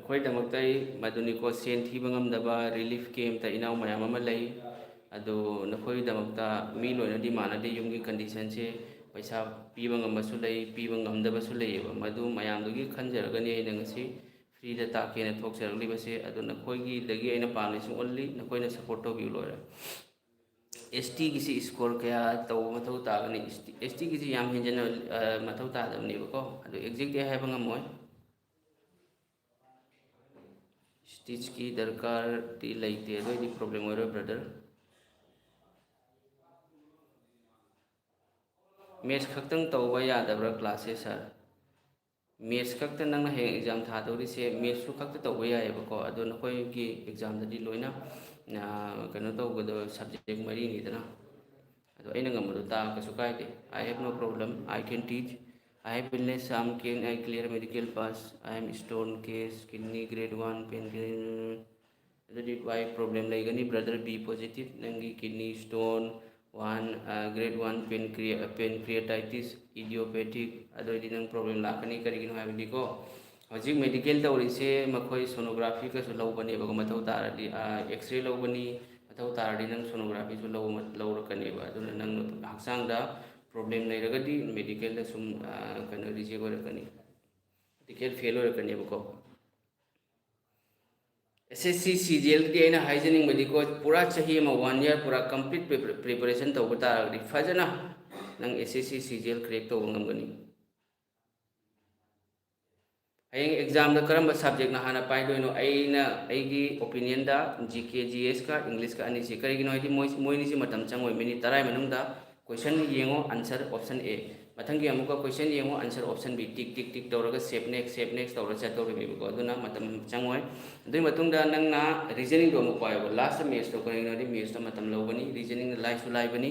ꯑꯩꯈꯣꯏꯗꯃꯛꯇ ꯑꯩ ꯃꯗꯨꯅꯤꯀꯣ, ꯁꯦꯟ ꯊꯤꯕ ꯉꯝꯗꯕ ꯔꯤꯂꯤꯐ ꯀꯦꯝꯞꯇ ꯏꯅꯥꯎ ꯃꯌꯥꯝ ꯑꯃ ꯂꯩ꯫ ꯑꯗꯨ ꯅꯈꯣꯏꯒꯤꯗꯃꯛꯇ ꯃꯤ ꯂꯣꯏꯅꯗꯤ ꯃꯥꯟꯅꯗꯦ, ꯌꯨꯝꯒꯤ ꯀꯟꯗꯤꯁꯟꯁꯦ ꯄꯩꯁꯥ ꯄꯤꯕ ꯉꯝꯕꯁꯨ ꯂꯩ, ꯄꯤꯕ ꯉꯝꯗꯕꯁꯨ ꯂꯩꯌꯦꯕ꯫ ꯃꯗꯨ ꯃꯌꯥꯝꯗꯨꯒꯤ ꯈꯟꯖꯔꯒꯅꯤ ꯑꯩꯅ ꯉꯁꯤ ꯐ꯭ꯔꯤꯗ ꯇꯥꯛꯀꯦꯅ ꯊꯣꯛꯆꯔꯛꯂꯤꯕꯁꯦ꯫ ꯑꯗꯨ ꯅꯈꯣꯏꯒꯤꯗꯒꯤ ꯑꯩꯅ ꯄꯥꯝꯃꯤꯁꯤ ꯑꯣꯟꯂꯤ ꯅꯈꯣꯏꯅ ꯁꯞꯄꯣꯔꯠ ꯇꯧꯕꯤꯌꯨ, ꯂꯣꯏꯔꯦ꯫ ꯑꯦꯁ ꯇꯤꯒꯤꯁꯤ ꯁ꯭ꯀꯣꯔ ꯀꯌꯥ ꯇꯧꯕ ꯃꯊꯧ ꯇꯥꯒꯅꯤ? ꯑꯦꯁ ꯇꯤꯒꯤꯁꯤ ꯌꯥꯝ ꯍꯦꯟꯖꯟꯅ ꯃꯊꯧ ꯇꯥꯗꯕꯅꯦꯕꯀꯣ, ꯑꯗꯨ ꯑꯦꯛꯖꯦꯛꯇꯤ ꯍꯥꯏꯕ ꯉꯝꯃꯣꯏ꯫ ꯁ꯭ꯇꯤꯆꯀꯤ ꯗꯔꯀꯥꯔꯗꯤ ꯂꯩꯇꯦ, ꯑꯗꯨ ꯑꯣꯏꯗꯤ ꯄ꯭ꯔꯣꯕ꯭ꯂꯦꯝ ꯑꯣꯏꯔꯣꯏ ꯕ꯭ꯔꯗꯔ꯫ ꯃꯦꯠꯁ ꯈꯛꯇꯪ ꯇꯧꯕ ꯌꯥꯗꯕ꯭ꯔꯥ ꯀ꯭ꯂꯥꯁꯁꯦ ꯁꯥꯔ? ꯃꯦꯠꯁ ꯈꯛꯇ ꯅꯪꯅ ꯍꯌꯦꯡ ꯑꯦꯛꯖꯥꯝ ꯊꯥꯗꯧꯔꯤꯁꯦ, ꯃꯦꯠꯁꯁꯨ ꯈꯛꯇ ꯇꯧꯕ ꯌꯥꯏꯑꯕꯀꯣ꯫ ꯑꯗꯣ ꯅꯈꯣꯏꯒꯤ ꯑꯦꯛꯖꯥꯝꯗꯗꯤ ꯂꯣꯏꯅ ꯀꯩꯅꯣ ꯇꯧꯒꯗꯕ ꯁꯕꯖꯦꯛ ꯃꯔꯤꯅꯤꯗꯅ꯫ ꯑꯗꯣ ꯑꯩꯅ ꯉꯝꯕꯗꯣ ꯇꯥꯛꯑꯣ, ꯀꯩꯁꯨ ꯀꯥꯏꯗꯦ꯫ I have no problem, I can teach. I have illness, some can I clear medical pass, I am stone case, kidney grade one, pain. ꯑꯗꯨꯗꯤ ꯚꯥꯏ, ꯄ꯭ꯔꯣꯕ꯭ꯂꯦꯝ ꯂꯩꯒꯅꯤ ꯕ꯭ꯔꯗꯔ꯫ ꯕꯤ ꯄꯣꯖꯤꯇꯤꯚ, ꯅꯪꯒꯤ ꯀꯤꯗꯅꯤ ꯁ꯭ꯇꯣꯟ ꯋꯥꯟ, ꯒ꯭ꯔꯦꯗ ꯋꯥꯟ ꯄꯦꯟꯀ꯭ꯔꯤꯌꯥ ꯄꯦꯟꯀ꯭ꯔꯤꯌꯥꯇꯥꯏꯇꯤꯁ ꯏꯗꯤꯌꯣꯄꯦꯊꯤꯛ, ꯑꯗꯨ ꯑꯣꯏꯔꯗꯤ ꯅꯪ ꯄ꯭ꯔꯣꯕ꯭ꯂꯦꯝ ꯂꯥꯛꯀꯅꯤ꯫ ꯀꯔꯤꯒꯤꯅꯣ ꯍꯥꯏꯕꯗꯤꯀꯣ, ꯍꯧꯖꯤꯛ ꯃꯦꯗꯤꯀꯦꯜ ꯇꯧꯔꯤꯁꯦ ꯃꯈꯣꯏ ꯁꯣꯅꯣꯒ꯭ꯔꯥꯐꯤꯒꯁꯨ ꯂꯧꯕꯅꯦꯕꯀꯣ, ꯃꯊꯧ ꯇꯥꯔꯗꯤ ꯑꯦꯛꯁꯔꯦ ꯂꯧꯕꯅꯤ, ꯃꯊꯧ ꯇꯥꯔꯗꯤ ꯅꯪ ꯁꯣꯅꯣꯒ꯭ꯔꯥꯐꯤꯁꯨ ꯂꯧꯔꯛꯀꯅꯦꯕ꯫ ꯑꯗꯨꯅ ꯅꯪ ꯍꯛꯆꯥꯡꯗ ꯄ꯭ꯔꯣꯕ꯭ꯂꯦꯝ ꯂꯩꯔꯒꯗꯤ ꯃꯦꯗꯤꯀꯦꯜꯗ ꯁꯨꯝ ꯀꯩꯅꯣ ꯔꯤꯖꯦꯛ ꯑꯣꯏꯔꯛꯀꯅꯤ, ꯃꯦꯗꯤꯀꯦꯜ ꯐꯦꯜ ꯑꯣꯏꯔꯛꯀꯅꯦꯕꯀꯣ꯫ ꯑꯦꯁ ꯑꯦꯁ ꯁꯤ ꯁꯤ ꯖꯤ ꯑꯦꯜꯒꯤꯗꯤ ꯑꯩꯅ ꯍꯥꯏꯖꯅꯤꯡꯕꯗꯤꯀꯣ, ꯄꯨꯔꯥ ꯆꯍꯤ ꯑꯃ, ꯋꯥꯟ ꯏꯌꯥꯔ ꯄꯨꯔꯥ ꯀꯝꯄ꯭ꯂꯤꯠ ꯄ꯭ꯔꯤꯄꯦꯔꯦꯁꯟ ꯇꯧꯕ ꯇꯥꯔꯒꯗꯤ ꯐꯖꯅ ꯅꯪ ꯑꯦꯁ ꯑꯦꯁ ꯁꯤ ꯁꯤ ꯖꯤ ꯑꯦꯜ ꯀ꯭ꯔꯦꯛ ꯇꯧꯕ ꯉꯝꯒꯅꯤ꯫ ꯍꯌꯦꯡ ꯑꯦꯛꯖꯥꯝꯗ ꯀꯔꯝꯕ ꯁꯕꯖꯦꯛꯅ ꯍꯥꯟꯅ ꯄꯥꯏꯗꯣꯏꯅꯣ? ꯑꯩꯅ, ꯑꯩꯒꯤ ꯑꯣꯄꯤꯅꯤꯌꯟꯗ ꯖꯤ ꯀꯦ, ꯖꯤ ꯑꯦꯁꯀ ꯏꯪꯂꯤꯁꯀ ꯑꯅꯤꯁꯤ꯫ ꯀꯔꯤꯒꯤꯅꯣ ꯍꯥꯏꯗꯤ ꯃꯣꯏ, ꯃꯣꯏꯅꯤꯁꯤ ꯃꯇꯝ ꯆꯪꯉꯣꯏ꯫ ꯃꯤꯅꯤꯠ ꯇꯔꯥꯒꯤ ꯃꯅꯨꯡꯗ ꯀꯣꯏꯁꯟ ꯌꯦꯡꯉꯣ, ꯑꯟꯁꯔ ꯑꯣꯞꯁꯟ ꯑꯦ꯫ ꯃꯊꯪꯒꯤ ꯑꯃꯨꯛꯀ ꯀꯣꯏꯁꯟ ꯌꯦꯡꯉꯣ, ꯑꯟꯁꯔ ꯑꯣꯞꯁꯟ ꯕꯤ꯫ ꯇꯤꯛ, ꯇꯤꯛ, ꯇꯤꯛ ꯇꯧꯔꯒ ꯁꯦꯞ ꯅꯦꯛꯁ, ꯁꯦꯞ ꯅꯦꯛꯁ ꯇꯧꯔꯒ ꯆꯠꯇꯧꯔꯤꯕꯅꯦꯕꯀꯣ꯫ ꯑꯗꯨꯅ ꯃꯇꯝ ꯆꯪꯉꯣꯏ꯫ ꯑꯗꯨꯒꯤ ꯃꯇꯨꯡꯗ ꯅꯪꯅ ꯔꯤꯖꯅꯤꯡꯗꯣ ꯑꯃꯨꯛ ꯄꯥꯏꯌꯣꯕ꯫ ꯂꯥꯁꯇ ꯃꯦꯠꯁꯇꯣ, ꯀꯔꯤꯒꯤꯅꯣ ꯍꯥꯏꯗꯤ ꯃꯦꯠꯁꯇ ꯃꯇꯝ ꯂꯧꯒꯅꯤ, ꯔꯤꯖꯅꯤꯡꯅ ꯂꯥꯏꯁꯨ ꯂꯥꯏꯕꯅꯤ꯫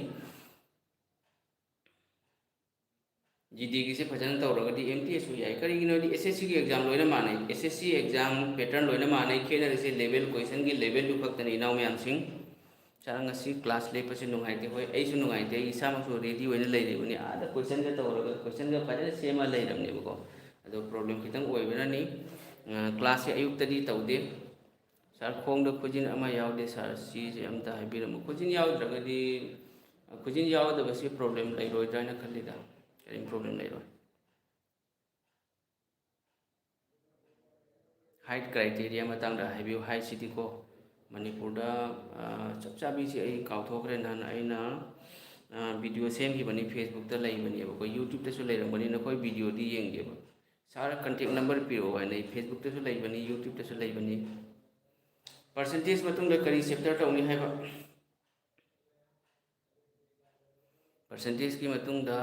ꯖꯤ ꯗꯤꯒꯤꯁꯦ ꯐꯖꯅ ꯇꯧꯔꯒꯗꯤ ꯑꯦꯝ ꯇꯤ ꯑꯦꯁꯁꯨ ꯌꯥꯏ꯫ ꯀꯔꯤꯒꯤꯅꯣ ꯍꯥꯏꯗꯤ ꯑꯦꯁ ꯑꯦꯁ ꯁꯤꯒꯤ ꯑꯦꯛꯖꯥꯝ ꯂꯣꯏꯅ ꯃꯥꯟꯅꯩ, ꯑꯦꯁ ꯑꯦꯁ ꯁꯤ ꯑꯦꯛꯖꯥꯝ ꯄꯦꯇꯔꯟ ꯂꯣꯏꯅ ꯃꯥꯟꯅꯩ꯫ ꯈꯦꯠꯅꯔꯤꯁꯦ ꯂꯦꯚꯦꯜ, ꯀꯣꯏꯁꯟꯒꯤ ꯂꯦꯚꯦꯜꯗꯨ ꯈꯛꯇꯅꯤ, ꯏꯅꯥꯎ ꯃꯌꯥꯝꯁꯤꯡ꯫ ꯁꯥꯔ, ꯉꯁꯤ ꯀ꯭ꯂꯥꯁ ꯂꯦꯞꯄꯁꯦ ꯅꯨꯡꯉꯥꯏꯇꯦ꯫ ꯍꯣꯏ, ꯑꯩꯁꯨ ꯅꯨꯡꯉꯥꯏꯇꯦ, ꯑꯩ ꯏꯁꯥꯃꯛꯁꯨ ꯔꯦꯗꯤ ꯑꯣꯏꯅ ꯂꯩꯔꯤꯕꯅꯤ꯫ ꯑꯥꯗ ꯀꯣꯏꯁꯟꯒ ꯇꯧꯔꯒ, ꯀꯣꯏꯁꯟꯒ ꯐꯖꯅ ꯁꯦꯝꯃ ꯂꯩꯔꯕꯅꯦꯕꯀꯣ꯫ ꯑꯗꯣ ꯄ꯭ꯔꯣꯕ꯭ꯂꯦꯝ ꯈꯤꯇꯪ ꯑꯣꯏꯕꯅꯅꯤ꯫ ꯀ꯭ꯂꯥꯁꯁꯦ ꯑꯌꯨꯛꯇꯗꯤ ꯇꯧꯗꯦ꯫ ꯁꯥꯔ, ꯈꯣꯡꯗ ꯈꯨꯖꯤꯟ ꯑꯃ ꯌꯥꯎꯗꯦ ꯁꯥꯔ, ꯁꯤꯁꯦ ꯑꯝꯇ ꯍꯥꯏꯕꯤꯔꯝꯃꯨ꯫ ꯈꯨꯖꯤꯟ ꯌꯥꯎꯗ꯭ꯔꯒꯗꯤ, ꯈꯨꯖꯤꯟ ꯌꯥꯎꯗꯕꯁꯤ ꯄ꯭ꯔꯣꯕ꯭ꯂꯦꯝ ꯂꯩꯔꯣꯏꯗ꯭ꯔꯥ ꯍꯥꯏꯅ ꯈꯜꯂꯤꯗ꯫ ꯀꯔꯤꯝ ꯄ꯭ꯔꯣꯕ꯭ꯂꯦꯝ ꯂꯩꯔꯣꯏ꯫ ꯍꯥꯏꯠ ꯀ꯭ꯔꯥꯏꯇꯦꯔꯤꯌꯥ ꯃꯇꯥꯡꯗ ꯍꯥꯏꯕꯤꯌꯨ꯫ ꯍꯥꯏꯠꯁꯤꯗꯤꯀꯣ, ꯃꯅꯤꯄꯨꯔꯗ ꯆꯞ ꯆꯥꯕꯤꯁꯤ ꯑꯩ ꯀꯥꯎꯊꯣꯛꯈ꯭ꯔꯦ꯫ ꯅꯍꯥꯟ ꯑꯩꯅ ꯚꯤꯗꯤꯑꯣ ꯁꯦꯝꯈꯤꯕꯅꯤ, ꯐꯦꯁꯕꯨꯛꯇ ꯂꯩꯕꯅꯦꯕꯀꯣ, ꯌꯨꯇ꯭ꯌꯨꯕꯇꯁꯨ ꯂꯩꯔꯝꯒꯅꯤ꯫ ꯅꯈꯣꯏ ꯚꯤꯗꯤꯑꯣꯗꯤ ꯌꯦꯡꯒꯦꯕ꯫ ꯁꯥꯔ, ꯀꯟꯇꯦꯛ ꯅꯝꯕꯔ ꯄꯤꯔꯛꯑꯣ ꯍꯥꯏꯅ ꯑꯩ ꯐꯦꯁꯕꯨꯛꯇꯁꯨ ꯂꯩꯕꯅꯤ, ꯌꯨꯇ꯭ꯌꯨꯕꯇꯁꯨ ꯂꯩꯕꯅꯤ꯫ ꯄꯥꯔꯁꯦꯟꯇꯦꯖ ꯃꯇꯨꯡꯗ ꯀꯔꯤ ꯆꯦꯞꯇꯔ ꯇꯧꯅꯤ ꯍꯥꯏꯕ? ꯄꯥꯔꯁꯦꯟꯇꯦꯖꯀꯤ ꯃꯇꯨꯡꯗ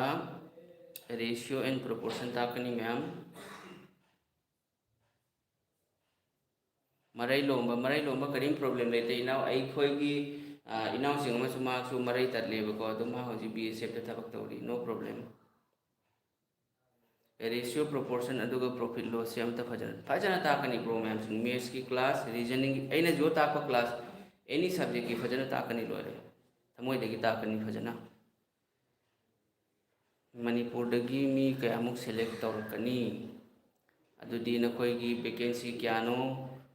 ꯔꯦꯁꯤꯌꯣ ꯑꯦꯟ ꯄ꯭ꯔꯣꯄꯣꯔꯁꯟ ꯇꯥꯛꯀꯅꯤ ꯃꯌꯥꯝ꯫ ꯃꯔꯩ ꯂꯣꯝꯕ, ꯃꯔꯩ ꯂꯣꯝꯕ ꯀꯔꯤꯝ ꯄ꯭ꯔꯣꯕ꯭ꯂꯦꯝ ꯂꯩꯇꯦ ꯏꯅꯥꯎ꯫ ꯑꯩꯈꯣꯏꯒꯤ ꯏꯅꯥꯎꯁꯤꯡ ꯑꯃꯁꯨ, ꯃꯍꯥꯛꯁꯨ ꯃꯔꯩ ꯇꯠꯂꯦꯕꯀꯣ, ꯑꯗꯨ ꯃꯥ ꯍꯧꯖꯤꯛ ꯕꯤ ꯑꯦꯁ ꯑꯦꯐꯇ ꯊꯕꯛ ꯇꯧꯔꯤ꯫ ꯅꯣ ꯄ꯭ꯔꯣꯕ꯭ꯂꯦꯝ꯫ ꯔꯦꯁꯤꯌꯣ, ꯄ꯭ꯔꯣꯄꯣꯔꯁꯟ ꯑꯗꯨꯒ ꯄ꯭ꯔꯣꯐꯤꯠ ꯂꯣꯁꯁꯦ ꯑꯝꯇ ꯐꯖꯅ, ꯐꯖꯅ ꯇꯥꯛꯀꯅꯤ ꯕ꯭ꯔꯣ ꯃꯌꯥꯝꯁꯤꯡ꯫ ꯃꯦꯠꯁꯀꯤ ꯀ꯭ꯂꯥꯁ, ꯔꯤꯖꯅꯤꯡꯒꯤ, ꯑꯩꯅ ꯖꯤꯑꯣ ꯇꯥꯛꯄ ꯀ꯭ꯂꯥꯁ, ꯑꯦꯅꯤ ꯁꯕꯖꯦꯛꯀꯤ ꯐꯖꯅ ꯇꯥꯛꯀꯅꯤ ꯂꯣꯏꯔꯦ꯫ ꯊꯃꯣꯏꯗꯒꯤ ꯇꯥꯛꯀꯅꯤ ꯐꯖꯅ꯫ ꯃꯅꯤꯄꯨꯔꯗꯒꯤ ꯃꯤ ꯀꯌꯥꯃꯨꯛ ꯁꯦꯂꯦꯛ ꯇꯧꯔꯛꯀꯅꯤ? ꯑꯗꯨꯗꯤ ꯅꯈꯣꯏꯒꯤ ꯚꯦꯀꯦꯟꯁꯤ ꯀꯌꯥꯅꯣ,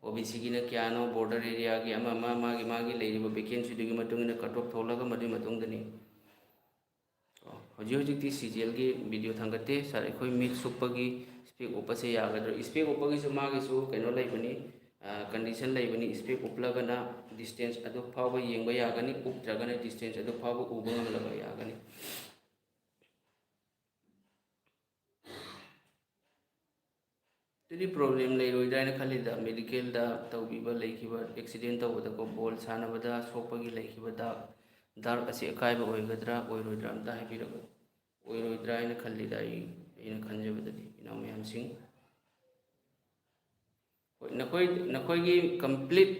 ꯑꯣ ꯕꯤ ꯁꯤꯒꯤꯅ ꯀꯌꯥꯅꯣ, ꯕꯣꯔꯗꯔ ꯑꯦꯔꯤꯌꯥꯒꯤ ꯑꯃ ꯑꯃ, ꯃꯥꯒꯤ ꯃꯥꯒꯤ ꯂꯩꯔꯤꯕ ꯚꯦꯀꯦꯟꯁꯤꯗꯨꯒꯤ ꯃꯇꯨꯡ ꯏꯟꯅ ꯀꯠ ꯑꯣꯐ ꯊꯣꯛꯂꯒ ꯃꯗꯨꯒꯤ ꯃꯇꯨꯡꯗꯅꯤ꯫ ꯑꯣ, ꯍꯧꯖꯤꯛ ꯍꯧꯖꯤꯛꯇꯤ ꯁꯤ ꯖꯤ ꯑꯦꯜꯒꯤ ꯚꯤꯗꯤꯑꯣ ꯊꯥꯡꯒꯠꯇꯦ ꯁꯥꯔ꯫ ꯑꯩꯈꯣꯏ ꯃꯤꯠ ꯁꯨꯞꯄꯒꯤ ꯏꯁꯄꯦꯛ ꯎꯞꯄꯁꯦ ꯌꯥꯒꯗ꯭ꯔꯥ? ꯏꯁꯄꯦꯛ ꯎꯞꯄꯒꯤꯁꯨ ꯃꯥꯒꯤꯁꯨ ꯀꯩꯅꯣ ꯂꯩꯕꯅꯤ, ꯀꯟꯗꯤꯁꯟ ꯂꯩꯕꯅꯤ꯫ ꯏꯁꯄꯦꯛ ꯎꯞꯂꯒꯅ ꯗꯤꯁꯇꯦꯟꯁ ꯑꯗꯨ ꯐꯥꯎꯕ ꯌꯦꯡꯕ ꯌꯥꯒꯅꯤ, ꯎꯞꯇ꯭ꯔꯒꯅ ꯗꯤꯁꯇꯦꯟꯁ ꯑꯗꯨ ꯐꯥꯎꯕ ꯎꯕ ꯉꯝꯂꯕ ꯌꯥꯒꯅꯤ꯫ ꯑꯗꯨꯗꯤ ꯄ꯭ꯔꯣꯕ꯭ꯂꯦꯝ ꯂꯩꯔꯣꯏꯗ꯭ꯔꯥ ꯍꯥꯏꯅ ꯈꯜꯂꯤꯗ꯫ ꯃꯦꯗꯤꯀꯦꯜꯗ ꯇꯧꯕꯤꯕ ꯂꯩꯈꯤꯕ, ꯑꯦꯛꯁꯤꯗꯦꯟ ꯇꯧꯕꯗꯀꯣ, ꯕꯣꯜ ꯁꯥꯟꯅꯕꯗ ꯁꯣꯛꯄꯒꯤ ꯂꯩꯈꯤꯕ ꯗꯥꯛ, ꯗꯥꯛ ꯑꯁꯤ ꯑꯀꯥꯏꯕ ꯑꯣꯏꯒꯗ꯭ꯔꯥ ꯑꯣꯏꯔꯣꯏꯗ꯭ꯔꯥ ꯑꯝꯇ ꯍꯥꯏꯕꯤꯔꯛꯎ꯫ ꯑꯣꯏꯔꯣꯏꯗ꯭ꯔꯥ ꯍꯥꯏꯅ ꯈꯜꯂꯤꯗ ꯑꯩ, ꯑꯩꯅ ꯈꯟꯖꯕꯗꯗꯤ ꯏꯅꯥꯎ ꯃꯌꯥꯝꯁꯤꯡ꯫ ꯍꯣꯏ, ꯅꯈꯣꯏ, ꯅꯈꯣꯏꯒꯤ ꯀꯝꯄ꯭ꯂꯤꯠ,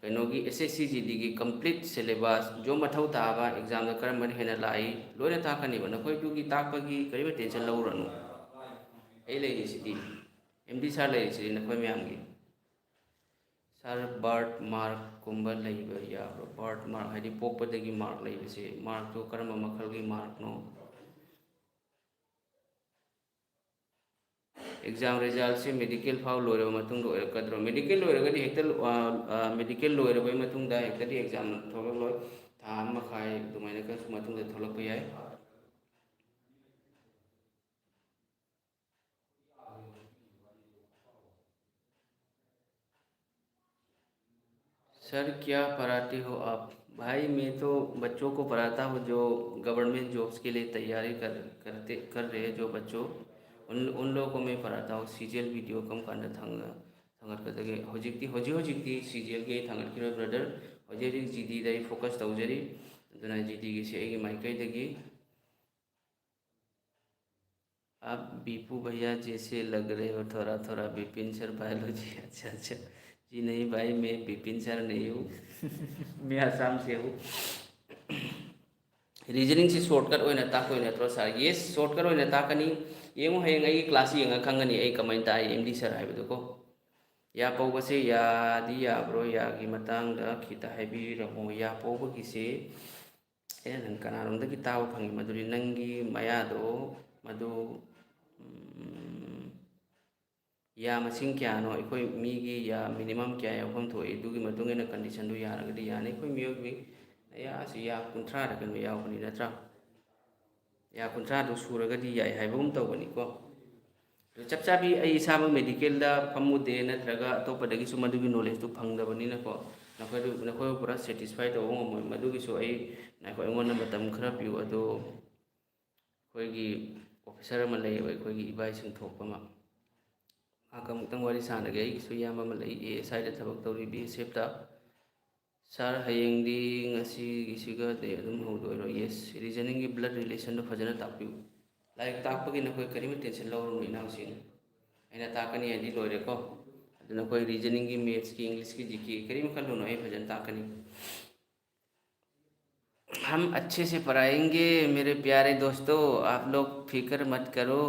ꯀꯩꯅꯣꯒꯤ ꯑꯦꯁ ꯑꯦꯁ ꯁꯤ ꯖꯤ ꯗꯤꯒꯤ ꯀꯝꯄ꯭ꯂꯤꯠ ꯁꯦꯂꯦꯕꯁ, ꯖꯣꯕ ꯃꯊꯧ ꯇꯥꯕ ꯑꯦꯛꯖꯥꯝꯗ ꯀꯔꯝꯕꯅ ꯍꯦꯟꯅ ꯂꯥꯛꯏ, ꯂꯣꯏꯅ ꯇꯥꯛꯀꯅꯤꯕ꯫ ꯅꯈꯣꯏꯗꯨꯒꯤ ꯇꯥꯛꯄꯒꯤ ꯀꯔꯤꯝꯇ ꯇꯦꯟꯁꯟ ꯂꯧꯔꯅꯨ꯫ ꯑꯩ ꯂꯩꯔꯤꯁꯤꯗꯤ, ꯑꯦꯝ ꯗꯤ ꯁꯥꯔ ꯂꯩꯔꯤꯁꯤꯗꯤ ꯅꯈꯣꯏ ꯃꯌꯥꯝꯒꯤ꯫ ꯁꯥꯔ, ꯕꯥꯔꯠ ꯃꯥꯔꯛꯀꯨꯝꯕ ꯂꯩꯕ ꯌꯥꯕ꯭ꯔꯥ? ꯕꯥꯔꯠ ꯃꯥꯔꯛ ꯍꯥꯏꯗꯤ ꯄꯣꯛꯄꯗꯒꯤ ꯃꯥꯔꯛ ꯂꯩꯕꯁꯦ, ꯃꯥꯔꯛꯇꯨ ꯀꯔꯝꯕ ꯃꯈꯜꯒꯤ ꯃꯥꯔꯛꯅꯣ? ꯑꯦꯛꯖꯥꯝ ꯔꯤꯖꯜꯁꯦ ꯃꯦꯗꯤꯀꯦꯜ ꯐꯥꯎ ꯂꯣꯏꯔꯕ ꯃꯇꯨꯡꯗ ꯑꯣꯏꯔꯛꯀꯗ꯭ꯔꯣ? ꯃꯦꯗꯤꯀꯦꯜ ꯂꯣꯏꯔꯒꯗꯤ ꯍꯦꯛꯇ, ꯑ, ꯑ, ꯃꯦꯗꯤꯀꯦꯜ ꯂꯣꯏꯔꯕꯩ ꯃꯇꯨꯡꯗ ꯍꯦꯛꯇꯗꯤ ꯑꯦꯛꯖꯥꯝ ꯊꯣꯛꯂꯛꯂꯣꯏ꯫ ꯊꯥ ꯑꯃ ꯃꯈꯥꯏ ꯑꯗꯨꯃꯥꯏꯅ ꯈꯔ ꯃꯇꯨꯡꯗ ꯊꯣꯛꯂꯛꯄ ꯌꯥꯏ꯫ सर, क्या पढ़ाते हो आप? भाई, मैं तो बच्चों को पढ़ाता हूँ जो गवर्नमेंट जॉब्स के लिए तैयारी कर, करते, कर रहे हैं जो बच्चों, उन, उन लोगों को मैं पढ़ाता हूँ। ꯁꯤ ꯖꯤ ꯑꯦꯜ ꯚꯤꯗꯤꯑꯣ ꯀꯔꯝ ꯀꯥꯟꯗ ꯊꯥꯡꯒ-, ꯊꯥꯡꯒꯠꯀꯗꯒꯦ? ꯍꯧꯖꯤꯛꯇꯤ, ꯍꯧꯖꯤꯛ ꯍꯧꯖꯤꯛꯇꯤ ꯁꯤ ꯖꯤ ꯑꯦꯜꯒꯤ ꯑꯩ ꯊꯥꯡꯒꯠꯈꯤꯔꯣꯏ, ꯕ꯭ꯔꯗꯔ꯫ ꯍꯧꯖꯤꯛ ꯍꯧꯖꯤꯛ ꯖꯤ ꯗꯤꯗ ꯑꯩ ꯐꯣꯀꯁ ꯇꯧꯖꯔꯤ꯫ ꯑꯗꯨꯅ ꯖꯤ ꯗꯤꯒꯤꯁꯦ ꯑꯩꯒꯤ ꯃꯥꯏꯀꯩꯗꯒꯤ आप बीपू भैया जैसे लग रहे हो, थोड़ा थोड़ा विपिन सर बायोलॉजी। अच्छा, अच्छा। जी नहीं भाई, मैं विपिन सर नहीं हूँ। मैं आसाम से हूँ। ꯔꯤꯖꯅꯤꯡꯁꯤ ꯁꯣꯔꯠꯀꯠ ꯑꯣꯏꯅ ꯇꯥꯛꯇꯣꯏ ꯅꯠꯇ꯭ꯔꯣ, ꯁꯥꯔ? ꯌꯦꯁ, ꯁꯣꯔꯠꯀꯠ ꯑꯣꯏꯅ ꯇꯥꯛꯀꯅꯤ꯫ ꯌꯦꯡꯉꯨ, ꯍꯌꯦꯡ ꯑꯩꯒꯤ ꯀ꯭ꯂꯥꯁ ꯌꯦꯡꯉ ꯈꯪꯒꯅꯤ ꯑꯩ ꯀꯃꯥꯏꯅ ꯇꯥꯛꯏ ꯑꯦꯝ ꯗꯤ ꯁꯥꯔ ꯍꯥꯏꯕꯗꯣꯀꯣ꯫ ꯌꯥ ꯄꯧꯕꯁꯦ ꯌꯥꯗꯤ ꯌꯥꯕ꯭ꯔꯣ? ꯌꯥꯒꯤ ꯃꯇꯥꯡꯗ ꯈꯤꯇ ꯍꯥꯏꯕꯤꯔꯝꯃꯣ꯫ ꯌꯥ ꯄꯧꯕꯒꯤꯁꯦ ꯑꯩꯅ ꯅꯪ ꯀꯅꯥꯔꯣꯝꯗꯒꯤ ꯇꯥꯕ ꯐꯪꯉꯤ? ꯃꯗꯨꯗꯤ ꯅꯪꯒꯤ ꯃꯌꯥꯗꯣ, ꯃꯗꯨ, ꯎꯝ, ꯌꯥ ꯃꯁꯤꯡ ꯀꯌꯥꯅꯣ? ꯑꯩꯈꯣꯏ ꯃꯤꯒꯤ ꯌꯥ ꯃꯤꯅꯤꯃꯝ ꯀꯌꯥ ꯌꯥꯎꯐꯝ ꯊꯣꯛꯏ? ꯑꯗꯨꯒꯤ ꯃꯇꯨꯡ ꯏꯟꯅ ꯀꯟꯗꯤꯁꯟꯗꯨ ꯌꯥꯔꯒꯗꯤ ꯌꯥꯅꯤ꯫ ꯑꯩꯈꯣꯏ ꯃꯤꯑꯣꯏꯕꯒꯤ ꯌꯥꯁꯤ ꯌꯥ ꯀꯨꯟꯊ꯭ꯔꯥꯔ ꯀꯩꯅꯣ ꯌꯥꯎꯕꯅꯤ, ꯅꯠꯇ꯭ꯔꯥ? ꯌꯥ ꯀꯨꯟꯊ꯭ꯔꯥꯗꯨ ꯁꯨꯔꯒꯗꯤ ꯌꯥꯏ ꯍꯥꯏꯕꯒꯨꯝ ꯇꯧꯕꯅꯤꯀꯣ꯫ ꯑꯗꯨ ꯆꯞ ꯆꯥꯕꯤ ꯑꯩ ꯏꯁꯥꯃꯛ ꯃꯦꯗꯤꯀꯦꯜꯗ ꯐꯝꯃꯨꯗꯦ, ꯅꯠꯇ꯭ꯔꯒ ꯑꯇꯣꯞꯄꯗꯒꯤꯁꯨ ꯃꯗꯨꯒꯤ ꯅꯣꯂꯦꯖꯇꯨ ꯐꯪꯗꯕꯅꯤꯅꯀꯣ, ꯅꯈꯣꯏꯗꯨ, ꯅꯈꯣꯏꯕꯨ ꯄꯨꯔꯥ ꯁꯦꯇꯤꯁꯐꯥꯏ ꯇꯧꯕ ꯉꯝꯃꯣꯏ꯫ ꯃꯗꯨꯒꯤꯁꯨ ꯑꯩ, ꯉꯥꯏꯈꯣ, ꯑꯩꯉꯣꯟꯗ ꯃꯇꯝ ꯈꯔ ꯄꯤꯌꯨ꯫ ꯑꯗꯣ ꯑꯩꯈꯣꯏꯒꯤ ꯑꯣꯐꯤꯁꯥꯔ ꯑꯃ ꯂꯩꯌꯦꯕ, ꯑꯩꯈꯣꯏꯒꯤ ꯏꯕꯥꯏꯁꯤꯡ ꯊꯣꯛꯄ ꯑꯃ, ꯃꯍꯥꯛꯀ ꯑꯃꯨꯛꯇꯪ ꯋꯥꯔꯤ ꯁꯥꯟꯅꯒꯦ꯫ ꯑꯩꯒꯤꯁꯨ ꯏꯌꯥꯝꯕ ꯑꯃ ꯂꯩ, ꯑꯦ ꯑꯦꯁ ꯑꯥꯏꯗ ꯊꯕꯛ ꯇꯧꯔꯤ, ꯕꯤ ꯑꯦꯁ ꯑꯦꯐꯇ꯫ ꯁꯥꯔ, ꯍꯌꯦꯡꯗꯤ ꯉꯁꯤꯒꯤꯁꯤꯒꯗꯤ ꯑꯗꯨꯝ ꯍꯧꯗꯣꯏꯔꯣ? ꯌꯦꯁ꯫ ꯔꯤꯖꯅꯤꯡꯒꯤ ꯕ꯭ꯂꯠ ꯔꯤꯂꯦꯁꯟꯗꯣ ꯐꯖꯅ ꯇꯥꯛꯄꯤꯌꯨ꯫ ꯂꯥꯏꯔꯤꯛ ꯇꯥꯛꯄꯒꯤ ꯅꯈꯣꯏ ꯀꯔꯤꯃ ꯇꯦꯟꯁꯟ ꯂꯧꯔꯨꯅꯨ, ꯏꯅꯥꯎꯁꯤꯡ꯫ ꯑꯩꯅ ꯇꯥꯛꯀꯅꯤ ꯍꯥꯏꯗꯤ ꯂꯣꯏꯔꯦꯀꯣ꯫ ꯑꯗꯨ ꯅꯈꯣꯏ ꯔꯤꯖꯅꯤꯡꯒꯤ, ꯃꯦꯠꯁꯀꯤ, ꯏꯪꯂꯤꯁꯀꯤ, ꯖꯤ ꯀꯦ ꯀꯔꯤꯃ ꯈꯜꯂꯨꯅꯨ, ꯑꯩ ꯐꯖꯅ ꯇꯥꯛꯀꯅꯤ꯫ हम अच्छे से पढ़ाएंगे मेरे प्यारे दोस्तों, आप लोग फिक्र मत करो।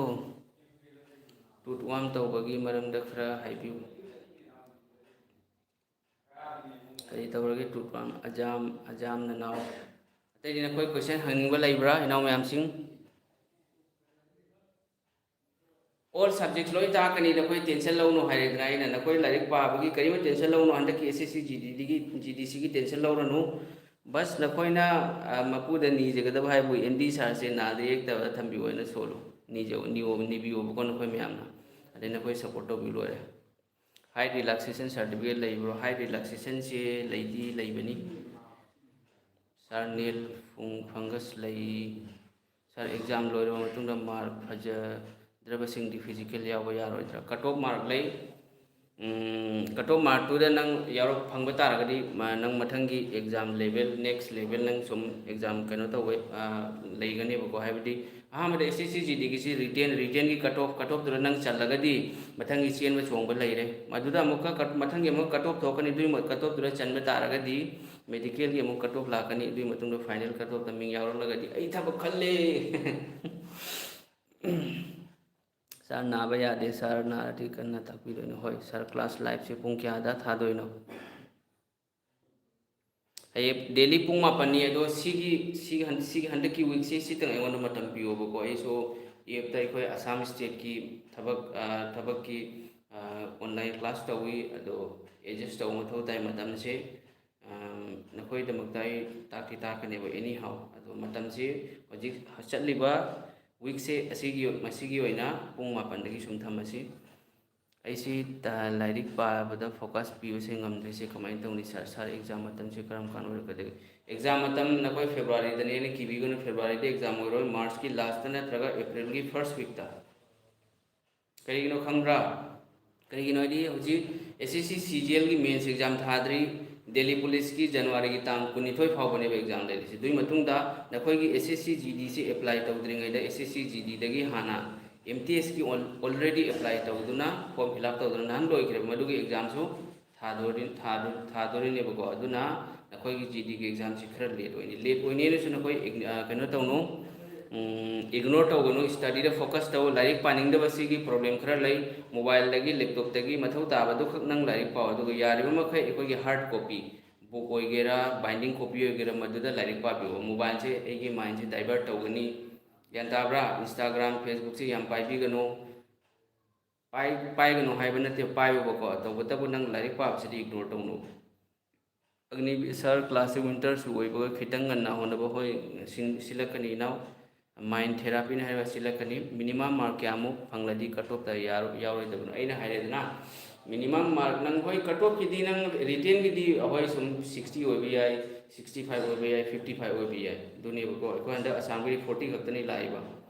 ꯇꯨꯠ ꯋꯥꯝ ꯇꯧꯕꯒꯤ ꯃꯔꯝꯗ ꯈꯔ ꯍꯥꯏꯕꯤꯌꯨ꯫ ꯀꯔꯤ ꯇꯧꯔꯒꯦ ꯇꯨꯠ ꯋꯥꯝ? ꯑꯖꯥꯝ, ꯑꯖꯥꯝ ꯅꯅꯥꯎ꯫ ꯑꯇꯩꯗꯤ ꯅꯈꯣꯏ ꯀꯣꯏꯁꯟ ꯍꯪꯅꯤꯡꯕ ꯂꯩꯕ꯭ꯔꯥ, ꯏꯅꯥꯎ ꯃꯌꯥꯝꯁꯤꯡ? ꯑꯣꯜ ꯁꯕꯖꯦꯛꯁ ꯂꯣꯏ ꯇꯥꯛꯀꯅꯤ, ꯅꯈꯣꯏ ꯇꯦꯟꯁꯟ ꯂꯧꯅꯨ ꯍꯥꯏꯔꯦꯗꯅ ꯑꯩꯅ꯫ ꯅꯈꯣꯏ ꯂꯥꯏꯔꯤꯛ ꯄꯥꯕꯒꯤ ꯀꯔꯤꯝꯇ ꯇꯦꯟꯁꯟ ꯂꯧꯅꯨ, ꯍꯟꯗꯛꯀꯤ ꯑꯦꯁ ꯑꯦꯁ ꯁꯤ ꯖꯤ ꯗꯤꯒꯤ, ꯖꯤ ꯗꯤ ꯁꯤꯒꯤ ꯇꯦꯟꯁꯟ ꯂꯧꯔꯅꯨ꯫ ꯕꯁ ꯅꯈꯣꯏꯅ, ꯑ, ꯃꯄꯨꯗ ꯅꯤꯖꯒꯗꯕ ꯍꯥꯏꯕꯨ ꯑꯦꯝ ꯗꯤ ꯁꯥꯔꯁꯦ ꯅꯥꯗ ꯌꯦꯛꯇꯕ ꯊꯝꯕꯤꯌꯣ ꯍꯥꯏꯅ ꯁꯣꯜꯂꯨ꯫ ꯅꯤꯖꯧ-, ꯅꯤꯌꯣ-, ꯅꯤꯕꯤꯌꯣꯕꯀꯣ ꯅꯈꯣꯏ ꯃꯌꯥꯝꯅ꯫ ꯑꯗꯩ ꯅꯈꯣꯏ ꯁꯞꯄꯣꯔꯠ ꯇꯧꯕꯤꯌꯨ ꯂꯣꯏꯔꯦ꯫ ꯍꯥꯏꯠ ꯔꯤꯂꯥꯛꯁꯦꯁꯟ ꯁꯥꯔꯇꯤꯐꯤꯀꯦꯠ ꯂꯩꯕ꯭ꯔꯣ? ꯍꯥꯏꯠ ꯔꯤꯂꯥꯛꯁꯦꯁꯟꯁꯦ ꯂꯩꯗꯤ ꯂꯩꯕꯅꯤ꯫ ꯁꯥꯔ ꯅꯤꯜ ꯐꯨꯡ ꯐꯪꯒꯁ ꯂꯩ꯫ ꯁꯥꯔ, ꯑꯦꯛꯖꯥꯝ ꯂꯣꯏꯔꯕ ꯃꯇꯨꯡꯗ ꯃꯥꯔꯛ ꯐꯖꯗ꯭ꯔꯕꯁꯤꯡꯗꯤ ꯐꯤꯖꯤꯀꯦꯜ ꯌꯥꯎꯕ ꯌꯥꯔꯣꯏꯗ꯭ꯔꯥ? ꯀꯠ ꯑꯣꯐ ꯃꯥꯔꯛ ꯂꯩ꯫ ꯎꯝ, ꯀꯠ ꯑꯣꯐ ꯃꯥꯔꯛꯇꯨꯗ ꯅꯪ ꯌꯥꯎꯔꯛ ꯐꯪꯕ ꯇꯥꯔꯒꯗꯤ, ꯃ-, ꯅꯪ ꯃꯊꯪꯒꯤ ꯑꯦꯛꯖꯥꯝ ꯂꯦꯚꯦꯜ, ꯅꯦꯛꯁ ꯂꯦꯚꯦꯜ ꯅꯪ ꯁꯨꯝ ꯑꯦꯛꯖꯥꯝ ꯀꯩꯅꯣ ꯇꯧꯕ, ꯑ, ꯂꯩꯒꯅꯦꯕꯀꯣ꯫ ꯍꯥꯏꯕꯗꯤ ꯑꯍꯥꯟꯕꯗ ꯑꯦꯁ ꯑꯦꯁ ꯁꯤ ꯖꯤ ꯗꯤꯒꯤꯁꯤ ꯔꯤꯇꯦꯟ, ꯔꯤꯇꯦꯟꯒꯤ ꯀꯠ ꯑꯣꯐ, ꯀꯠ ꯑꯣꯐꯇꯨꯗ ꯅꯪ ꯆꯜꯂꯒꯗꯤ ꯃꯊꯪꯒꯤ ꯆꯦꯟꯕ ꯆꯣꯡꯕ ꯂꯩꯔꯦ꯫ ꯃꯗꯨꯗ ꯑꯃꯨꯛꯀ ꯀꯠ-, ꯃꯊꯪꯒꯤ ꯑꯃꯨꯛ ꯀꯠ ꯑꯣꯐ ꯊꯣꯛꯀꯅꯤ, ꯑꯗꯨꯒꯤ ꯀꯠ ꯑꯣꯐꯇꯨꯗ ꯆꯟꯕ ꯇꯥꯔꯒꯗꯤ ꯃꯦꯗꯤꯀꯦꯜꯒꯤ ꯑꯃꯨꯛ ꯀꯠ ꯑꯣꯐ ꯂꯥꯛꯀꯅꯤ꯫ ꯑꯗꯨꯒꯤ ꯃꯇꯨꯡꯗ ꯐꯥꯏꯅꯦꯜ ꯀꯠ ꯑꯣꯐꯇ ꯃꯤꯡ ꯌꯥꯎꯔꯛꯂꯒꯗꯤ ꯑꯩ ꯊꯕꯛ ꯈꯜꯂꯦ꯫ ꯁꯥꯔ, ꯅꯥꯕ ꯌꯥꯗꯦ ꯁꯥꯔ, ꯅꯥꯔꯗꯤ ꯀꯟꯅ ꯇꯥꯛꯄꯤꯗꯣꯏꯅꯣ꯫ ꯍꯣꯏ ꯁꯥꯔ, ꯀ꯭ꯂꯥꯁ ꯂꯥꯏꯐꯁꯦ ꯄꯨꯡ ꯀꯌꯥꯗ ꯊꯥꯗꯣꯏꯅꯣ? ꯍꯌꯦꯡ ꯗꯦꯂꯤ ꯄꯨꯡ ꯃꯥꯄꯟꯅꯤ, ꯑꯗꯣ ꯁꯤꯒꯤ, ꯁꯤꯒꯤ ꯍꯟ-, ꯁꯤꯒꯤ ꯍꯟꯗꯛꯀꯤ ꯋꯤꯛꯁꯦ ꯁꯤꯇꯪ ꯑꯩꯉꯣꯟꯗ ꯃꯇꯝ ꯄꯤꯌꯣꯕꯀꯣ꯫ ꯑꯩꯁꯨ ꯑꯦꯞꯇ ꯑꯩꯈꯣꯏ ꯑꯁꯥꯝ ꯁ꯭ꯇꯦꯠꯀꯤ ꯊꯕꯛ, ꯑ, ꯊꯕꯛꯀꯤ, ꯑ, ꯑꯣꯟꯂꯥꯏꯟ ꯀ꯭ꯂꯥꯁ ꯇꯧꯏ, ꯑꯗꯣ ꯑꯦꯗꯖꯁ ꯇꯧꯕ ꯃꯊꯧ ꯇꯥꯏ ꯃꯇꯝꯁꯦ꯫ ꯑꯝ, ꯅꯈꯣꯏꯒꯤꯗꯃꯛꯇ ꯑꯩ ꯇꯥꯛꯇꯤ ꯇꯥꯛꯀꯅꯦꯕ, ꯑꯦꯅꯤ ꯍꯥꯎ꯫ ꯑꯗꯣ ꯃꯇꯝꯁꯤ ꯍꯧꯖꯤꯛ ꯆꯠꯂꯤꯕ ꯋꯤꯛꯁꯦ ꯑꯁꯤꯒꯤ, ꯃꯁꯤꯒꯤ ꯑꯣꯏꯅ ꯄꯨꯡ ꯃꯥꯄꯟꯗꯒꯤ ꯁꯨꯝ ꯊꯝꯃꯁꯤ꯫ ꯑꯩꯁꯤ ꯇ-, ꯂꯥꯏꯔꯤꯛ ꯄꯥꯕꯗ ꯐꯣꯀꯁ ꯄꯤꯕꯁꯦ ꯉꯝꯗ꯭ꯔꯤꯁꯦ ꯀꯃꯥꯏꯅ ꯇꯧꯅꯤ ꯁꯥꯔ? ꯁꯥꯔ, ꯑꯦꯛꯖꯥꯝ ꯃꯇꯝꯁꯤ ꯀꯔꯝ ꯀꯥꯟ ꯑꯣꯏꯔꯛꯀꯗꯒꯦ? ꯑꯦꯛꯖꯥꯝ ꯃꯇꯝ ꯅꯈꯣꯏ ꯐꯦꯕ꯭ꯔꯨꯋꯥꯔꯤꯗꯅꯦꯅ ꯀꯤꯕꯤꯒꯅꯨ, ꯐꯦꯕ꯭ꯔꯨꯋꯥꯔꯤꯗ ꯑꯦꯛꯖꯥꯝ ꯑꯣꯏꯔꯣꯏ, ꯃꯥꯔꯆꯀꯤ ꯂꯥꯁꯇ ꯅꯠꯇ꯭ꯔꯒ ꯑꯦꯄ꯭ꯔꯤꯜꯒꯤ ꯐꯥꯔꯁ ꯋꯤꯛꯇ꯫ ꯀꯔꯤꯒꯤꯅꯣ ꯈꯪꯕ꯭ꯔꯥ? ꯀꯔꯤꯒꯤꯅꯣ ꯍꯥꯏꯗꯤ ꯍꯧꯖꯤꯛ ꯑꯦꯁ ꯑꯦꯁ ꯁꯤ ꯁꯤ ꯖꯤ ꯑꯦꯜꯒꯤ ꯃꯦꯟꯁ ꯑꯦꯛꯖꯥꯝ ꯊꯥꯗ꯭ꯔꯤ, ꯗꯦꯜꯂꯤ ꯄꯨꯂꯤꯁꯀꯤ ꯖꯅꯋꯥꯔꯤꯒꯤ ꯇꯥꯡ ꯀꯨꯟꯅꯤꯊꯣꯏ ꯐꯥꯎꯕꯅꯦꯕ ꯑꯦꯛꯖꯥꯝ ꯂꯩꯔꯤꯁꯦ꯫ ꯑꯗꯨꯒꯤ ꯃꯇꯨꯡꯗ ꯅꯈꯣꯏꯒꯤ ꯑꯦꯁ S C G DC apply ꯇꯧꯗ꯭ꯔꯤꯉꯩꯗ ꯑꯦꯁ ꯑꯦꯁ ꯁꯤ ꯖꯤ ꯗꯤꯗꯒꯤ ꯍꯥꯟꯅ ꯑꯦꯝ ꯇꯤ ꯑꯦꯁꯀꯤ ꯑꯣꯜ-, ꯑꯣꯜꯔꯦꯗꯤ ꯑꯦꯄ꯭ꯂꯥꯏ ꯇꯧꯗꯨꯅ, ꯐꯣꯔꯝ ꯐꯤꯜ ꯑꯞ ꯇꯧꯗꯨꯅ ꯅꯍꯥꯟ ꯂꯣꯏꯈ꯭ꯔꯦꯕ, ꯃꯗꯨꯒꯤ ꯑꯦꯛꯖꯥꯝꯁꯨ ꯊꯥꯗꯣꯔꯤ-, ꯊꯥꯗꯣ-, ꯊꯥꯗꯣꯔꯤꯅꯦꯕꯀꯣ꯫ ꯑꯗꯨꯅ ꯅꯈꯣꯏꯒꯤ ꯖꯤ ꯗꯤꯒꯤ ꯑꯦꯛꯖꯥꯝꯁꯤ ꯈꯔ ꯂꯦꯠ ꯑꯣꯏꯅꯤ꯫ ꯂꯦꯠ ꯑꯣꯏꯅꯦꯅꯁꯨ ꯅꯈꯣꯏ ꯏꯒ-, ꯑ, ꯀꯩꯅꯣ ꯇꯧꯅꯨ, ꯎꯝ, ꯏꯒꯅꯣꯔ ꯇꯧꯒꯅꯨ꯫ ꯁ꯭ꯇꯗꯤꯗ ꯐꯣꯀꯁ ꯇꯧ꯫ ꯂꯥꯏꯔꯤꯛ ꯄꯥꯅꯤꯡꯗꯕꯁꯤꯒꯤ ꯄ꯭ꯔꯣꯕ꯭ꯂꯦꯝ ꯈꯔ ꯂꯩ꯫ ꯃꯣꯕꯥꯏꯜꯗꯒꯤ, ꯂꯦꯞꯇꯣꯞꯇꯒꯤ ꯃꯊꯧ ꯇꯥꯕꯗꯨꯈꯛ ꯅꯪ ꯂꯥꯏꯔꯤꯛ ꯄꯥꯎ꯫ ꯑꯗꯨꯒ ꯌꯥꯔꯤꯕ ꯃꯈꯩ ꯑꯩꯈꯣꯏꯒꯤ ꯍꯥꯔꯗ ꯀꯣꯄꯤ, ꯕꯨꯛ ꯑꯣꯏꯒꯦꯔꯥ, ꯕꯥꯏꯟꯗꯤꯡ ꯀꯣꯄꯤ ꯑꯣꯏꯒꯦꯔꯥ, ꯃꯗꯨꯗ ꯂꯥꯏꯔꯤꯛ ꯄꯥꯕꯤꯌꯨ꯫ ꯃꯣꯕꯥꯏꯜꯁꯦ ꯑꯩꯒꯤ ꯃꯥꯏꯟꯁꯦ ꯗꯥꯏꯚꯔꯠ ꯇꯧꯒꯅꯤ꯫ ꯒ꯭ꯌꯥꯟ ꯇꯥꯕ꯭ꯔꯥ? ꯏꯟꯁꯇꯥꯒ꯭ꯔꯥꯝ, ꯐꯦꯁꯕꯨꯛꯁꯦ ꯌꯥꯝ ꯄꯥꯏꯕꯤꯒꯅꯨ꯫ ꯄꯥꯏ ꯄꯥꯏꯒꯅꯨ ꯍꯥꯏꯕ ꯅꯠꯇꯦ, ꯄꯥꯏꯌꯣꯕꯀꯣ꯫ ꯇꯧꯕꯇꯕꯨ ꯅꯪ ꯂꯥꯏꯔꯤꯛ ꯄꯥꯕꯁꯤꯗꯤ ꯏꯒꯅꯣꯔ ꯇꯧꯅꯨ꯫ ꯑꯒꯅꯤꯕꯤꯔ ꯁꯥꯔ, ꯀ꯭ꯂꯥꯁꯁꯤ ꯋꯤꯟꯇꯔꯁꯨ ꯑꯣꯏꯕꯒ ꯈꯤꯇꯪ ꯉꯟꯅ ꯍꯣꯠꯅꯕ꯫ ꯍꯣꯏ, ꯁꯤꯡ- ꯁꯤꯜꯂꯛꯀꯅꯤ ꯏꯅꯥꯎ꯫ ꯃꯥꯏꯟ ꯊꯦꯔꯥꯄꯤꯅ ꯍꯥꯏꯔꯒ ꯁꯤꯜꯂꯛꯀꯅꯤ꯫ ꯃꯤꯅꯤꯃꯝ ꯃꯥꯔꯛ ꯀꯌꯥꯃꯨꯛ ꯐꯪꯂꯗꯤ ꯀꯠ ꯑꯣꯐꯇ ꯌꯥꯔꯣ- ꯌꯥꯎꯔꯣꯏꯗꯕꯅꯣ? ꯑꯩꯅ ꯍꯥꯏꯔꯦꯗꯅ, ꯃꯤꯅꯤꯃꯝ ꯃꯥꯔꯛ ꯅꯪ, ꯍꯣꯏ, ꯀꯠ ꯑꯣꯐꯀꯤꯗꯤ ꯅꯪ ꯔꯤꯇꯦꯟꯒꯤꯗꯤ, ꯍꯣꯏ, ꯁꯨꯝ ꯁꯤꯛꯁꯇꯤ ꯑꯣꯏꯕ ꯌꯥꯏ, ꯁꯤꯛꯁꯇꯤ ꯐꯥꯏꯚ ꯑꯣꯏꯕ ꯌꯥꯏ, ꯐꯤꯐꯇꯤ ꯐꯥꯏꯚ ꯑꯣꯏꯕ ꯌꯥꯏ꯫ ꯑꯗꯨꯅꯦꯕꯀꯣ, ꯑꯩꯈꯣꯏ ꯍꯟꯗꯛ ꯑꯁꯥꯝꯒꯤꯗꯤ ꯐꯣꯔꯇꯤ ꯈꯛꯇꯅꯤ ꯂꯥꯛꯏꯕ꯫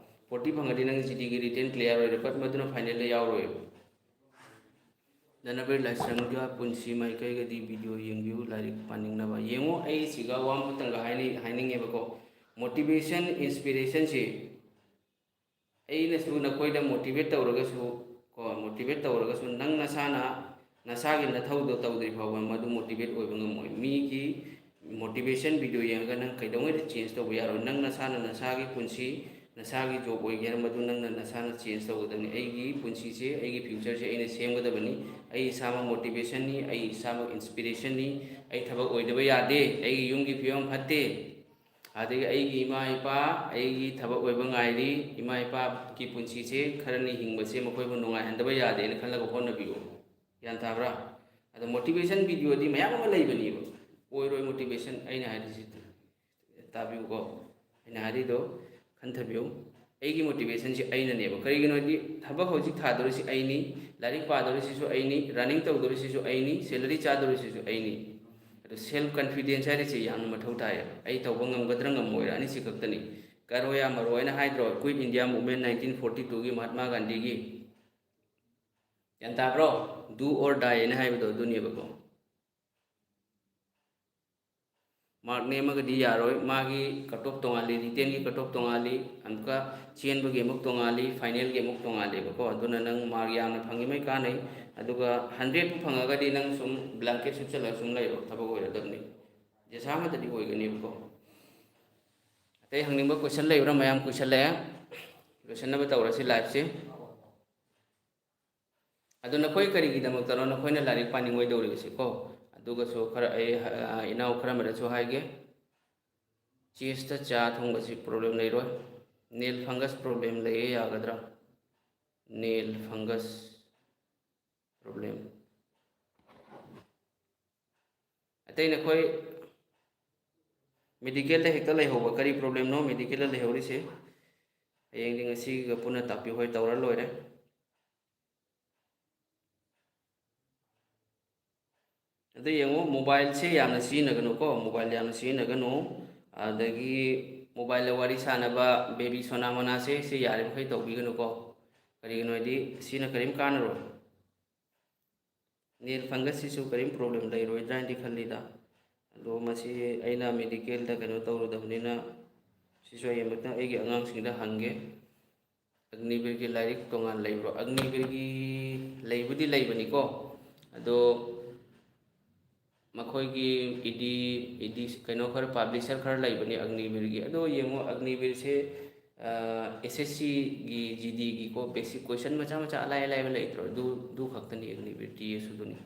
ꯐꯣꯔꯇꯤ ꯐꯪꯉꯗꯤ ꯅꯪ ꯖꯤꯗꯤꯒꯤ ꯔꯤꯇꯦꯟ ꯀ꯭ꯂꯤꯌꯥꯔ ꯑꯣꯏꯔꯦ, ꯕꯠ ꯃꯗꯨꯅ ꯐꯥꯏꯅꯦꯜꯗ ꯌꯥꯎꯔꯣꯏꯕ꯫ ꯙꯅꯕꯤꯔ ꯂꯥꯏꯁ꯭ꯔꯝꯒ ꯄꯨꯟꯁꯤ ꯃꯥꯏꯀꯩꯒꯗꯤ ꯚꯤꯗꯤꯑꯣ ꯌꯦꯡꯕꯤꯌꯨ, ꯂꯥꯏꯔꯤꯛ ꯄꯥꯅꯤꯡꯅꯕ꯫ ꯌꯦꯡꯉꯣ, ꯑꯩ ꯁꯤꯒ ꯋꯥ ꯑꯃꯇꯪꯒ ꯍꯥꯏꯅꯤ-, ꯍꯥꯏꯅꯤꯡꯉꯦꯕꯀꯣ꯫ ꯃꯣꯇꯤꯚꯦꯁꯟ, ꯏꯟꯁꯄꯤꯔꯦꯁꯟꯁꯤ ꯑꯩꯅꯁꯨ ꯅꯈꯣꯏꯗ ꯃꯣꯇꯤꯚꯦꯠ ꯇꯧꯔꯒꯁꯨ, ꯀꯣ, ꯃꯣꯇꯤꯚꯦꯠ ꯇꯧꯔꯒꯁꯨ ꯅꯪ ꯅꯁꯥꯅ ꯅꯁꯥꯒꯤ ꯅꯊꯧꯗꯣ ꯇꯧꯗ꯭ꯔꯤ ꯐꯥꯎꯕ ꯃꯗꯨ ꯃꯣꯇꯤꯚꯦꯠ ꯑꯣꯏꯕ ꯉꯝꯃꯣꯏ꯫ ꯃꯤꯒꯤ ꯃꯣꯇꯤꯚꯦꯁꯟ ꯚꯤꯗꯤꯑꯣ ꯌꯦꯡꯉꯒ ꯅꯪ ꯀꯩꯗꯧꯉꯩꯗ ꯆꯦꯟꯖ ꯇꯧꯕ ꯌꯥꯔꯣꯏ꯫ ꯅꯪ ꯅꯁꯥꯅ ꯅꯁꯥꯒꯤ ꯄꯨꯟꯁꯤ, ꯅꯁꯥꯒꯤ ꯖꯣꯕ ꯑꯣꯏꯒꯦꯔꯥ, ꯃꯗꯨ ꯅꯪꯅ ꯅꯁꯥꯅ ꯆꯦꯟꯖ ꯇꯧꯒꯗꯕꯅꯤ꯫ ꯑꯩꯒꯤ ꯄꯨꯟꯁꯤꯁꯦ, ꯑꯩꯒꯤ ꯐ꯭ꯌꯨꯆꯔꯁꯦ ꯑꯩꯅ ꯁꯦꯝꯒꯗꯕꯅꯤ꯫ ꯑꯩ ꯏꯁꯥꯃꯛ ꯃꯣꯇꯤꯚꯦꯁꯟꯅꯤ, ꯑꯩ ꯏꯁꯥꯃꯛ ꯏꯟꯁꯄꯤꯔꯦꯁꯟꯅꯤ꯫ ꯑꯩ ꯊꯕꯛ ꯑꯣꯏꯗꯕ ꯌꯥꯗꯦ, ꯑꯩꯒꯤ ꯌꯨꯝꯒꯤ ꯐꯤꯕꯝ ꯐꯠꯇꯦ, ꯑꯗꯒꯤ ꯑꯩꯒꯤ ꯏꯃꯥ ꯏꯄꯥ, ꯑꯩꯒꯤ ꯊꯕꯛ ꯑꯣꯏꯕ ꯉꯥꯏꯔꯤ, ꯏꯃꯥ ꯏꯄꯥꯒꯤ ꯄꯨꯟꯁꯤꯁꯦ ꯈꯔꯅꯤ ꯍꯤꯡꯕꯁꯦ ꯃꯈꯣꯏꯕꯨ ꯅꯨꯡꯉꯥꯏꯍꯟꯗꯕ ꯌꯥꯗꯦꯅ ꯈꯜꯂꯒ ꯍꯣꯠꯅꯕꯤꯌꯨ꯫ ꯒ꯭ꯌꯥꯟ ꯇꯥꯕ꯭ꯔꯥ? ꯑꯗꯣ ꯃꯣꯇꯤꯚꯦꯁꯟ ꯚꯤꯗꯤꯑꯣꯗꯤ ꯃꯌꯥꯝ ꯑꯃ ꯂꯩꯕꯅꯦꯕ꯫ ꯑꯣꯏꯔꯣꯏ ꯃꯣꯇꯤꯚꯦꯁꯟ ꯑꯩꯅ ꯍꯥꯏꯔꯤꯁꯤ꯫ ꯇꯥꯕꯤꯌꯨꯀꯣ, ꯑꯩꯅ ꯍꯥꯏꯔꯤꯗꯣ ꯈꯟꯊꯕꯤꯌꯨ꯫ ꯑꯩꯒꯤ ꯃꯣꯇꯤꯚꯦꯁꯟꯁꯤ ꯑꯩꯅꯅꯦꯕ꯫ ꯀꯔꯤꯒꯤꯅꯣ ꯍꯥꯏꯗꯤ ꯊꯕꯛ ꯍꯧꯖꯤꯛ ꯊꯥꯗꯣꯔꯤꯁꯤ ꯑꯩꯅꯤ, ꯂꯥꯏꯔꯤꯛ ꯄꯥꯗꯣꯔꯤꯁꯤꯁꯨ ꯑꯩꯅꯤ, ꯔꯟꯅꯤꯡ ꯇꯧꯗꯣꯔꯤꯁꯤꯁꯨ ꯑꯩꯅꯤ, ꯁꯦꯂꯔꯤ ꯆꯥꯗꯣꯔꯤꯁꯤꯁꯨ ꯑꯩꯅꯤ꯫ ꯑꯗꯣ ꯁꯦꯜꯐ ꯀꯟꯐꯤꯗꯦꯟꯁ ꯍꯥꯏꯔꯤꯁꯦ ꯌꯥꯝꯅ ꯃꯊꯧ ꯇꯥꯏꯌꯦꯕ꯫ ꯑꯩ ꯇꯧꯕ ꯉꯝꯒꯗ꯭ꯔꯥ ꯉꯝꯃꯣꯏꯔꯥ ꯑꯅꯤꯁꯤ ꯈꯛꯇꯅꯤ꯫ ꯀꯔꯣ ꯌꯥ ꯃꯔꯣ ꯍꯥꯏꯅ ꯍꯥꯏꯗ꯭ꯔꯣ, ꯀ꯭ꯋꯤꯠ ꯏꯟꯗꯤꯌꯥ ꯃꯨꯚꯃꯦꯟ ꯅꯥꯏꯟꯇꯤꯟ ꯐꯣꯔꯇꯤ ꯇꯨꯒꯤ ꯃꯍꯥꯠꯃꯥ ꯒꯥꯟꯙꯤꯒꯤ? ꯒ꯭ꯌꯥꯟ ꯇꯥꯕ꯭ꯔꯣ? ꯗꯨ ꯑꯣꯔ ꯗꯥꯏ ꯍꯥꯏꯅ ꯍꯥꯏꯕꯗꯣ ꯑꯗꯨꯅꯦꯕꯀꯣ꯫ ꯃꯥꯔꯛ ꯅꯦꯝꯃꯒꯗꯤ ꯌꯥꯔꯣꯏ꯫ ꯃꯥꯒꯤ ꯀꯠ ꯑꯣꯐ ꯇꯣꯉꯥꯜꯂꯤ, ꯔꯤꯇꯦꯟꯒꯤ ꯀꯠ ꯑꯣꯐ ꯇꯣꯉꯥꯜꯂꯤ, ꯑꯃꯨꯛꯀ ꯆꯦꯟꯕꯒꯤ ꯑꯃꯨꯛ ꯇꯣꯉꯥꯜꯂꯤ, ꯐꯥꯏꯅꯦꯜꯒꯤ ꯑꯃꯨꯛ ꯇꯣꯉꯥꯜꯂꯦꯕꯀꯣ꯫ ꯑꯗꯨꯅ ꯅꯪ ꯃꯥꯔꯛ ꯌꯥꯝꯅ ꯐꯪꯉꯤꯉꯩ ꯀꯥꯟꯅꯩ꯫ ꯑꯗꯨꯒ ꯍꯟꯗ꯭ꯔꯦꯠꯄꯨ ꯐꯪꯉꯒꯗꯤ ꯅꯪ ꯁꯨꯝ ꯕ꯭ꯂꯥꯡꯀꯦꯠ ꯁꯨꯞꯆꯜꯂꯒ ꯁꯨꯝ ꯂꯩꯔꯣ, ꯊꯕꯛ ꯑꯣꯏꯔꯗꯕꯅꯤ꯫ ꯖꯦꯁꯥ ꯑꯃꯗꯗꯤ ꯑꯣꯏꯒꯅꯦꯕꯀꯣ꯫ ꯑꯇꯩ ꯍꯪꯅꯤꯡꯕ ꯀꯣꯏꯁꯟ ꯂꯩꯕ꯭ꯔꯥ? ꯃꯌꯥꯝ ꯀꯨꯏꯁꯜꯂꯛꯑꯦ, ꯂꯣꯏꯁꯤꯟꯅꯕ ꯇꯧꯔꯁꯤ ꯂꯥꯏꯐꯁꯦ꯫ ꯑꯗꯣ ꯅꯈꯣꯏ ꯀꯔꯤꯒꯤꯗꯃꯛꯇꯅꯣ ꯅꯈꯣꯏꯅ ꯂꯥꯏꯔꯤꯛ ꯄꯥꯅꯤꯡꯉꯣꯏꯗꯧꯔꯤꯕꯁꯤꯀꯣ? ꯑꯗꯨꯒꯁꯨ ꯈꯔ ꯑꯩ, ꯑ, ꯏꯅꯥꯎ ꯈꯔ ꯑꯃꯗꯁꯨ ꯍꯥꯏꯒꯦ꯫ ꯆꯦꯁꯇ ꯆꯥ ꯊꯣꯡꯕꯁꯤ ꯄ꯭ꯔꯣꯕ꯭ꯂꯦꯝ ꯂꯩꯔꯣꯏ꯫ ꯅꯦꯜ ꯐꯪꯒꯁ ꯄ꯭ꯔꯣꯕ꯭ꯂꯦꯝ ꯂꯩꯌꯦ, ꯌꯥꯒꯗ꯭ꯔꯥ? Nail fungus, problem. ꯑꯇꯩ ꯅꯈꯣꯏ ꯃꯦꯗꯤꯀꯦꯜꯗ ꯍꯦꯛꯇ ꯂꯩꯍꯧꯕ ꯀꯔꯤ ꯄ꯭ꯔꯣꯕ꯭ꯂꯦꯝꯅꯣ ꯃꯦꯗꯤꯀꯦꯜꯗ ꯂꯩꯍꯧꯔꯤꯁꯦ? ꯍꯌꯦꯡꯗꯤ ꯉꯁꯤꯒ ꯄꯨꯟꯅ ꯇꯥꯛꯄꯤꯌꯨ꯫ ꯍꯣꯏ, ꯇꯧꯔ ꯂꯣꯏꯔꯦ꯫ ꯑꯗꯨ ꯌꯦꯡꯉꯨ, ꯃꯣꯕꯥꯏꯜꯁꯦ ꯌꯥꯝꯅ ꯁꯤꯖꯤꯟꯅꯒꯅꯨꯀꯣ, ꯃꯣꯕꯥꯏꯜ ꯌꯥꯝꯅ ꯁꯤꯖꯤꯟꯅꯒꯅꯨ꯫ ꯑꯗꯒꯤ ꯃꯣꯕꯥꯏꯜꯗ ꯋꯥꯔꯤ ꯁꯥꯟꯅꯕ, ꯕꯦꯕꯤ ꯁꯣꯅꯥ ꯃꯣꯅꯥꯁꯦ, ꯁꯤ ꯌꯥꯔꯤꯃꯈꯩ ꯇꯧꯕꯤꯒꯅꯨꯀꯣ꯫ ꯀꯔꯤꯒꯤꯅꯣ ꯍꯥꯏꯗꯤ ꯁꯤꯅ ꯀꯔꯤꯝ ꯀꯥꯟꯅꯔꯣꯏ꯫ ꯅꯦꯜ ꯐꯪꯒꯁꯁꯤꯁꯨ ꯀꯔꯤꯝ ꯄ꯭ꯔꯣꯕ꯭ꯂꯦꯝ ꯂꯩꯔꯣꯏꯗ꯭ꯔꯥ ꯍꯥꯏꯅꯗꯤ ꯈꯜꯂꯤꯗ꯫ ꯑꯗꯣ ꯃꯁꯤ ꯑꯩꯅ ꯃꯦꯗꯤꯀꯦꯜꯗ ꯀꯩꯅꯣ ꯇꯧꯔꯨꯗꯕꯅꯤꯅ ꯁꯤꯁꯨ ꯍꯌꯦꯡ ꯃꯊꯪ ꯑꯩꯒꯤ ꯑꯉꯥꯡꯁꯤꯡꯗ ꯍꯪꯒꯦ꯫ ꯑꯒꯅꯤꯕꯤꯔꯒꯤ ꯂꯥꯏꯔꯤꯛ ꯇꯣꯉꯥꯟ ꯂꯩꯕ꯭ꯔꯣ? ꯑꯒꯅꯤꯕꯤꯔꯒꯤ ꯂꯩꯕꯨꯗꯤ ꯂꯩꯕꯅꯤꯀꯣ, ꯑꯗꯣ ꯃꯈꯣꯏꯒꯤ ꯏꯗꯤ, ꯏꯗꯤ ꯀꯩꯅꯣ ꯈꯔ, ꯄꯥꯕ꯭ꯂꯤꯁꯔ ꯈꯔ ꯂꯩꯕꯅꯤ ꯑꯒꯅꯤꯕꯤꯔꯒꯤ꯫ ꯑꯗꯣ ꯌꯦꯡꯉꯣ, ꯑꯒꯅꯤꯕꯤꯔꯁꯦ ꯑꯦꯁ ꯑꯦꯁ ꯁꯤꯒꯤ ꯖꯤ ꯗꯤꯒꯤꯀꯣ, ꯕꯦꯁꯤꯛ ꯀꯣꯏꯁꯟ ꯃꯆꯥ ꯃꯆꯥ ꯑꯂꯥꯏ ꯑꯂꯥꯏꯕ ꯂꯩꯇ꯭ꯔꯣ? ꯑꯗꯨ, ꯑꯗꯨ ꯈꯛꯇꯅꯤ ꯑꯒꯅꯤꯕꯤꯔ ꯇꯤ ꯑꯦꯁ ꯑꯗꯨꯅꯤ꯫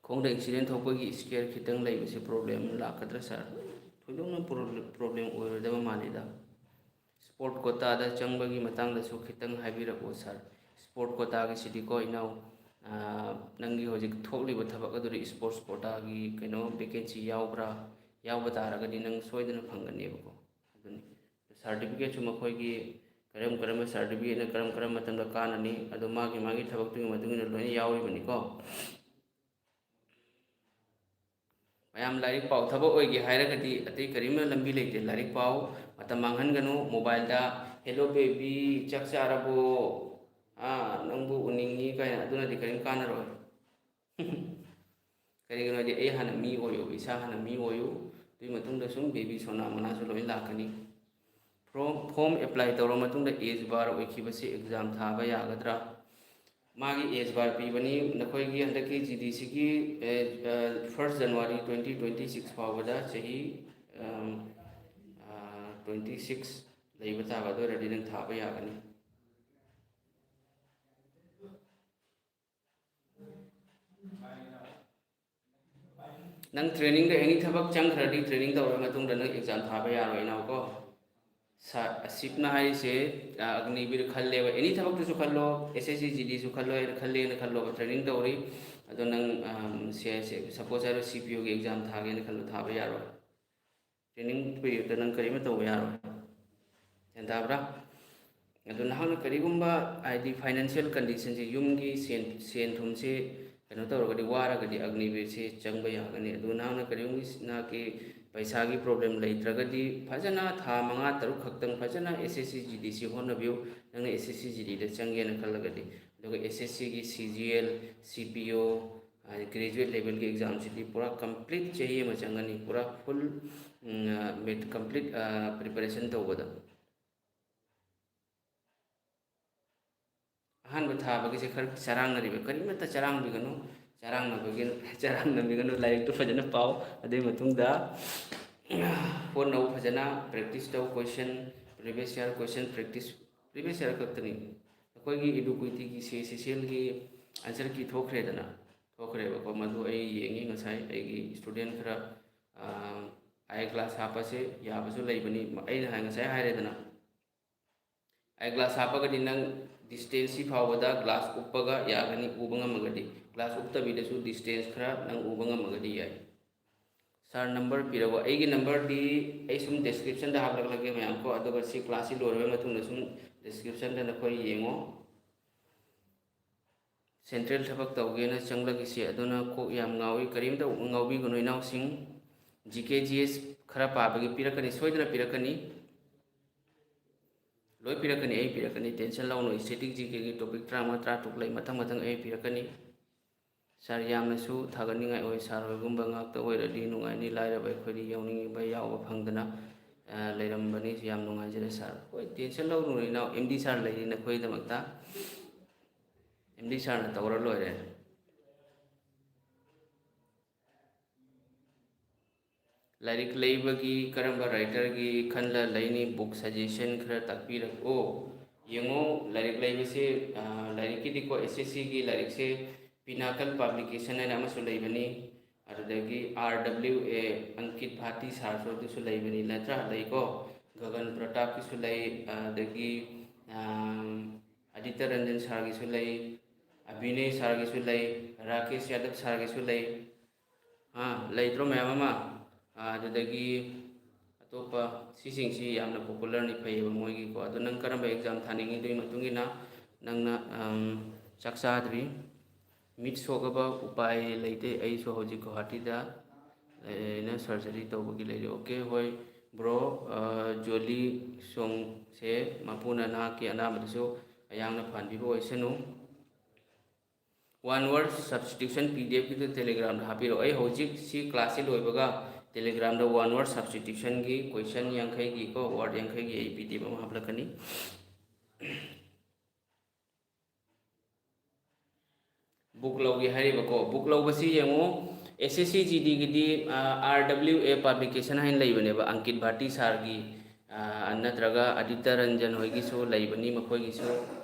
ꯈꯣꯡꯗ ꯑꯦꯛꯁꯤꯗꯦꯟ ꯊꯣꯛꯄꯒꯤ ꯁ꯭ꯀꯦꯌꯔ ꯈꯤꯇꯪ ꯂꯩꯕꯁꯦ ꯄ꯭ꯔꯣꯕ꯭ꯂꯦꯝ ꯂꯥꯛꯀꯗ꯭ꯔꯥ ꯁꯥꯔ? ꯊꯣꯏꯗꯣꯛꯅ ꯄ꯭ꯔꯣꯕ꯭ꯂꯦꯝ ꯑꯣꯏꯔꯣꯏꯗꯕ ꯃꯥꯜꯂꯤꯗ꯫ ꯁ꯭ꯄꯣꯔꯠ ꯀꯣꯇꯥꯗ ꯆꯪꯕꯒꯤ ꯃꯇꯥꯡꯗꯁꯨ ꯈꯤꯇꯪ ꯍꯥꯏꯕꯤꯔꯛꯑꯣ ꯁꯥꯔ꯫ ꯁ꯭ꯄꯣꯔꯠ ꯀꯣꯇꯥꯒꯤꯁꯤꯗꯤꯀꯣ ꯏꯅꯥꯎ, ꯅꯪꯒꯤ ꯍꯧꯖꯤꯛ ꯊꯣꯛꯂꯤꯕ ꯊꯕꯛ ꯑꯗꯨꯗ ꯁ꯭ꯄꯣꯔꯠꯁ ꯀꯣꯇꯥꯒꯤ ꯀꯩꯅꯣ ꯚꯦꯀꯦꯟꯁꯤ ꯌꯥꯎꯕ꯭ꯔꯥ? ꯌꯥꯎꯕ ꯇꯥꯔꯒꯗꯤ ꯅꯪ ꯁꯣꯏꯗꯅ ꯐꯪꯒꯅꯦꯕꯀꯣ꯫ ꯑꯗꯨꯅꯤ꯫ ꯁꯥꯔꯇꯤꯐꯤꯀꯦꯠꯁꯨ ꯃꯈꯣꯏꯒꯤ ꯀꯔꯝ ꯀꯔꯝꯕ ꯁꯥꯔꯇꯤꯐꯤꯀꯦꯠꯅ ꯀꯔꯝ ꯀꯔꯝꯕ ꯃꯇꯝꯗ ꯀꯥꯟꯅꯅꯤ, ꯑꯗꯣ ꯃꯥꯒꯤ ꯃꯥꯒꯤ ꯊꯕꯛꯇꯨꯒꯤ ꯃꯇꯨꯡ ꯏꯟꯅ ꯂꯣꯏꯅ ꯌꯥꯎꯔꯤꯕꯅꯤꯀꯣ꯫ ꯃꯌꯥꯝ ꯂꯥꯏꯔꯤꯛ ꯄꯥꯎ꯫ ꯊꯕꯛ ꯑꯣꯏꯒꯦ ꯍꯥꯏꯔꯒꯗꯤ ꯑꯇꯩ ꯀꯔꯤꯝꯅ ꯂꯝꯕꯤ ꯂꯩꯇꯦ꯫ ꯂꯥꯏꯔꯤꯛ ꯄꯥꯎ, ꯃꯇꯝ ꯃꯥꯡꯍꯟꯒꯅꯨ꯫ ꯃꯣꯕꯥꯏꯜꯗ "ꯍꯦꯜꯂꯣ ꯕꯦꯕꯤ, ꯆꯥꯛ ꯆꯥꯔꯕꯣ? ꯑꯥ, ꯅꯪꯕꯨ ꯎꯅꯤꯡꯉꯤ" ꯀꯥꯏꯅ, ꯑꯗꯨꯅꯗꯤ ꯀꯔꯤꯝ ꯀꯥꯟꯅꯔꯣꯏ꯫ ꯀꯔꯤꯒꯤꯅꯣ ꯍꯥꯏꯗꯤ ꯑꯩ ꯍꯥꯟꯅ ꯃꯤ ꯑꯣꯏꯌꯨ, ꯏꯁꯥ ꯍꯥꯟꯅ ꯃꯤ ꯑꯣꯏꯌꯨ꯫ ꯑꯗꯨꯒꯤ ꯃꯇꯨꯡꯗ ꯁꯨꯝ ꯕꯦꯕꯤ ꯁꯣꯅꯥ ꯃꯣꯅꯥꯁꯨ ꯂꯣꯏ ꯂꯥꯛꯀꯅꯤ꯫ ꯐ꯭ꯔꯣꯝ, ꯐꯣꯝ ꯑꯦꯄ꯭ꯂꯥꯏ ꯇꯧꯔ ꯃꯇꯨꯡꯗ ꯑꯦꯖ ꯕꯥꯔ ꯑꯣꯏꯈꯤꯕꯁꯤ ꯑꯦꯛꯖꯥꯝ ꯊꯥꯕ ꯌꯥꯒꯗ꯭ꯔꯥ? ꯃꯥꯒꯤ ꯑꯦꯖ ꯕꯥꯔ ꯄꯤꯕꯅꯤ꯫ ꯅꯈꯣꯏꯒꯤ ꯍꯟꯗꯛꯀꯤ ꯖꯤ ꯗꯤ ꯁꯤꯒꯤ, ꯑꯦ, ꯑ, first January twenty twenty six ꯐꯥꯎꯕꯗ ꯆꯍꯤ, ꯑꯝ, ꯑ, ꯇ꯭ꯋꯦꯟꯇꯤ ꯁꯤꯛꯁ ꯂꯩꯕ ꯇꯥꯕ, ꯑꯗꯨ ꯑꯣꯏꯔꯗꯤ ꯅꯪ ꯊꯥꯕ ꯌꯥꯒꯅꯤ꯫ ꯅꯪ ꯇ꯭ꯔꯦꯅꯤꯡꯗ ꯑꯦꯅꯤ ꯊꯕꯛ ꯆꯪꯈ꯭ꯔꯗꯤ, ꯇ꯭ꯔꯦꯅꯤꯡ ꯇꯧꯔꯕ ꯃꯇꯨꯡꯗ ꯅꯪ ꯑꯦꯛꯖꯥꯝ ꯊꯥꯕ ꯌꯥꯔꯣꯏ, ꯏꯅꯥꯎꯀꯣ꯫ ꯁꯥ ꯑꯁꯤꯞꯅ ꯍꯥꯏꯔꯤꯁꯦ, ꯑ, ꯑꯒꯅꯤꯕꯤꯔ ꯈꯜꯂꯦꯕ, ꯑꯦꯅꯤ ꯊꯕꯛꯇꯁꯨ ꯈꯜꯂꯣ, ꯑꯦꯁ ꯑꯦꯁ ꯁꯤ ꯖꯤ ꯗꯤꯁꯨ ꯈꯜꯂꯣ ꯍꯥꯏꯅ ꯈꯜꯂꯦꯅ ꯈꯜꯂꯣꯕ, ꯇ꯭ꯔꯦꯅꯤꯡ ꯇꯧꯔꯤ꯫ ꯑꯗꯣ ꯅꯪ, ꯑꯝ, ꯁꯦ, ꯁꯦ, ꯁꯄꯣꯁ ꯍꯥꯏꯔꯣ, ꯁꯤ ꯄꯤ ꯑꯣꯒꯤ ꯑꯦꯛꯖꯥꯝ ꯊꯥꯒꯦꯅ ꯈꯜꯂꯣ, ꯊꯥꯕ ꯌꯥꯔꯣꯏ꯫ ꯇ꯭ꯔꯦꯅꯤꯡ ꯄꯤꯔꯤꯌꯣꯗ ꯅꯪ ꯀꯔꯤꯃ ꯇꯧꯕ ꯌꯥꯔꯣꯏ꯫ ꯒ꯭ꯌꯥꯟ ꯇꯥꯕ꯭ꯔꯥ? ꯑꯗꯨ ꯅꯍꯥꯛꯅ ꯀꯔꯤꯒꯨꯝꯕ, ꯍꯥꯏꯗꯤ, ꯐꯥꯏꯅꯥꯟꯁꯤꯌꯦꯜ ꯀꯟꯗꯤꯁꯟꯁꯦ, ꯌꯨꯝꯒꯤ ꯁꯦꯟ, ꯁꯦꯟ ꯊꯨꯝꯁꯦ ꯀꯩꯅꯣ ꯇꯧꯔꯒꯗꯤ, ꯋꯥꯔꯒꯗꯤ ꯑꯒꯅꯤꯕꯤꯔꯁꯦ ꯆꯪꯕ ꯌꯥꯒꯅꯤ꯫ ꯑꯗꯨ ꯅꯍꯥꯛꯅ ꯀꯔꯤꯒꯨꯝꯕ ꯅꯍꯥꯛꯀꯤ ꯄꯩꯁꯥꯒꯤ ꯄ꯭ꯔꯣꯕ꯭ꯂꯦꯝ ꯂꯩꯇ꯭ꯔꯒꯗꯤ, ꯐꯖꯅ ꯊꯥ ꯃꯉꯥ ꯇꯔꯨꯛ ꯈꯛꯇꯪ ꯐꯖꯅ ꯑꯦꯁ ꯑꯦꯁ ꯁꯤ ꯖꯤ ꯗꯤ ꯁꯤ ꯍꯣꯠꯅꯕꯤꯌꯨ, ꯅꯪꯅ ꯑꯦꯁ ꯑꯦꯁ ꯁꯤ ꯖꯤ ꯗꯤꯗ ꯆꯪꯒꯦꯅ ꯈꯜꯂꯒꯗꯤ꯫ ꯑꯗꯨꯒ ꯑꯦꯁ ꯑꯦꯁ ꯁꯤꯒꯤ ꯁꯤ ꯖꯤ ꯑꯦꯜ, ꯁꯤ ꯄꯤ ꯑꯣ, ꯍꯥꯏꯗꯤ ꯒ꯭ꯔꯦꯖꯨꯋꯦꯠ ꯂꯦꯚꯦꯜꯒꯤ ꯑꯦꯛꯖꯥꯝꯁꯤꯗꯤ ꯄꯨꯔꯥ ꯀꯝꯄ꯭ꯂꯤꯠ ꯆꯍꯤ ꯑꯃ ꯆꯪꯒꯅꯤ, ꯄꯨꯔꯥ ꯐꯨꯜ, ꯎꯝ, ꯑ, ꯃꯦꯠ-, ꯀꯝꯄ꯭ꯂꯤꯠ, ꯑ, ꯄ꯭ꯔꯤꯄꯦꯔꯦꯁꯟ ꯇꯧꯕꯗ꯫ ꯑꯍꯥꯟꯕ ꯊꯥꯕꯒꯤꯁꯦ ꯈꯔ ꯆꯔꯥꯡꯅꯔꯤꯕ, ꯀꯔꯤꯃꯠꯇ ꯆꯔꯥꯡꯕꯤꯒꯅꯨ, ꯆꯔꯥꯡꯅꯕꯒꯤ, ꯆꯔꯥꯡꯅꯕꯤꯒꯅꯨ, ꯂꯥꯏꯔꯤꯛꯇꯨ ꯐꯖꯅ ꯄꯥꯎ꯫ ꯑꯗꯨꯒꯤ ꯃꯇꯨꯡꯗ ꯍꯣꯠꯅꯧ, ꯐꯖꯅ ꯄ꯭ꯔꯦꯛꯇꯤꯁ ꯇꯧ, ꯀꯣꯏꯁꯟ, ꯄ꯭ꯔꯤꯚꯤꯌꯁ ꯏꯌꯥꯔ ꯀꯣꯏꯁꯟ ꯄ꯭ꯔꯦꯛꯇꯤꯁ, ꯄ꯭ꯔꯤꯚꯤꯌꯁ ꯏꯌꯥꯔ ꯈꯛꯇꯅꯤ꯫ ꯑꯩꯈꯣꯏꯒꯤ ꯏꯗꯨꯀꯨꯏꯇꯤꯒꯤ ꯁꯤ ꯑꯦꯁ ꯁꯤ ꯁꯤ ꯑꯦꯜꯒꯤ ꯑꯟꯁꯔ ꯀꯤ ꯊꯣꯛꯈ꯭ꯔꯦꯗꯅ, ꯊꯣꯛꯈ꯭ꯔꯦꯕꯀꯣ, ꯃꯗꯨ ꯑꯩ ꯌꯦꯡꯉꯤ ꯉꯁꯥꯏ, ꯑꯩꯒꯤ ꯏꯁꯇꯨꯗꯦꯟ ꯈꯔ, ꯑꯥꯏ ꯒ꯭ꯂꯥꯁ ꯍꯥꯞꯄꯁꯦ ꯌꯥꯕꯁꯨ ꯂꯩꯕꯅꯤ, ꯑꯩꯅ ꯍꯥꯏ-, ꯉꯁꯥꯏ ꯍꯥꯏꯔꯦꯗꯅ꯫ ꯑꯥꯏ ꯒ꯭ꯂꯥꯁ ꯍꯥꯞꯄꯒꯗꯤ ꯅꯪ ꯗꯤꯁꯇꯦꯟꯁ ꯁꯤ ꯐꯥꯎꯕꯗ ꯒ꯭ꯂꯥꯁ ꯎꯞꯄꯒ ꯌꯥꯒꯅꯤ, ꯎꯕ ꯉꯝꯃꯒꯗꯤ꯫ ꯒ꯭ꯂꯥꯁ ꯎꯞꯇꯕꯤꯗꯁꯨ ꯗꯤꯁꯇꯦꯟꯁ ꯈꯔ ꯅꯪ ꯎꯕ ꯉꯝꯃꯒꯗꯤ ꯌꯥꯏ꯫ ꯁꯥꯔ, ꯅꯝꯕꯔ ꯄꯤꯔꯛꯑꯣ꯫ ꯑꯩꯒꯤ ꯅꯝꯕꯔꯗꯤ ꯑꯩ ꯁꯨꯝ ꯗꯦꯁꯀ꯭ꯔꯤꯞꯁꯟꯗ ꯍꯥꯞꯂꯛꯂꯒꯦ ꯃꯌꯥꯝ ꯀꯣ, ꯑꯗꯨꯒ ꯁꯤ ꯀ꯭ꯂꯥꯁꯁꯤ ꯂꯣꯏꯔꯕ ꯃꯇꯨꯡꯗ ꯁꯨꯝ ꯗꯦꯁꯀ꯭ꯔꯤꯞꯁꯟꯗ ꯅꯈꯣꯏ ꯌꯦꯡꯉꯣ꯫ ꯁꯦꯟꯇ꯭ꯔꯦꯜ ꯊꯕꯛ ꯇꯧꯒꯦꯅ ꯆꯪꯂꯛꯏꯁꯤ ꯑꯗꯨꯅ ꯀꯣꯛ ꯌꯥꯝ ꯉꯥꯎꯏ꯫ ꯀꯔꯤꯝꯇ ꯉꯥꯎꯕꯤꯒꯅꯨ ꯏꯅꯥꯎꯁꯤꯡ꯫ ꯖꯤ ꯀꯦ ꯖꯤ ꯑꯦꯁ ꯈꯔ ꯄꯥꯕꯒꯤ ꯄꯤꯔꯛꯀꯅꯤ, ꯁꯣꯏꯗꯅ ꯄꯤꯔꯛꯀꯅꯤ꯫ ꯂꯣꯏ ꯄꯤꯔꯛꯀꯅꯤ, ꯑꯩ ꯄꯤꯔꯛꯀꯅꯤ, ꯇꯦꯟꯁꯟ ꯂꯧꯅꯨ꯫ ꯏꯁꯇꯦꯇꯤꯛ ꯖꯤ ꯀꯦꯒꯤ ꯇꯣꯄꯤꯛ ꯇꯔꯥꯃꯉꯥ ꯇꯔꯥꯇꯔꯨꯛ ꯂꯩ, ꯃꯊꯪ ꯃꯊꯪ ꯑꯩ ꯄꯤꯔꯛꯀꯅꯤ꯫ ꯁꯥꯔ, ꯌꯥꯝꯅꯁꯨ ꯊꯥꯒꯠꯅꯤꯡꯉꯥꯏ ꯑꯣꯏ, ꯁꯥꯔ ꯍꯣꯏꯒꯨꯝꯕ ꯉꯥꯛꯇ ꯑꯣꯏꯔꯗꯤ ꯅꯨꯡꯉꯥꯏꯅꯤ꯫ ꯂꯥꯏꯔꯕ ꯑꯩꯈꯣꯏꯗꯤ ꯌꯥꯎꯅꯤꯡꯉꯤꯕ ꯌꯥꯎꯕ ꯐꯪꯗꯅ, ꯑ, ꯂꯩꯔꯝꯕꯅꯤ꯫ ꯌꯥꯝ ꯅꯨꯡꯉꯥꯏꯖꯔꯦ ꯁꯥꯔ꯫ ꯍꯣꯏ, ꯇꯦꯟꯁꯟ ꯂꯧꯔꯨꯅꯨ ꯏꯅꯥꯎ, ꯑꯦꯝ ꯗꯤ ꯁꯥꯔ ꯂꯩꯔꯤ ꯅꯈꯣꯏꯒꯤꯗꯃꯛꯇ꯫ ꯑꯦꯝ ꯗꯤ ꯁꯥꯔꯅ ꯇꯧꯔ ꯂꯣꯏꯔꯦ꯫ ꯂꯥꯏꯔꯤꯛ ꯂꯩꯕꯒꯤ ꯀꯔꯝꯕ ꯔꯥꯏꯇꯔꯒꯤ ꯈꯟꯂ ꯂꯩꯅꯤ? ꯕꯨꯛ ꯁꯖꯦꯁꯟ ꯈꯔ ꯇꯥꯛꯄꯤꯔꯛꯑꯣ꯫ ꯌꯦꯡꯉꯣ, ꯂꯥꯏꯔꯤꯛ ꯂꯩꯕꯁꯦ, ꯑ, ꯂꯥꯏꯔꯤꯛꯀꯤꯗꯤꯀꯣ, ꯑꯦꯁ ꯑꯦꯁ ꯁꯤꯒꯤ ꯂꯥꯏꯔꯤꯛꯁꯦ ꯄꯤꯅꯥꯀꯜ ꯄꯕ꯭ꯂꯤꯀꯦꯁꯟ ꯍꯥꯏꯅ ꯑꯃꯁꯨ ꯂꯩꯕꯅꯤ, ꯑꯗꯨꯗꯒꯤ ꯑꯥꯔ ꯗꯕ꯭ꯂꯤꯎ ꯑꯦ ꯑꯪꯀꯤꯠ ꯚꯥꯇꯤ ꯁꯥꯔꯁꯨ ꯑꯗꯨꯁꯨ ꯂꯩꯕꯅꯤ, ꯅꯠꯇ꯭ꯔꯥ? ꯂꯩꯀꯣ꯫ ꯒꯒꯟ ꯄ꯭ꯔꯇꯥꯞꯀꯤꯁꯨ ꯂꯩ, ꯑꯗꯒꯤ ꯑꯗꯤꯇ꯭ꯌ ꯔꯟꯖꯟ ꯁꯥꯔꯒꯤꯁꯨ ꯂꯩ, ꯑꯕꯤꯅꯦ ꯁꯥꯔꯒꯤꯁꯨ ꯂꯩ, ꯔꯥꯀꯦꯁ ꯌꯥꯗꯕ ꯁꯥꯔꯒꯤꯁꯨ ꯂꯩ, ꯂꯩꯇ꯭ꯔꯣ ꯃꯌꯥꯝ ꯑꯃ? ꯑꯗꯨꯗꯒꯤ ꯑꯇꯣꯞꯄ ꯁꯤꯁꯤꯡꯁꯤ ꯌꯥꯝꯅ ꯄꯣꯄꯨꯂꯔꯅꯤ, ꯐꯩꯌꯦꯕ ꯃꯣꯏꯒꯤꯀꯣ꯫ ꯑꯗꯣ ꯅꯪ ꯀꯔꯝꯕ ꯑꯦꯛꯖꯥꯝ ꯊꯥꯅꯤꯡꯉꯤ? ꯑꯗꯨꯒꯤ ꯃꯇꯨꯡ ꯏꯟꯅ ꯅꯪꯅ ꯆꯥꯛ ꯆꯥꯗ꯭ꯔꯤ꯫ ꯃꯤꯠ ꯁꯣꯛꯑꯕ ꯎꯄꯥꯏ ꯂꯩꯇꯦ꯫ ꯑꯩꯁꯨ ꯍꯧꯖꯤꯛ ꯒꯨꯋꯥꯍꯥꯇꯤꯗ ꯑꯩꯅ ꯁꯔꯖꯔꯤ ꯇꯧꯕꯒꯤ ꯂꯩꯔꯤ꯫ ꯑꯣꯀꯦ, ꯍꯣꯏ ꯕ꯭ꯔꯣ, ꯖꯣꯂꯤ ꯁꯣꯡꯁꯦ ꯃꯄꯨꯅ ꯅꯍꯥꯛꯀꯤ ꯑꯅꯥꯕꯗꯁꯨ ꯑꯌꯥꯡꯅ ꯐꯍꯟꯕꯤꯕ ꯑꯣꯏꯁꯅꯨ꯫ One word substitution PDF ꯀꯤꯗꯨ Telegram ꯗ ꯍꯥꯞꯄꯤꯔꯛꯑꯣ꯫ ꯑꯩ ꯍꯧꯖꯤꯛ ꯁꯤ class ꯁꯤ ꯂꯣꯏꯕꯒ Telegram ꯗ one word substitution ꯒꯤ question ꯌꯥꯡꯈꯩꯒꯤ ꯀꯣ, word ꯌꯥꯡꯈꯩꯒꯤ ꯑꯩ PDF ꯑꯃ ꯍꯥꯞꯂꯛꯀꯅꯤ꯫ Book ꯂꯧꯒꯦ ꯍꯥꯏꯔꯤꯕꯀꯣ, book ꯂꯧꯕꯁꯤ ꯌꯦꯡꯉꯨ, SSC GD ꯒꯤꯗꯤ RWA publication ꯍꯥꯏꯅ ꯂꯩꯕꯅꯦꯕ, ꯑꯪꯀꯤꯠ ꯚꯥꯔꯇꯤ ꯁꯥꯔꯒꯤ꯫ ꯅꯠꯇ꯭ꯔꯒ ꯑꯗꯤꯇ꯭ꯌ ꯔꯟꯖꯟ ꯍꯣꯏꯒꯤꯁꯨ ꯂꯩꯕꯅꯤ, ꯃꯈꯣꯏꯒꯤꯁꯨ꯫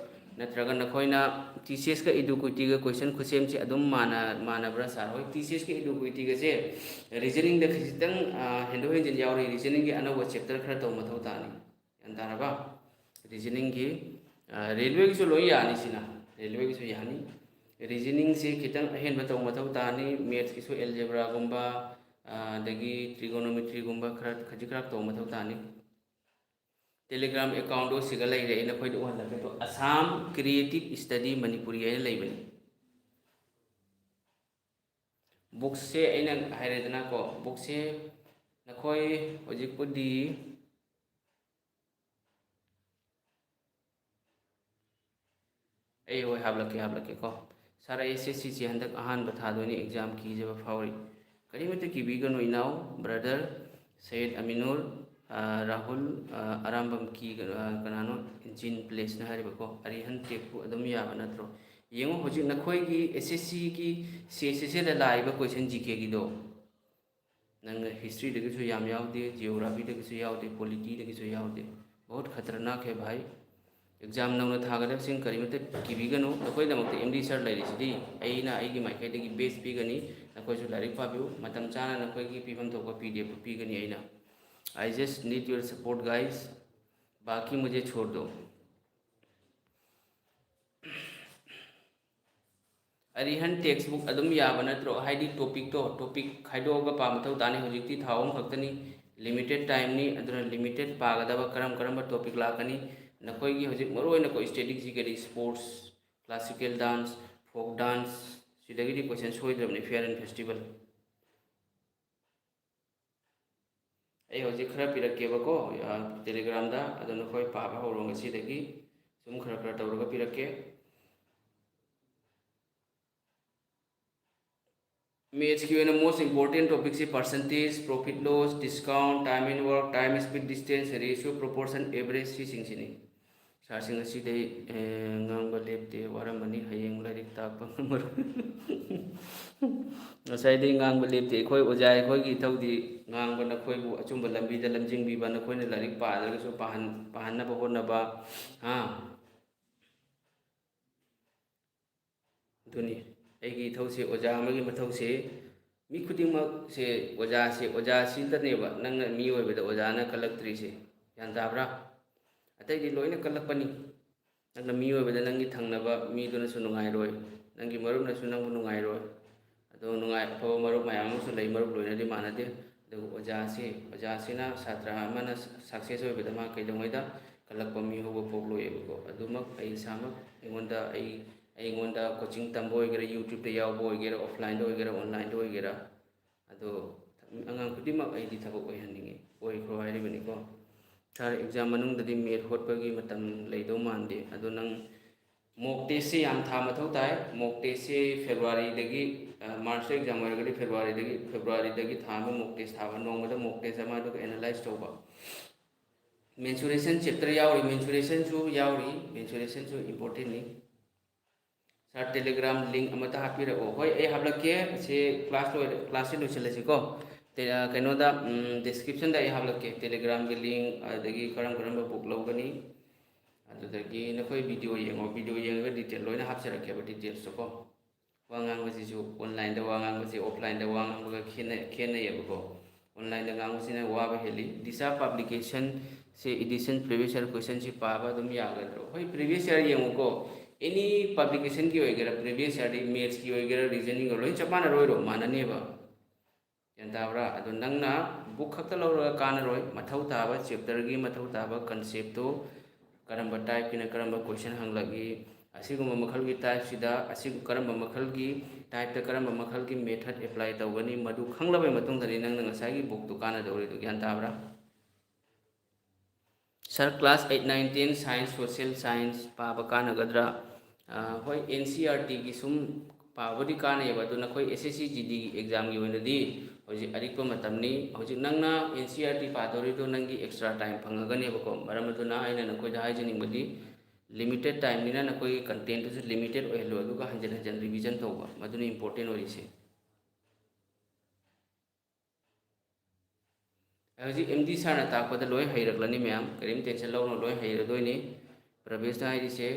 ꯅꯠꯇ꯭ꯔꯒ ꯅꯈꯣꯏꯅ TCS ꯀ Eduquity ꯒ question ꯈꯨꯠꯁꯦꯝꯁꯤ ꯑꯗꯨꯝ ꯃꯥꯟꯅ-, ꯃꯥꯟꯅꯕ꯭ꯔꯥ ꯁꯥꯔ? ꯍꯣꯏ, TCS ꯀ Eduquity ꯒꯁꯦ reasoning ꯗ ꯈꯤꯖꯤꯛꯇꯪ ꯍꯦꯟꯗꯣꯛ ꯍꯦꯟꯖꯤꯟ ꯌꯥꯎꯔꯤ꯫ Reasoning ꯒꯤ ꯑꯅꯧꯕ chapter ꯈꯔ ꯇꯧ ꯃꯊꯧ ꯇꯥꯅꯤ꯫ ꯒ꯭ꯌꯥꯟ ꯇꯥꯔꯕ? Reasoning ꯒꯤ, railway ꯒꯤꯁꯨ ꯂꯣꯏ ꯌꯥꯅꯤ ꯁꯤꯅ, railway ꯒꯤꯁꯨ ꯌꯥꯅꯤ꯫ Reasoning ꯁꯤ ꯈꯤꯇꯪ ꯑꯍꯦꯟꯕ ꯇꯧ ꯃꯊꯧ ꯇꯥꯅꯤ꯫ Maths ꯀꯤꯁꯨ algebra ꯒꯨꯝꯕ, ꯑꯗꯒꯤ trigonometry ꯒꯨꯝꯕ ꯈꯔ ꯈꯖꯤꯛ ꯈꯔ ꯇꯧ ꯃꯊꯧ ꯇꯥꯅꯤ꯫ Telegram account ꯗꯣ ꯁꯤꯒ ꯂꯩꯔꯦ, ꯑꯩ ꯅꯈꯣꯏꯗ ꯎꯍꯜꯂꯛꯀꯦ꯫ ꯑꯗꯣ Assam Creative Study Manipuri ꯍꯥꯏꯅ ꯂꯩꯕꯅꯤ꯫ Book ꯁꯦ ꯑꯩꯅ ꯍꯥꯏꯔꯦꯗꯅꯀꯣ, book ꯁꯦ ꯅꯈꯣꯏ ꯍꯧꯖꯤꯛꯄꯨꯗꯤ ꯑꯩ ꯍꯣꯏ ꯍꯥꯞꯂꯛꯀꯦ, ꯍꯥꯞꯂꯛꯀꯦꯀꯣ꯫ ꯁꯥꯔ, ꯑꯩ SSC ꯁꯤ ꯍꯟꯗꯛ ꯑꯍꯥꯟꯕ ꯊꯥꯗꯣꯏꯅꯤ, exam ꯀꯤꯖꯕ ꯐꯥꯎꯔꯤ꯫ ꯀꯔꯤꯃꯠꯇ ꯀꯤꯕꯤꯒꯅꯨ ꯏꯅꯥꯎ, brother ꯁꯌꯦꯗ ꯑꯃꯤꯅꯨꯔ, ꯑ, ꯔꯥꯍꯨꯜ, ꯑ, ꯑꯔꯥꯝꯕꯝ ꯀꯤ-, ꯑ, ꯀꯅꯥꯅꯣ? ꯖꯤꯟ ꯄ꯭ꯂꯦꯁꯅ ꯍꯥꯏꯔꯤꯕꯀꯣ, ꯑꯔꯤꯍꯟ ꯇꯦꯛꯄꯨ ꯑꯗꯨꯝ ꯌꯥꯕ ꯅꯠꯇ꯭ꯔꯣ? ꯌꯦꯡꯉꯨ, ꯍꯧꯖꯤꯛ ꯅꯈꯣꯏꯒꯤ SSC ꯒꯤ CHSL ꯗ ꯂꯥꯛꯏꯕ question GK ꯒꯤꯗꯣ, ꯅꯪ history ꯗꯒꯤꯁꯨ ꯌꯥꯝ ꯌꯥꯎꯗꯦ, geography ꯗꯒꯤꯁꯨ ꯌꯥꯎꯗꯦ, polity ꯗꯒꯤꯁꯨ ꯌꯥꯎꯗꯦ꯫ ꯕꯍꯨꯠ ꯈꯇꯔꯅꯥꯛ ꯍꯦ ꯚꯥꯏ꯫ Exam ꯅꯧꯅ ꯊꯥꯒꯗꯕꯁꯤꯡ ꯀꯔꯤꯃꯠꯇ ꯀꯤꯕꯤꯒꯅꯨ, ꯅꯈꯣꯏꯒꯤꯗꯃꯛꯇ MD sir ꯂꯩꯔꯤꯁꯤꯗꯤ꯫ ꯑꯩꯅ ꯑꯩꯒꯤ ꯃꯥꯏꯀꯩꯗꯒꯤ best ꯄꯤꯒꯅꯤ, ꯅꯈꯣꯏꯁꯨ ꯂꯥꯏꯔꯤꯛ ꯄꯥꯕꯤꯌꯨ, ꯃꯇꯝ ꯆꯥꯅ ꯅꯈꯣꯏꯒꯤ ꯄꯤꯐꯝ ꯊꯣꯛꯄ PDF ꯄꯤꯒꯅꯤ ꯑꯩꯅ꯫ I just need your support, guys. बाकी मुझे छोड़ दो. ꯑꯔꯤꯍꯟ, textbook ꯑꯗꯨꯝ ꯌꯥꯕ ꯅꯠꯇ꯭ꯔꯣ? ꯍꯥꯏꯗꯤ topicꯇꯣ, topic ꯈꯥꯏꯗꯣꯛꯑꯒ ꯄꯥ ꯃꯊꯧ ꯇꯥꯅꯤ꯫ ꯍꯧꯖꯤꯛꯇꯤ ꯊꯥ ꯑꯍꯨꯝ ꯈꯛꯇꯅꯤ, limited timeꯅꯤ, ꯑꯗꯨꯅ limited ꯄꯥꯒꯗꯕ ꯀꯔꯝ ꯀꯔꯝꯕ topic ꯂꯥꯛꯀꯅꯤ? ꯅꯈꯣꯏꯒꯤ ꯍꯧꯖꯤꯛ ꯃꯔꯨ ꯑꯣꯏꯅ ꯀꯣ static ꯖꯤꯀꯦꯗꯤ sports, classical dance, folk dance, ꯁꯤꯗꯒꯤꯗꯤ question ꯁꯣꯏꯗ꯭ꯔꯕꯅꯤ, fair and festival꯫ ꯑꯩ ꯍꯧꯖꯤꯛ ꯈꯔ ꯄꯤꯔꯛꯀꯦꯕꯀꯣ, ꯑ, Telegramꯗ, ꯑꯗꯣ ꯅꯈꯣꯏ ꯄꯥꯕ ꯍꯧꯔꯣ ꯉꯁꯤꯗꯒꯤ꯫ ꯁꯨꯝ ꯈꯔ ꯈꯔ ꯇꯧꯔꯒ ꯄꯤꯔꯛꯀꯦ꯫ Mathsꯀꯤ ꯑꯣꯏꯅ most important topicꯁꯤ percentage, profit loss, discount, time and work, time, speed, distance, ratio, proportion, average, ꯁꯤꯁꯤꯡꯁꯤꯅꯤ꯫ ꯁꯥꯔꯁꯤꯡ ꯑꯁꯤꯗꯩ, ꯑꯦ, ꯉꯥꯡꯕ ꯂꯦꯞꯇꯦ, ꯋꯥꯔꯝꯃꯅꯤ, ꯍꯌꯦꯡ ꯂꯥꯏꯔꯤꯛ ꯇꯥꯛꯄ ꯉꯝꯃꯔꯣꯏ꯫ ꯉꯁꯥꯏꯗꯩ ꯉꯥꯡꯕ ꯂꯦꯞꯇꯦ꯫ ꯑꯩꯈꯣꯏ ꯑꯣꯖꯥ ꯑꯩꯈꯣꯏꯒꯤ ꯏꯊꯧꯗꯤ ꯉꯥꯡꯕ, ꯅꯈꯣꯏꯕꯨ ꯑꯆꯨꯝꯕ ꯂꯝꯕꯤꯗ ꯂꯝꯖꯤꯡꯕꯤꯕ, ꯅꯈꯣꯏꯅ ꯂꯥꯏꯔꯤꯛ ꯄꯥꯗ꯭ꯔꯒꯁꯨ ꯄꯥꯍꯟ-, ꯄꯥꯍꯟꯅꯕ ꯍꯣꯠꯅꯕ, ꯍꯥ? ꯑꯗꯨꯅꯤ ꯑꯩꯒꯤ ꯏꯊꯧꯁꯦ, ꯑꯣꯖꯥ ꯑꯃꯒꯤ ꯃꯊꯧꯁꯦ꯫ ꯃꯤ ꯈꯨꯗꯤꯡꯃꯛꯁꯦ ꯑꯣꯖꯥꯁꯦ, ꯑꯣꯖꯥꯁꯤꯗꯅꯦꯕ ꯅꯪꯅ ꯃꯤꯑꯣꯏꯕꯗ ꯑꯣꯖꯥꯅ ꯀꯜꯂꯛꯇ꯭ꯔꯤꯁꯦ꯫ ꯒ꯭ꯌꯥꯟ ꯇꯥꯕ꯭ꯔꯥ? ꯑꯇꯩꯗꯤ ꯂꯣꯏꯅ ꯀꯜꯂꯛꯄꯅꯤ꯫ ꯅꯪꯅ ꯃꯤꯑꯣꯏꯕꯗ ꯅꯪꯒꯤ ꯊꯪꯅꯕ ꯃꯤꯗꯨꯅꯁꯨ ꯅꯨꯡꯉꯥꯏꯔꯣꯏ, ꯅꯪꯒꯤ ꯃꯔꯨꯞꯅꯁꯨ ꯅꯪꯕꯨ ꯅꯨꯡꯉꯥꯏꯔꯣꯏ꯫ ꯑꯗꯣ ꯅꯨꯡꯉꯥꯏ, ꯑꯐꯕ ꯃꯔꯨꯞ ꯃꯌꯥꯝ ꯑꯃꯁꯨ ꯂꯩ, ꯃꯔꯨꯞ ꯂꯣꯏꯅꯗꯤ ꯃꯥꯟꯅꯗꯦ꯫ ꯑꯗꯨꯕꯨ ꯑꯣꯖꯥꯁꯤ, ꯑꯣꯖꯥꯁꯤꯅ ꯁꯥꯇ꯭ꯔ ꯑꯃꯅ success ꯑꯣꯏꯕꯗ ꯃꯥ ꯀꯩꯗꯧꯉꯩꯗ ꯀꯜꯂꯛꯄ ꯃꯤ ꯍꯧꯕ ꯄꯣꯛꯂꯣꯏꯑꯕꯀꯣ꯫ ꯑꯗꯨꯃꯛ ꯑꯩ ꯏꯁꯥꯃꯛ ꯑꯩꯉꯣꯟꯗ, ꯑꯩ, ꯑꯩꯉꯣꯟꯗ coaching ꯇꯝꯕ ꯑꯣꯏꯒꯦꯔꯥ, YouTubeꯇ ꯌꯥꯎꯕ ꯑꯣꯏꯒꯦꯔꯥ, offlineꯗ ꯑꯣꯏꯒꯦꯔꯥ, onlineꯗ ꯑꯣꯏꯒꯦꯔꯥ, ꯑꯗꯣ ꯑꯉꯥꯡ ꯈꯨꯗꯤꯡꯃꯛ ꯑꯩꯗꯤ ꯊꯕꯛ ꯑꯣꯏꯍꯟꯅꯤꯡꯉꯤ, ꯑꯣꯏꯈ꯭ꯔꯣ ꯍꯥꯏꯔꯤꯕꯅꯤꯀꯣ꯫ ꯁꯥꯔ, exam ꯃꯅꯨꯡꯗꯗꯤ math ꯍꯣꯠꯄꯒꯤ ꯃꯇꯝ ꯂꯩꯗꯧ ꯃꯥꯟꯗꯦ, ꯑꯗꯣ ꯅꯪ mock testꯁꯦ ꯌꯥꯝ ꯊꯥ ꯃꯊꯧ ꯇꯥꯏ꯫ Mock testꯁꯦ Februaryꯗꯒꯤ, ꯑ, Marchꯇ exam ꯑꯣꯏꯔꯒꯗꯤ Februaryꯗꯒꯤ, Februaryꯗꯒꯤ ꯊꯥ ꯑꯃ mock test ꯊꯥꯕ, ꯅꯣꯡꯃꯗ mock test ꯑꯃ, ꯑꯗꯨꯒ analyze ꯇꯧꯕ꯫ Mensuration chapter ꯌꯥꯎꯔꯤ, mensuration ꯁꯨ ꯌꯥꯎꯔꯤ, mensuration ꯁꯨ important ꯅꯤ꯫ ꯁꯥꯔ, Telegram link ꯑꯃꯇ ꯍꯥꯞꯄꯤꯔꯛꯑꯣ꯫ ꯍꯣꯏ, ꯑꯩ ꯍꯥꯞꯂꯛꯀꯦ꯫ ꯁꯤ class ꯂꯣꯏꯔ-, classꯁꯦ ꯂꯣꯏꯁꯤꯜꯂꯁꯤꯀꯣ꯫ ꯇꯦ-, ꯑ, ꯀꯩꯅꯣꯗ, ꯎꯝ, descriptionꯗ ꯑꯩ ꯍꯥꯞꯂꯛꯀꯦ Telegramꯒꯤ link, ꯑꯗꯒꯤ ꯀꯔꯝ ꯀꯔꯝꯕ book ꯂꯧꯒꯅꯤ, ꯑꯗꯨꯗꯒꯤ ꯅꯈꯣꯏ video ꯌꯦꯡꯉꯣ, video ꯌꯦꯡꯉꯒ detail ꯂꯣꯏꯅ ꯍꯥꯞꯆꯔꯛꯀꯦꯕ, detailsꯇꯣꯀꯣ꯫ ꯋꯥ ꯉꯥꯡꯕꯁꯤꯁꯨ onlineꯗ ꯋꯥ ꯉꯥꯡꯕꯁꯦ offlineꯗ ꯋꯥ ꯉꯥꯡꯕꯒ ꯈꯦꯠꯅ-, ꯈꯦꯠꯅꯩꯌꯦꯕꯀꯣ꯫ ꯑꯣꯟꯂꯥꯏꯟꯗ ꯉꯥꯡꯕꯁꯤꯅ ꯋꯥꯕ ꯍꯦꯜꯂꯤ꯫ ꯗꯤꯁꯥ ꯄꯕ꯭ꯂꯤꯀꯦꯁꯟꯁꯦ ꯏꯗꯤꯁꯟ ꯄ꯭ꯔꯤꯚꯤꯌꯁ ꯌꯔ ꯀꯣꯏꯁꯟꯁꯤ ꯄꯥꯕ ꯑꯗꯨꯝ ꯌꯥꯒꯗ꯭ꯔꯣ? ꯍꯣꯏ, ꯄ꯭ꯔꯤꯚꯤꯌꯁ ꯌꯔ ꯌꯦꯡꯉꯨꯀꯣ, ꯑꯦꯅꯤ ꯄꯕ꯭ꯂꯤꯀꯦꯁꯟꯒꯤ ꯑꯣꯏꯒꯦꯔꯥ, ꯄ꯭ꯔꯤꯚꯤꯌꯁ ꯌꯔꯗꯤ ꯃꯦꯠꯁꯀꯤ ꯑꯣꯏꯒꯦꯔꯥ, ꯔꯤꯖꯅꯤꯡ ꯑꯣꯏꯒꯦꯔꯥ, ꯂꯣꯏ ꯆꯞ ꯃꯥꯟꯅꯔꯣꯏꯔꯣ? ꯃꯥꯟꯅꯅꯦꯕ꯫ ꯒ꯭ꯌꯥꯟ ꯇꯥꯕ꯭ꯔꯥ? ꯑꯗꯣ ꯅꯪꯅ ꯕꯨꯛ ꯈꯛꯇ ꯂꯧꯔꯒ ꯀꯥꯟꯅꯔꯣꯏ꯫ ꯃꯊꯧ ꯇꯥꯕ ꯆꯦꯞꯇꯔꯒꯤ ꯃꯊꯧ ꯇꯥꯕ ꯀꯟꯁꯦꯞꯇꯣ, ꯀꯔꯝꯕ ꯇꯥꯏꯞꯀꯤꯅ ꯀꯔꯝꯕ ꯀꯣꯏꯁꯟ ꯍꯪꯂꯛꯏ, ꯑꯁꯤꯒꯨꯝꯕ ꯃꯈꯜꯒꯤ ꯇꯥꯏꯞꯁꯤꯗ ꯑꯁꯤ ꯀꯔꯝꯕ ꯃꯈꯜꯒꯤ ꯇꯥꯏꯞꯇ ꯀꯔꯝꯕ ꯃꯈꯜꯒꯤ ꯃꯦꯊꯠ ꯑꯦꯄ꯭ꯂꯥꯏ ꯇꯧꯒꯅꯤ, ꯃꯗꯨ ꯈꯪꯂꯕ ꯃꯇꯨꯡꯗꯅꯤ ꯅꯪꯅ ꯉꯁꯥꯏꯒꯤ ꯕꯨꯛꯇꯣ ꯀꯥꯟꯅꯗꯧꯔꯤꯗꯣ꯫ ꯒ꯭ꯌꯥꯟ ꯇꯥꯕ꯭ꯔꯥ? Sir, class eight, nine, ten science, social science ꯄꯥꯕ ꯀꯥꯟꯅꯒꯗ꯭ꯔꯥ? ꯑ, ꯍꯣꯏ, ꯑꯦꯟ ꯁꯤ ꯑꯥꯔ ꯇꯤꯒꯤ ꯁꯨꯝ ꯄꯥꯕꯗꯤ ꯀꯥꯟꯅꯩꯌꯦꯕ, ꯑꯗꯨ ꯅꯈꯣꯏ ꯑꯦꯁ ꯑꯦꯁ ꯁꯤ ꯖꯤ ꯗꯤ ꯑꯦꯛꯖꯥꯝꯒꯤ ꯑꯣꯏꯅꯗꯤ ꯍꯧꯖꯤꯛ ꯑꯔꯤꯛꯄ ꯃꯇꯝꯅꯤ꯫ ꯍꯧꯖꯤꯛ ꯅꯪꯅ ꯑꯦꯟ ꯁꯤ ꯑꯥꯔ ꯇꯤ ꯄꯥꯗꯧꯔꯤꯗꯣ ꯅꯪꯒꯤ ꯑꯦꯛꯁꯇ꯭ꯔꯥ ꯇꯥꯏꯝ ꯐꯪꯉꯒꯅꯦꯕꯀꯣ꯫ ꯃꯔꯝ ꯑꯗꯨꯅ ꯑꯩꯅ ꯅꯈꯣꯏꯗ ꯍꯥꯏꯖꯅꯤꯡꯕꯗꯤ, ꯂꯤꯃꯤꯇꯦꯠ ꯇꯥꯏꯝꯅꯤꯅ ꯅꯈꯣꯏꯒꯤ ꯀꯟꯇꯦꯟꯗꯨꯁꯨ ꯂꯤꯃꯤꯇꯦꯠ ꯑꯣꯏꯍꯜꯂꯨ, ꯑꯗꯨꯒ ꯍꯟꯖꯤꯟ ꯍꯟꯖꯤꯟ ꯔꯤꯚꯤꯖꯟ ꯇꯧꯕ, ꯃꯗꯨꯅ ꯏꯝꯄꯣꯔꯇꯦꯟ ꯑꯣꯏꯔꯤꯁꯦ꯫ ꯍꯧꯖꯤꯛ ꯑꯦꯝ ꯗꯤ ꯁꯥꯔꯅ ꯇꯥꯛꯄꯗ ꯂꯣꯏ ꯍꯩꯔꯛꯂꯅꯤ ꯃꯌꯥꯝ, ꯀꯔꯤꯝ ꯇꯦꯟꯁꯟ ꯂꯧꯔꯨꯅꯨ, ꯂꯣꯏ ꯍꯩꯔꯗꯣꯏꯅꯤ꯫ ꯄ꯭ꯔꯕꯦꯁꯅ ꯍꯥꯏꯔꯤꯁꯦ,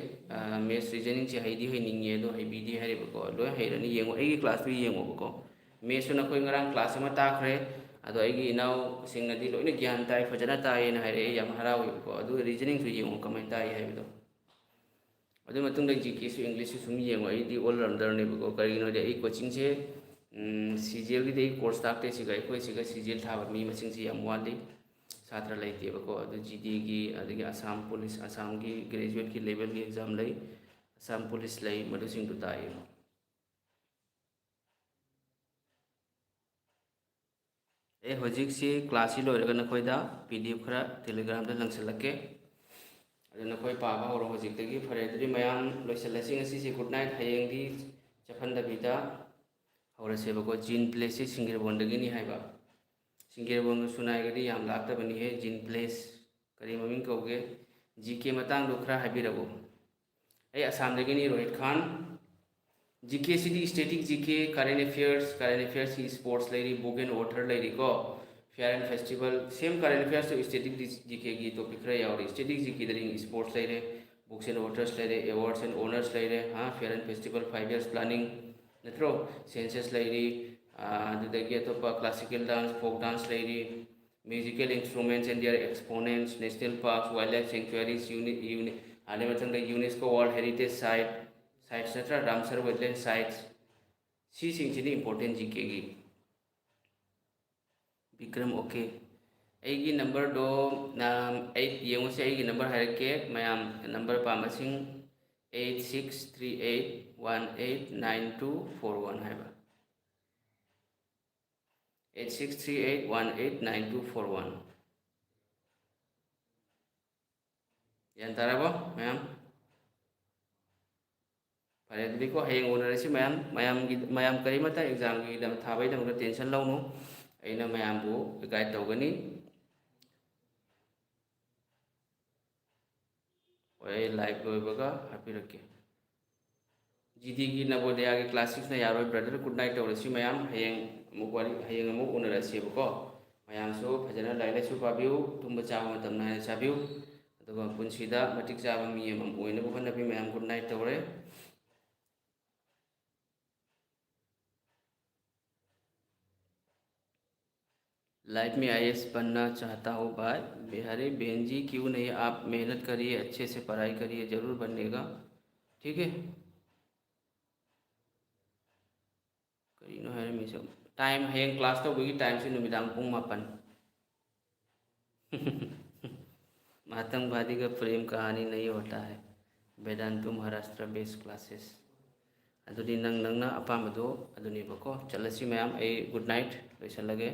ꯃꯦꯠꯁ ꯔꯤꯖꯅꯤꯡꯁꯦ ꯍꯩꯗꯤ ꯍꯩꯅꯤꯡꯉꯦ ꯑꯗꯣ ꯍꯩꯕꯤꯗꯦ ꯍꯥꯏꯔꯤꯕꯀꯣ꯫ ꯂꯣꯏ ꯍꯩꯔꯅꯤ, ꯌꯦꯡꯉꯣ, ꯑꯩꯒꯤ ꯀ꯭ꯂꯥꯁꯇꯨ ꯌꯦꯡꯉꯣꯕꯀꯣ꯫ ꯃꯦꯠꯁꯁꯨ ꯅꯈꯣꯏ ꯉꯔꯥꯡ ꯀ꯭ꯂꯥꯁ ꯑꯃ ꯇꯥꯈ꯭ꯔꯦ, ꯑꯗꯣ ꯑꯩꯒꯤ ꯏꯅꯥꯎꯁꯤꯡꯅꯗꯤ ꯂꯣꯏꯅ ꯒ꯭ꯌꯥꯟ ꯇꯥꯏ, ꯐꯖꯅ ꯇꯥꯏꯌꯦꯅ ꯍꯥꯏꯔꯛꯑꯦ, ꯌꯥꯝ ꯍꯔꯥꯎꯋꯦꯕꯀꯣ꯫ ꯑꯗꯨꯒ ꯔꯤꯖꯅꯤꯡꯁꯨ ꯌꯦꯡꯉꯣ ꯀꯃꯥꯏꯅ ꯇꯥꯏ ꯍꯥꯏꯕꯗꯣ꯫ ꯑꯗꯨ ꯃꯇꯨꯡꯗ ꯖꯤ ꯀꯦꯁꯨ ꯏꯪꯂꯤꯁꯁꯨ ꯁꯨꯝ ꯌꯦꯡꯉꯣ꯫ ꯑꯩꯗꯤ ꯑꯣꯜ ꯔꯥꯎꯟꯗꯔꯅꯦꯕꯀꯣ꯫ ꯀꯔꯤꯒꯤꯅꯣꯗꯤ ꯑꯩ ꯀꯣꯆꯤꯡꯁꯦ, ꯁꯤ ꯖꯤ ꯑꯦꯜꯒꯤꯗꯤ ꯑꯩ ꯀꯣꯔꯁ ꯇꯥꯛꯇꯦ꯫ ꯁꯤꯒ ꯑꯩꯈꯣꯏ ꯁꯤꯒ ꯁꯤ ꯖꯤ ꯑꯦꯜ ꯊꯥꯕ ꯃꯤ ꯃꯁꯤꯡꯁꯦ ꯌꯥꯝ ꯋꯥꯠꯂꯤ, ꯁꯥꯇ꯭ꯔ ꯂꯩꯇꯦꯕꯀꯣ꯫ ꯑꯗꯨ ꯖꯤ ꯗꯤꯒꯤ, ꯑꯗꯒꯤ ꯑꯁꯥꯝ ꯄꯨꯂꯤꯁ, ꯑꯁꯥꯝꯒꯤ ꯒ꯭ꯔꯦꯖꯨꯋꯦꯠꯀꯤ ꯂꯦꯚꯦꯜꯒꯤ ꯑꯦꯛꯖꯥꯝ ꯂꯩ, ꯑꯁꯥꯝ ꯄꯨꯂꯤꯁ ꯂꯩ, ꯃꯗꯨꯁꯤꯡꯗꯨ ꯇꯥꯛꯑꯦ꯫ ꯑꯩ ꯍꯧꯖꯤꯛꯁꯤ ꯀ꯭ꯂꯥꯁꯁꯤ ꯂꯣꯏꯔꯒ ꯅꯈꯣꯏꯗ ꯄꯤ ꯗꯤ ꯑꯦꯐ ꯈꯔ ꯇꯦꯂꯤꯒ꯭ꯔꯥꯝꯗ ꯂꯪꯁꯤꯜꯂꯛꯀꯦ꯫ ꯑꯗꯨ ꯅꯈꯣꯏ ꯄꯥꯕ ꯍꯧꯔꯣ ꯍꯧꯖꯤꯛꯇꯒꯤ꯫ ꯐꯔꯦ, ꯑꯗꯨꯗꯤ ꯃꯌꯥꯝ ꯂꯣꯏꯁꯤꯜꯂꯁꯤ ꯉꯁꯤꯁꯦ꯫ Good night. ꯍꯌꯦꯡꯗꯤ ꯆꯠꯍꯟꯗꯕꯤꯗ ꯍꯧꯔꯁꯦꯕꯀꯣ꯫ ꯖꯤꯟ ꯄ꯭ꯂꯦꯁꯁꯤ ꯁꯤꯡꯒꯤꯔꯕꯣꯟꯗꯒꯤꯅꯤ ꯍꯥꯏꯕ꯫ ꯁꯤꯡꯒꯤꯔꯕꯣꯟꯒ ꯁꯨꯅꯥꯏꯒꯗꯤ ꯌꯥꯝ ꯂꯥꯞꯇꯕꯅꯤꯍꯦ꯫ ꯖꯤꯟ ꯄ꯭ꯂꯦꯁ ꯀꯔꯤ ꯃꯃꯤꯡ ꯀꯧꯒꯦ? ꯖꯤ ꯀꯦ ꯃꯇꯥꯡꯗꯣ ꯈꯔ ꯍꯥꯏꯕꯤꯔꯛꯎ꯫ ꯑꯩ ꯑꯁꯥꯝꯗꯒꯤꯅꯤ, ꯔꯣꯍꯤꯠ ꯈꯥꯟ꯫ ꯖꯤ ꯀꯦꯁꯤꯗꯤ static G K, current affairs, current affairsꯀꯤ sports ꯂꯩꯔꯤ, book and author ꯂꯩꯔꯤꯀꯣ, fair and festival, same current affairsꯇ static G Kꯒꯤ topic ꯈꯔ ꯌꯥꯎꯔꯤ꯫ Static G Kꯗꯗꯤ sports ꯂꯩꯔꯦ, books and authors ꯂꯩꯔꯦ, awards and honours ꯂꯩꯔꯦ, ꯍꯥ, fair and festival, five years planning, ꯅꯠꯇ꯭ꯔꯣ? Census ꯂꯩꯔꯤ, ꯑꯗꯨꯗꯒꯤ ꯑꯇꯣꯞꯄ classical dance, folk dance ꯂꯩꯔꯤ, musical instruments and their exponents, national parks, wildlife sanctuaries, uni uni ꯑꯗꯩ ꯃꯊꯪꯗ UNESCO World Heritage Site, sites ꯅꯠꯇ꯭ꯔꯥ, ꯔꯥꯝꯁꯔ wetland sites, ꯁꯤꯁꯤꯡꯁꯤꯅꯤ important ꯖꯤ ꯀꯦꯒꯤ꯫ ꯕꯤꯀ꯭ꯔꯝ, okay꯫ ꯑꯩꯒꯤ ꯅꯝꯕꯔꯗꯣ ꯑꯩ ꯌꯦꯡꯉꯨꯁꯦ, ꯑꯩꯒꯤ ꯅꯝꯕꯔ ꯍꯥꯏꯔꯛꯀꯦ ꯃꯌꯥꯝ, ꯅꯝꯕꯔ ꯄꯥꯝꯕꯁꯤꯡ, eight six three eight one eight nine two four one ꯍꯥꯏꯕ, eight six three eight one eight nine two four one꯫ ꯒ꯭ꯌꯥꯟ ꯇꯥꯔꯕꯣ ꯃꯌꯥꯝ? ꯐꯔꯦ, ꯑꯗꯨꯗꯤꯀꯣ, ꯍꯌꯦꯡ ꯎꯅꯔꯁꯤ ꯃꯌꯥꯝ꯫ ꯃꯌꯥꯝꯒꯤ, ꯃꯌꯥꯝ ꯀꯔꯤꯃꯇ examꯒꯤꯗꯃꯛ ꯊꯥꯕꯒꯤꯗꯃꯛꯇ tension ꯂꯧꯅꯨ, ꯑꯩꯅ ꯃꯌꯥꯝꯕꯨ guide ꯇꯧꯒꯅꯤ꯫ ꯍꯣꯏ, ꯑꯩ live ꯂꯣꯏꯕꯒ ꯍꯥꯏꯕꯤꯔꯛꯀꯦ꯫ ꯖꯤ ꯗꯤꯒꯤ ꯅꯕꯣꯗꯌꯥꯒꯤ class sixꯅ ꯌꯥꯔꯣꯏ, brother, good night ꯇꯧꯔꯁꯤ ꯃꯌꯥꯝ꯫ ꯍꯌꯦꯡ ꯑꯃꯨꯛ ꯋꯥꯔꯤ, ꯍꯌꯦꯡ ꯑꯃꯨꯛ ꯎꯅꯔꯁꯦꯕꯀꯣ꯫ ꯃꯌꯥꯝꯁꯨ ꯐꯖꯅ ꯂꯥꯏꯔꯤꯛ ꯂꯥꯏꯁꯨ ꯄꯥꯕꯤꯌꯨ, ꯇꯨꯝꯕ ꯆꯥꯕ ꯃꯇꯝ ꯅꯥꯏꯅ ꯆꯥꯕꯤꯌꯨ, ꯑꯗꯨꯒ ꯄꯨꯟꯁꯤꯗ ꯃꯇꯤꯛ ꯆꯥꯕ ꯃꯤ ꯑꯃ ꯑꯣꯏꯅꯕ ꯍꯣꯠꯅꯕꯤꯌꯨ ꯃꯌꯥꯝ꯫ Good night ꯇꯧꯔꯦ꯫ Life में आईएएस बनना चाहता हूँ भाई। अरे बहन जी, क्यों नहीं, आप मेहनत करिए, अच्छे से पढ़ाई करिए, जरूर बनेगा, ठीक है। ꯀꯔꯤꯅꯣ ꯍꯥꯏꯔꯝꯃꯤꯁꯦ? Time, ꯍꯌꯦꯡ class ꯇꯧꯕꯒꯤ timeꯁꯦ ꯅꯨꯃꯤꯗꯥꯡ ꯄꯨꯡ ꯃꯥꯄꯟ꯫ आतंकवादी का प्रेम कहानी नहीं होता है, वेदांतु महाराष्ट्र best classes꯫ ꯑꯗꯨꯗꯤ ꯅꯪ, ꯅꯪꯅ ꯑꯄꯥꯝꯕꯗꯣ ꯑꯗꯨꯅꯦꯕꯀꯣ꯫ ꯆꯠꯂꯁꯤ ꯃꯌꯥꯝ, ꯑꯩ good night ꯂꯣꯏꯁꯜꯂꯒꯦ꯫